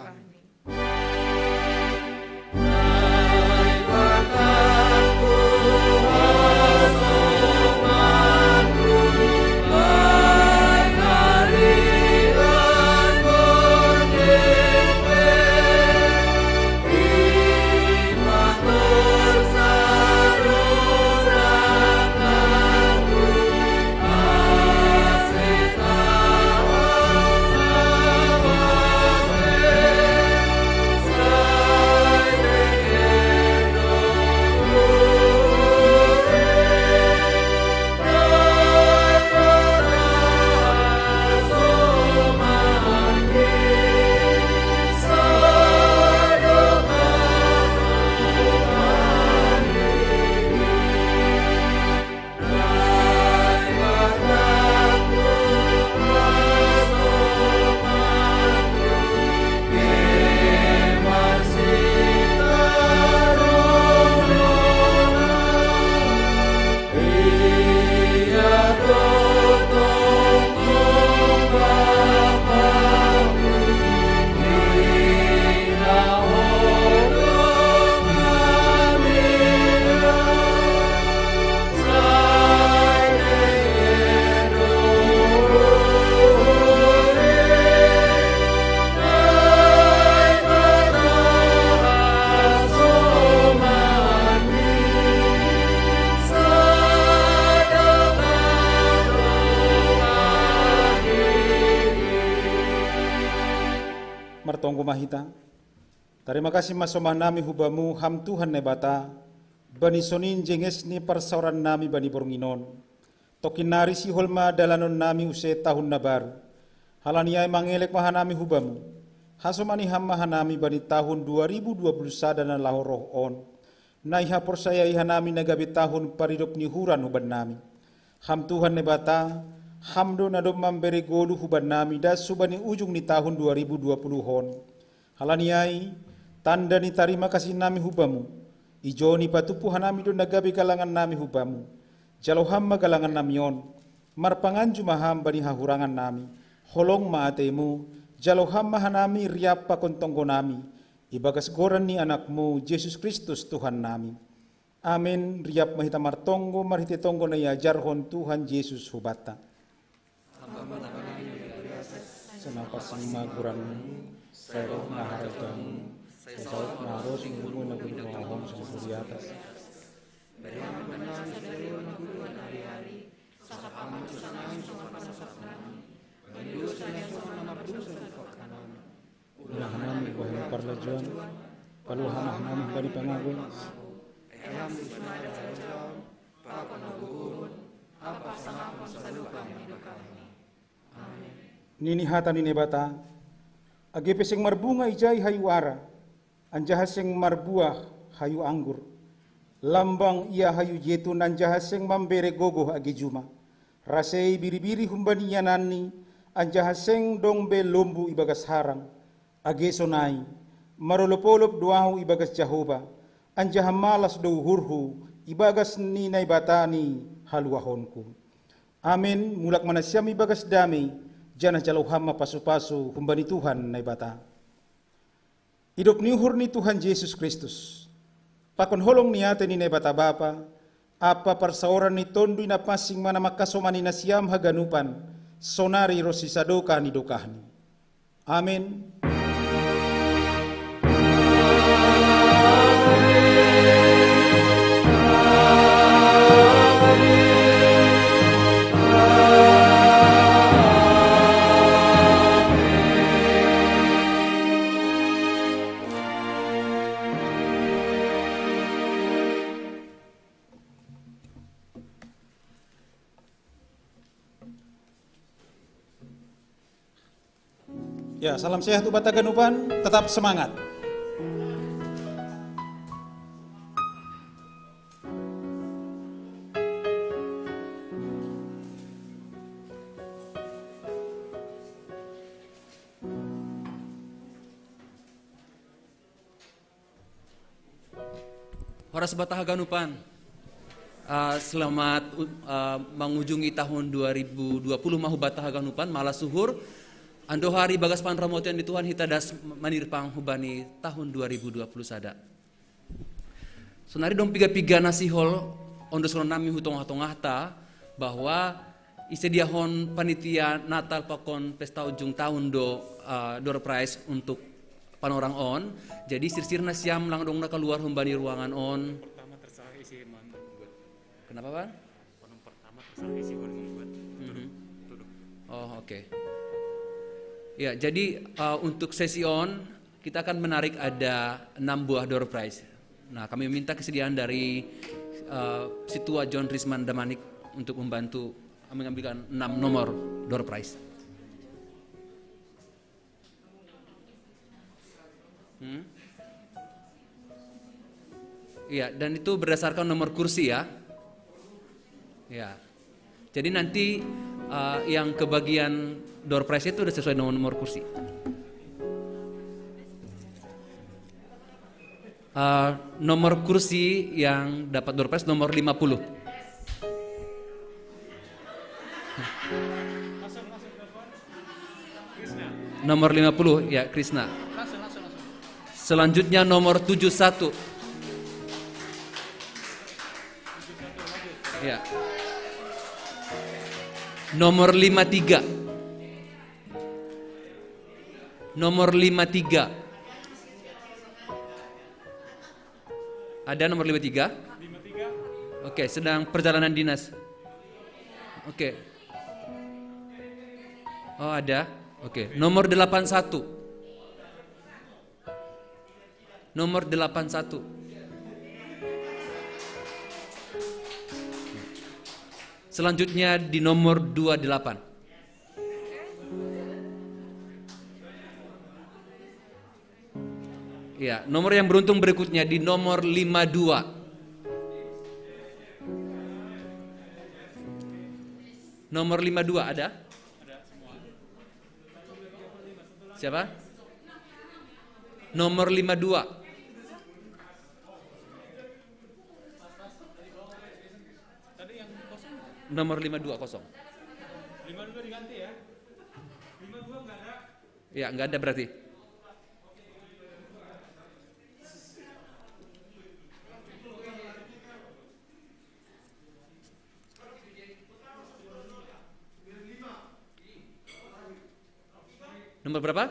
Martonggo ma hita. Tarima kasih ma somahnami hu Bamu, Ham Tuhan Naibata, bani sonin jenges ni parsaorannami bani borngin on. Tongkin nari sihol ma dalanonnami use tahun na baru. Halani ai mangelek ma hanami hu Bamu. Hasomani Ham ma hanami bani tahun dua ribu dua puluh sada na laho roh on, na ihaporsayai hanami na gabe tahun paridop ni uhuran hubannami. Ham Tuhan Naibata, Ham do na dob mambere goluh hubannami das hubani ujung ni tahun dua ribu dua puluh on. Halani ai, tanda ni tarima kasihnami hu Bamu, ijon ipatumpu hanami do na gabe galangannami hu Bamu. Jalo Ham ma galangannami on, marpanganju ma Ham bani hahurangannami, holong ma atemu, jalo Ham ma hanami riap pakon tonggonami, ibagas goran ni Anakmu, Jesus Kristus Tuhannami. Amen. Riap ma hita martonggo marhite tonggo na iajarhon Tuhan Jesus hubanta. Sai na pansing ma goranmu, sai roh ma harajaonmu, sai saut ma ro singkupmu na gulgulahon songkuriatas. Ulang hanami bohen parlajuan, paluah hanami bani pangago. Nini hata ni Naibata, age pe seng marbunga ijai hayu ara, anjaha seng marbuah hayu anggur. Lambang ia hayu jetun anjaha seng mambere gogoh age juma. Rasei biri-biri humbani iananni, anjaha seng dong be lombu ibagas harang. Age sonai, marolop-olop do ahu ibagas Jahoba, anjaha malas do uhurhu ibagas ni Naibata ni haluahonku. Amen. Mulak ma nasiam ibagas damei, janah jalo Ham ma pasu-pasu humbani Tuhan Naibata. Idop ni uhur ni Tuhan Jesus Kristus, pakon holong ni ate ni Naibata Bapa, ampa parsaoran ni Tonduy Napansing ma na mangkasomani nasiam haganupan, sonari ronsi sadokah ni dokahni. Amen. Ya, salam sehat Ubat Taganupan, tetap semangat. Horas Bata Haganupan. Ah, selamat, ah, mangujungi tahun dua ribu dua puluh mahu Bata Haganupan, malas suhur. Ando hari bagas panramotion di Tuhan hita das manirpang hubani tahun dua ribu dua puluh sada. Sonari dong piga-piga nasihol, ondo sonari nami hu tongah-tongah ta, bahwa isediahon panitia Natal pakon pesta ujung tahun do, ah, door prize untuk panorang on. Jadi sirsir na siam lang dong na kaluar humbani ruangan on. Pertama terserah isi man buat. Kenapa, Bang? Kono pertama terserah isi man buat. Mhm. Tuduh. Tuduh. Oh, oke. Ya, jadi, ah, untuk sesi on kita akan menarik ada enam buah door prize. Nah, kami meminta kesediaan dari, eh, Situa John Risman Damanik untuk membantu mengambilkan enam nomor door prize. Hmm? Iya, dan itu berdasarkan nomor kursi ya. Ya. Jadi nanti, eh, yang kebagian door prize itu udah sesuai nomor, nomor kursi. Eh, nomor kursi yang dapat door prize nomor lima puluh. Nomor lima puluh, ya, Krisna. Selanjutnya nomor tujuh satu. Ya. Nomor lima tiga. Nomor lima tiga. Ada nomor lima tiga? Oke, sedang perjalanan dinas. Oke. Oh, ada. Oke, nomor delapan satu. Nomor delapan satu. Selanjutnya di nomor dua delapan. Ya, nomor yang beruntung berikutnya di nomor lima dua. Nomor lima dua ada? Siapa? Nomor lima dua. Nomor lima dua kosong. Lima dua diganti ya. Lima dua nggak ada. Ya, nggak ada berarti. Nomor berapa?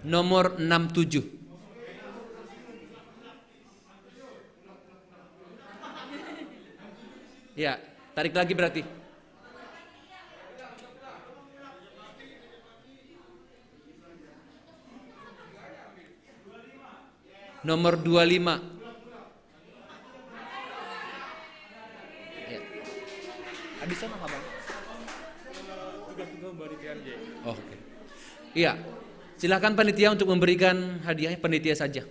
Nomor enam tujuh. Ya, tarik lagi berarti. Nomor dua lima. Ya. Habis sana, Abang. Tugas-tugas panitia, J. Oke. Iya. Silahkan panitia untuk memberikan hadiahnya, panitia saja.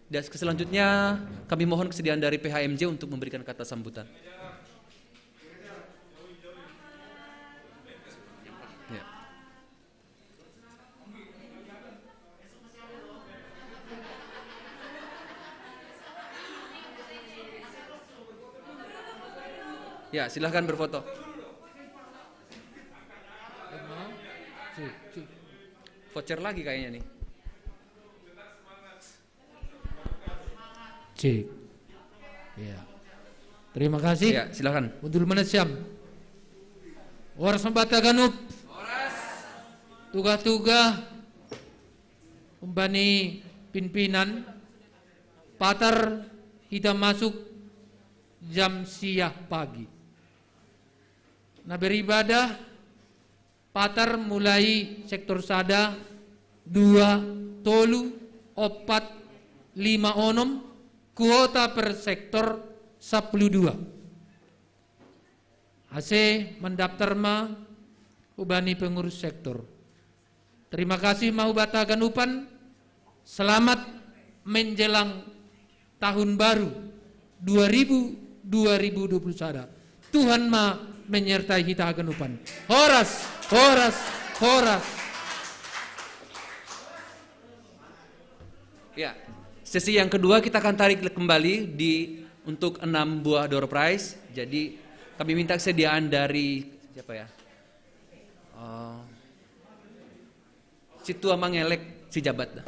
Dan selanjutnya kami mohon kesediaan dari P H M J untuk memberikan kata sambutan. Ya. Ya, silahkan berfoto. Cik, cik. Voucher lagi kayaknya nih. Cik. Ya. Terima kasih. Ya, silakan. Untuk mana siam? Horas Bata ganup. Tuga-tuga umbani pimpinan, patar hita masuk jam sia pagi. Na beribadah, patar mulai sektor sada, dua, tolu, opat, lima onom, kuota per sektor sapuluh dua. Ase mendaftar ma ubani pengurus sektor. Terima kasih ma uba haganupan. Selamat menjelang tahun baru dua ribu, dua ribu dua puluh satu. Tuhan ma menyertai hita haganupan. Horas, horas, horas. Ya, sesi yang kedua kita akan tarik kembali di untuk enam buah door prize. Jadi kami minta kesediaan dari siapa ya? Eh, si tua mangelek si jabat dah.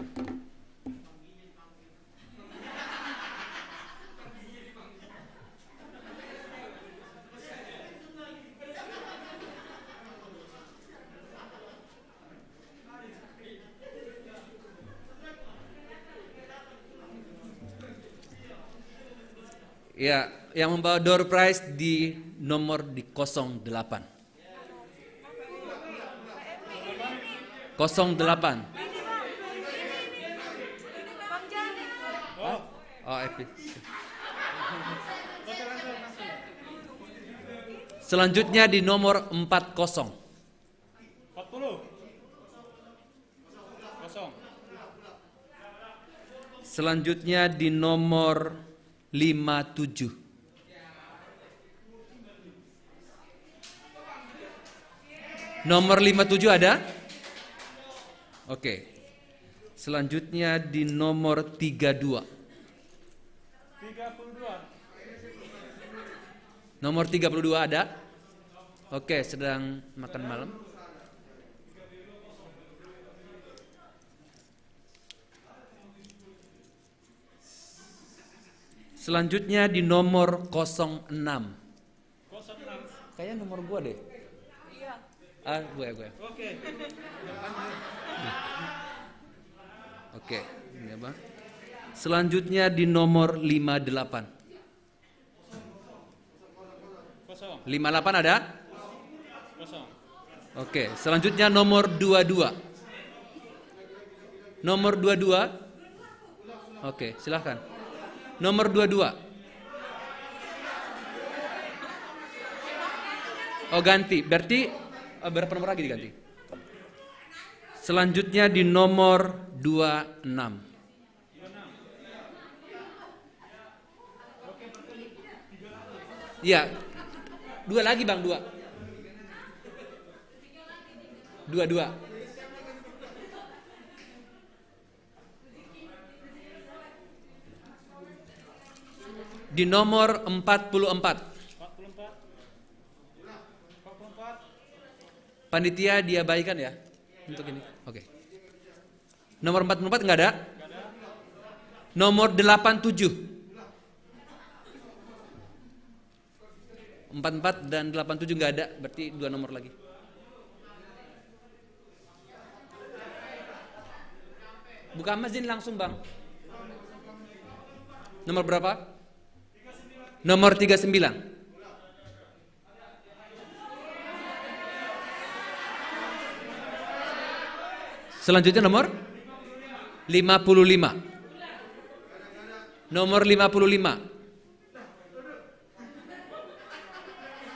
Ya, yang membawa door prize di nomor di kosong delapan. Kosong delapan. Oh, Epi. Selanjutnya di nomor empat kosong. Empat puluh. Kosong. Selanjutnya di nomor lima tujuh. Nomor lima tujuh ada? Oke. Selanjutnya di nomor tiga dua. Tiga puluh dua. Nomor tiga puluh dua ada? Oke, sedang makan malam. Selanjutnya di nomor kosong enam. Kosong enam. Kayaknya nomor gua deh. Iya. Ah, gue, gue. Oke. Oke, ini apa? Selanjutnya di nomor lima delapan. Kosong. Lima delapan ada? Kosong. Oke, selanjutnya nomor dua dua. Nomor dua dua. Oke, silahkan. Nomor dua dua. Oh, ganti. Berarti eh, berapa nomor lagi diganti? Selanjutnya di nomor dua enam. Iya. Dua lagi, Bang, dua. Dua dua. Di nomor empat puluh empat. Empat puluh empat. Empat puluh empat. Panitia diabaikan ya untuk ini. Oke. Nomor empat puluh empat nggak ada? Nomor delapan tujuh. Empat empat dan delapan tujuh nggak ada, berarti dua nomor lagi. Buka mesin langsung, Bang. Nomor berapa? Nomor tiga sembilan. Selanjutnya nomor lima puluh lima. Nomor lima puluh lima.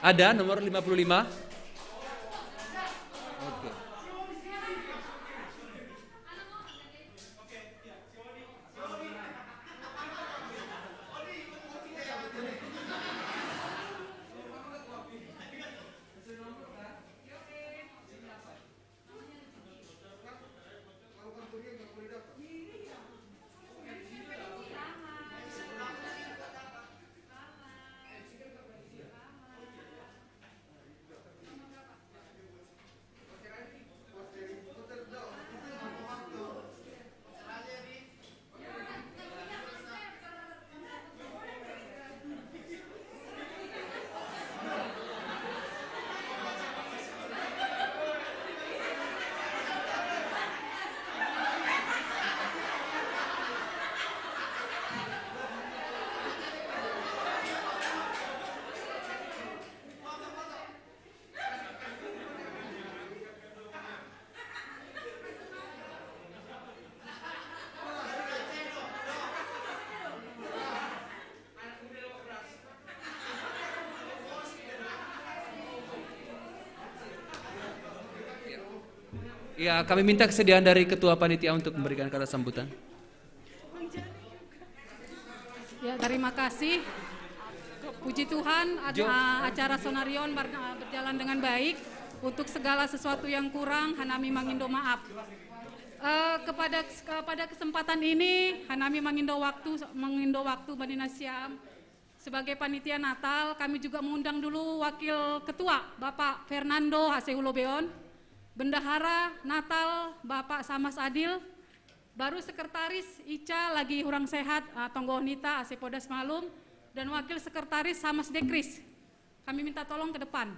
Ada nomor lima puluh lima? Oke. Ya, kami minta kesediaan dari ketua panitia untuk memberikan kata sambutan. Ya, terima kasih. Puji Tuhan, ad- Jo. Ah, acara Sonarion bar- ah, berjalan dengan baik. Untuk segala sesuatu yang kurang, hanami mangindo maaf. Eh, kepada kepada kesempatan ini, hanami mangindo waktu, mangindo waktu bandina Siam. Sebagai panitia Natal, kami juga mengundang dulu wakil ketua, Bapak Fernando Hasehulobeon, bendahara Natal, Bapak Samas Adil, baru sekretaris Ica lagi kurang sehat, ah, tonggo nita, ase podas malum, dan wakil sekretaris Samas Dekris. Kami minta tolong ke depan.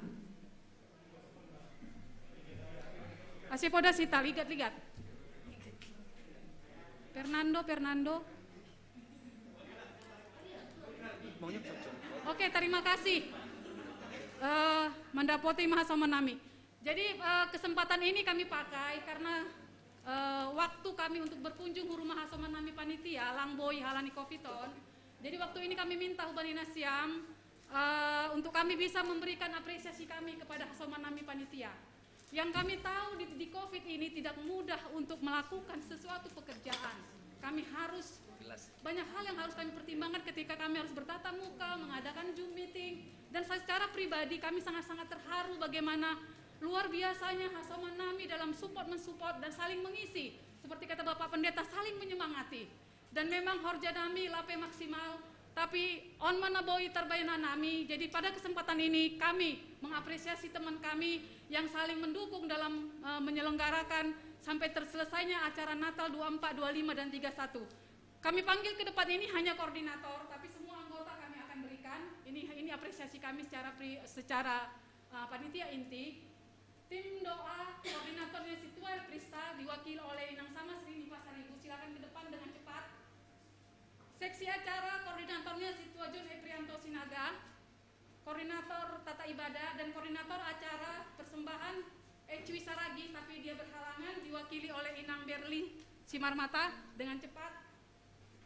Ase podas ita, ligat-ligat. Fernando, Fernando. Oke, terima kasih. Eh, mandapoti mahasoman nami. Jadi, eh, kesempatan ini kami pakai karena, eh, waktu kami untuk berkunjung ke rumah hasoman nami panitia, lang boi halani covid on. Jadi waktu ini kami minta hubani nasiam, eh, untuk kami bisa memberikan apresiasi kami kepada hasoman nami panitia. Yang kami tahu di, di covid ini tidak mudah untuk melakukan sesuatu pekerjaan. Kami harus, jelas, banyak hal yang harus kami pertimbangkan ketika kami harus bertatap muka, mengadakan Zoom meeting. Dan secara pribadi kami sangat-sangat terharu bagaimana luar biasanya hasoman nami dalam support mensupport dan saling mengisi. Seperti kata Bapak Pendeta, saling menyemangati. Dan memang horja nami lape maksimal, tapi on mana boi terbaina nami. Jadi pada kesempatan ini kami mengapresiasi teman kami yang saling mendukung dalam, eh, menyelenggarakan sampai terselesainya acara Natal dua empat, dua lima, dan tiga satu. Kami panggil ke depan ini hanya koordinator, tapi semua anggota kami akan berikan. Ini ini apresiasi kami secara pri, secara, eh, panitia inti. Tim doa koordinatornya si Tuan Pristal diwakili oleh Inang Sama Sri Nipasaribu. Silakan ke depan dengan cepat. Seksi acara koordinatornya si Tuan John Eprianto Sinaga. Koordinator tata ibadah dan koordinator acara persembahan Ecwi Saragi, tapi dia berhalangan, diwakili oleh Inang Berli Simarmata dengan cepat.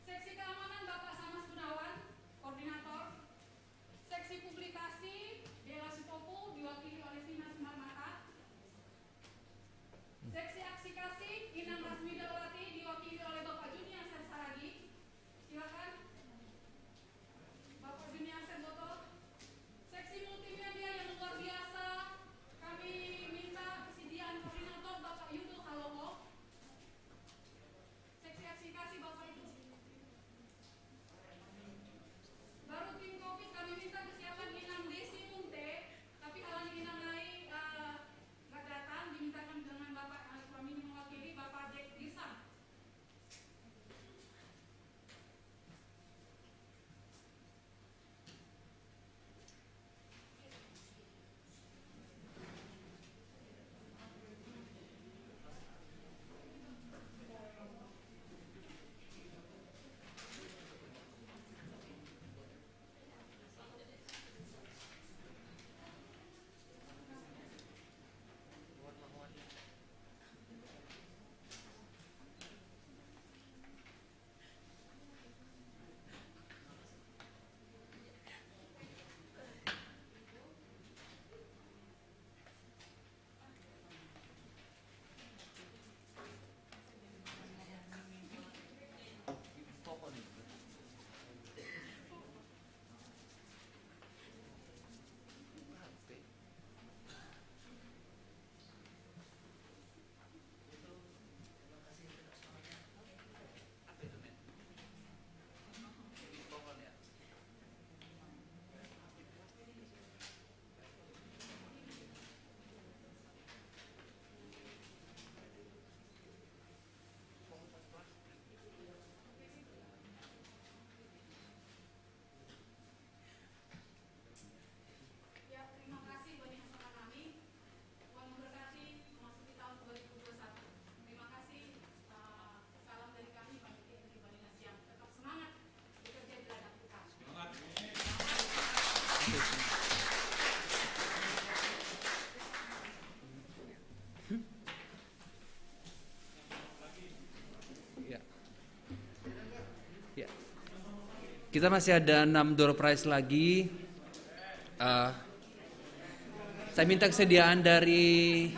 Seksi keamanan Bapak Samas Gunawan, koordinator. Seksi publikasi Bella Sutopo diwakili oleh Sina Simarmata. Seksi aksi kasih Inang Rasmida Ulati diwakili oleh Bapak Junior Sersaragi. Silakan. Bapak Junior Serboto. Seksi multimedia yang luar biasa, kami minta kesediaan koordinator Bapak Yudo Haloho. Seksi aksi kasih Bapak Ibu. Baru tim covid kami minta kesiapan Inang Desi Munte, tapi halangi Inang Nai, eh, nggak datang, dimintakan dengan Bapak, eh, kami mewakili Bapak Jack Girsang. Ya, terima kasih banyak sama kami. Tuhan memberkati memasuki tahun dua ribu dua puluh satu. Terima kasih. Eh, salam dari kami, panitia dari Bali Nasiam. Tetap semangat bekerja di ladang Tuhan. Ya. Ya. Kita masih ada enam door prize lagi. Eh, saya minta kesediaan dari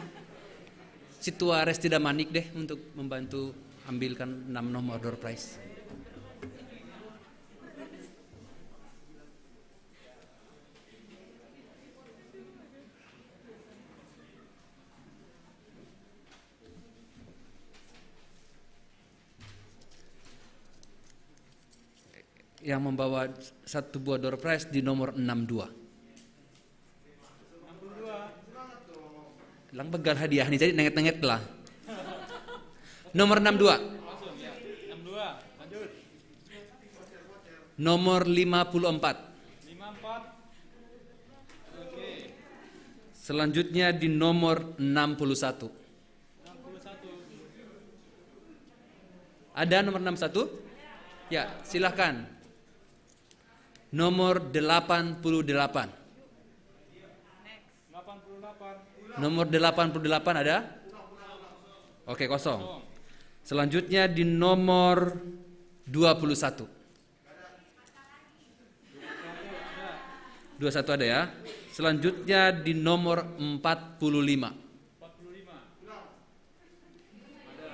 Situa Resti Damanik deh untuk membantu ambilkan enam nomor door prize. Yang membawa satu buah door prize di nomor enam dua. Lang begal hadiah nih, jadi nenget-nenget lah. Nomor enam dua. Nomor lima puluh empat. Selanjutnya di nomor enam puluh satu. Ada nomor enam satu? Ya, silahkan. Nomor delapan puluh delapan. Nomor delapan puluh delapan ada? Oke, kosong. Selanjutnya di nomor dua puluh satu. Dua satu ada ya. Selanjutnya di nomor empat puluh lima.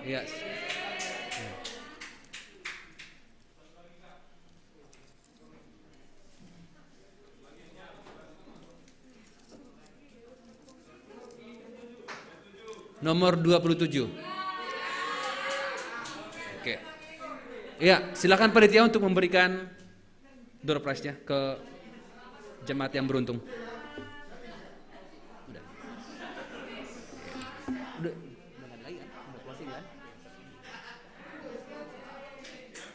Iya. Nomor dua puluh tujuh. Oke. Iya, silakan panitia untuk memberikan door prize-nya ke jemaat yang beruntung. Udah. Udah. Udah nggak ada lagi kan? Udah closing kan?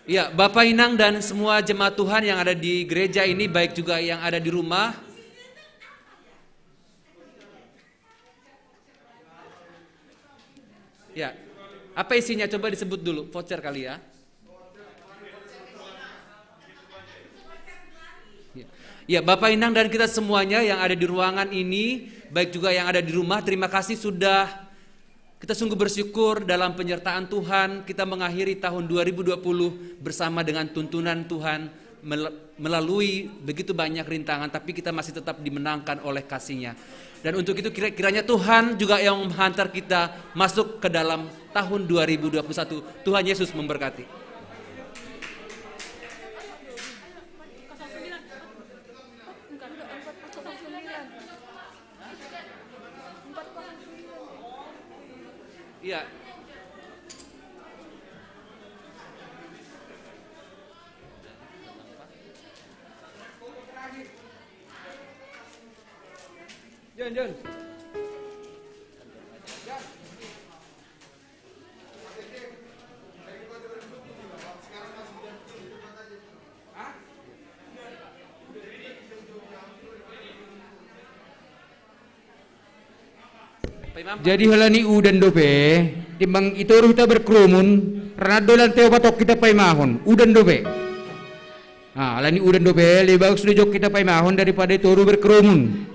Ya, Bapak Inang dan semua jemaat Tuhan yang ada di gereja ini, baik juga yang ada di rumah. Ya, apa isinya? Coba disebut dulu, voucher kali ya. Ya. Ya, Bapak Inang dan kita semuanya yang ada di ruangan ini, baik juga yang ada di rumah, terima kasih sudah, kita sungguh bersyukur dalam penyertaan Tuhan, kita mengakhiri tahun dua ribu dua puluh bersama dengan tuntunan Tuhan mel-, melalui begitu banyak rintangan, tapi kita masih tetap dimenangkan oleh kasih-Nya. Dan untuk itu kira-, kiranya Tuhan juga yang menghantar kita masuk ke dalam tahun dua ribu dua puluh satu. Tuhan Yesus memberkati. Iya. John, John. Jadi halani udan dope, timbang i toru hita berkerumun, ranaddo lan teo patok hita paimahon, udan dope. Ah, halani udan dope, lebih bagus do jok hita paimahon daripada i toru berkerumun.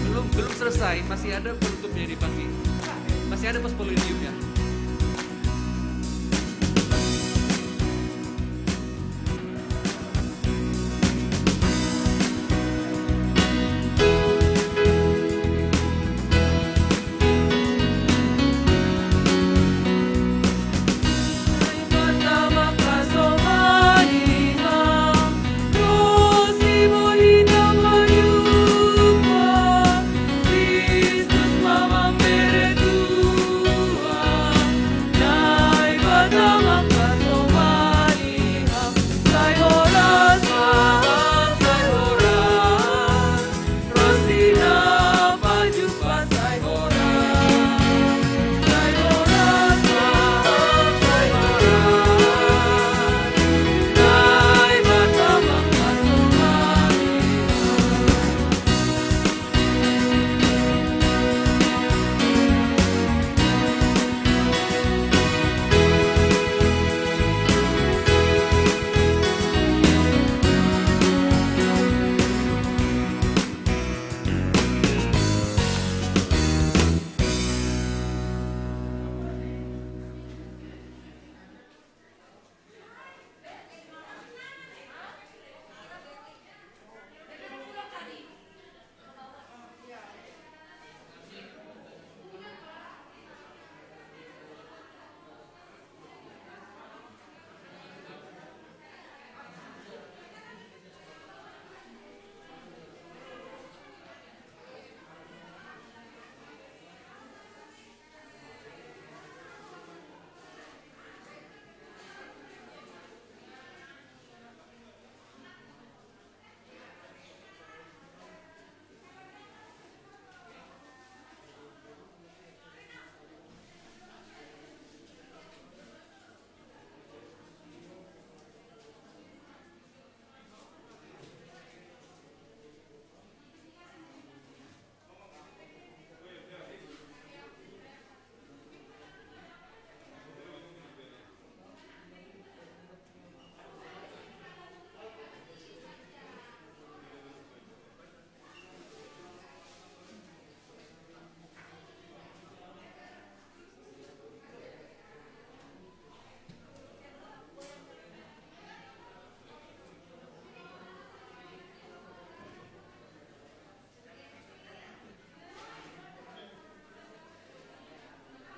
Belum, belum selesai, masih ada penutupnya di panggung. Masih ada pos polonium ya.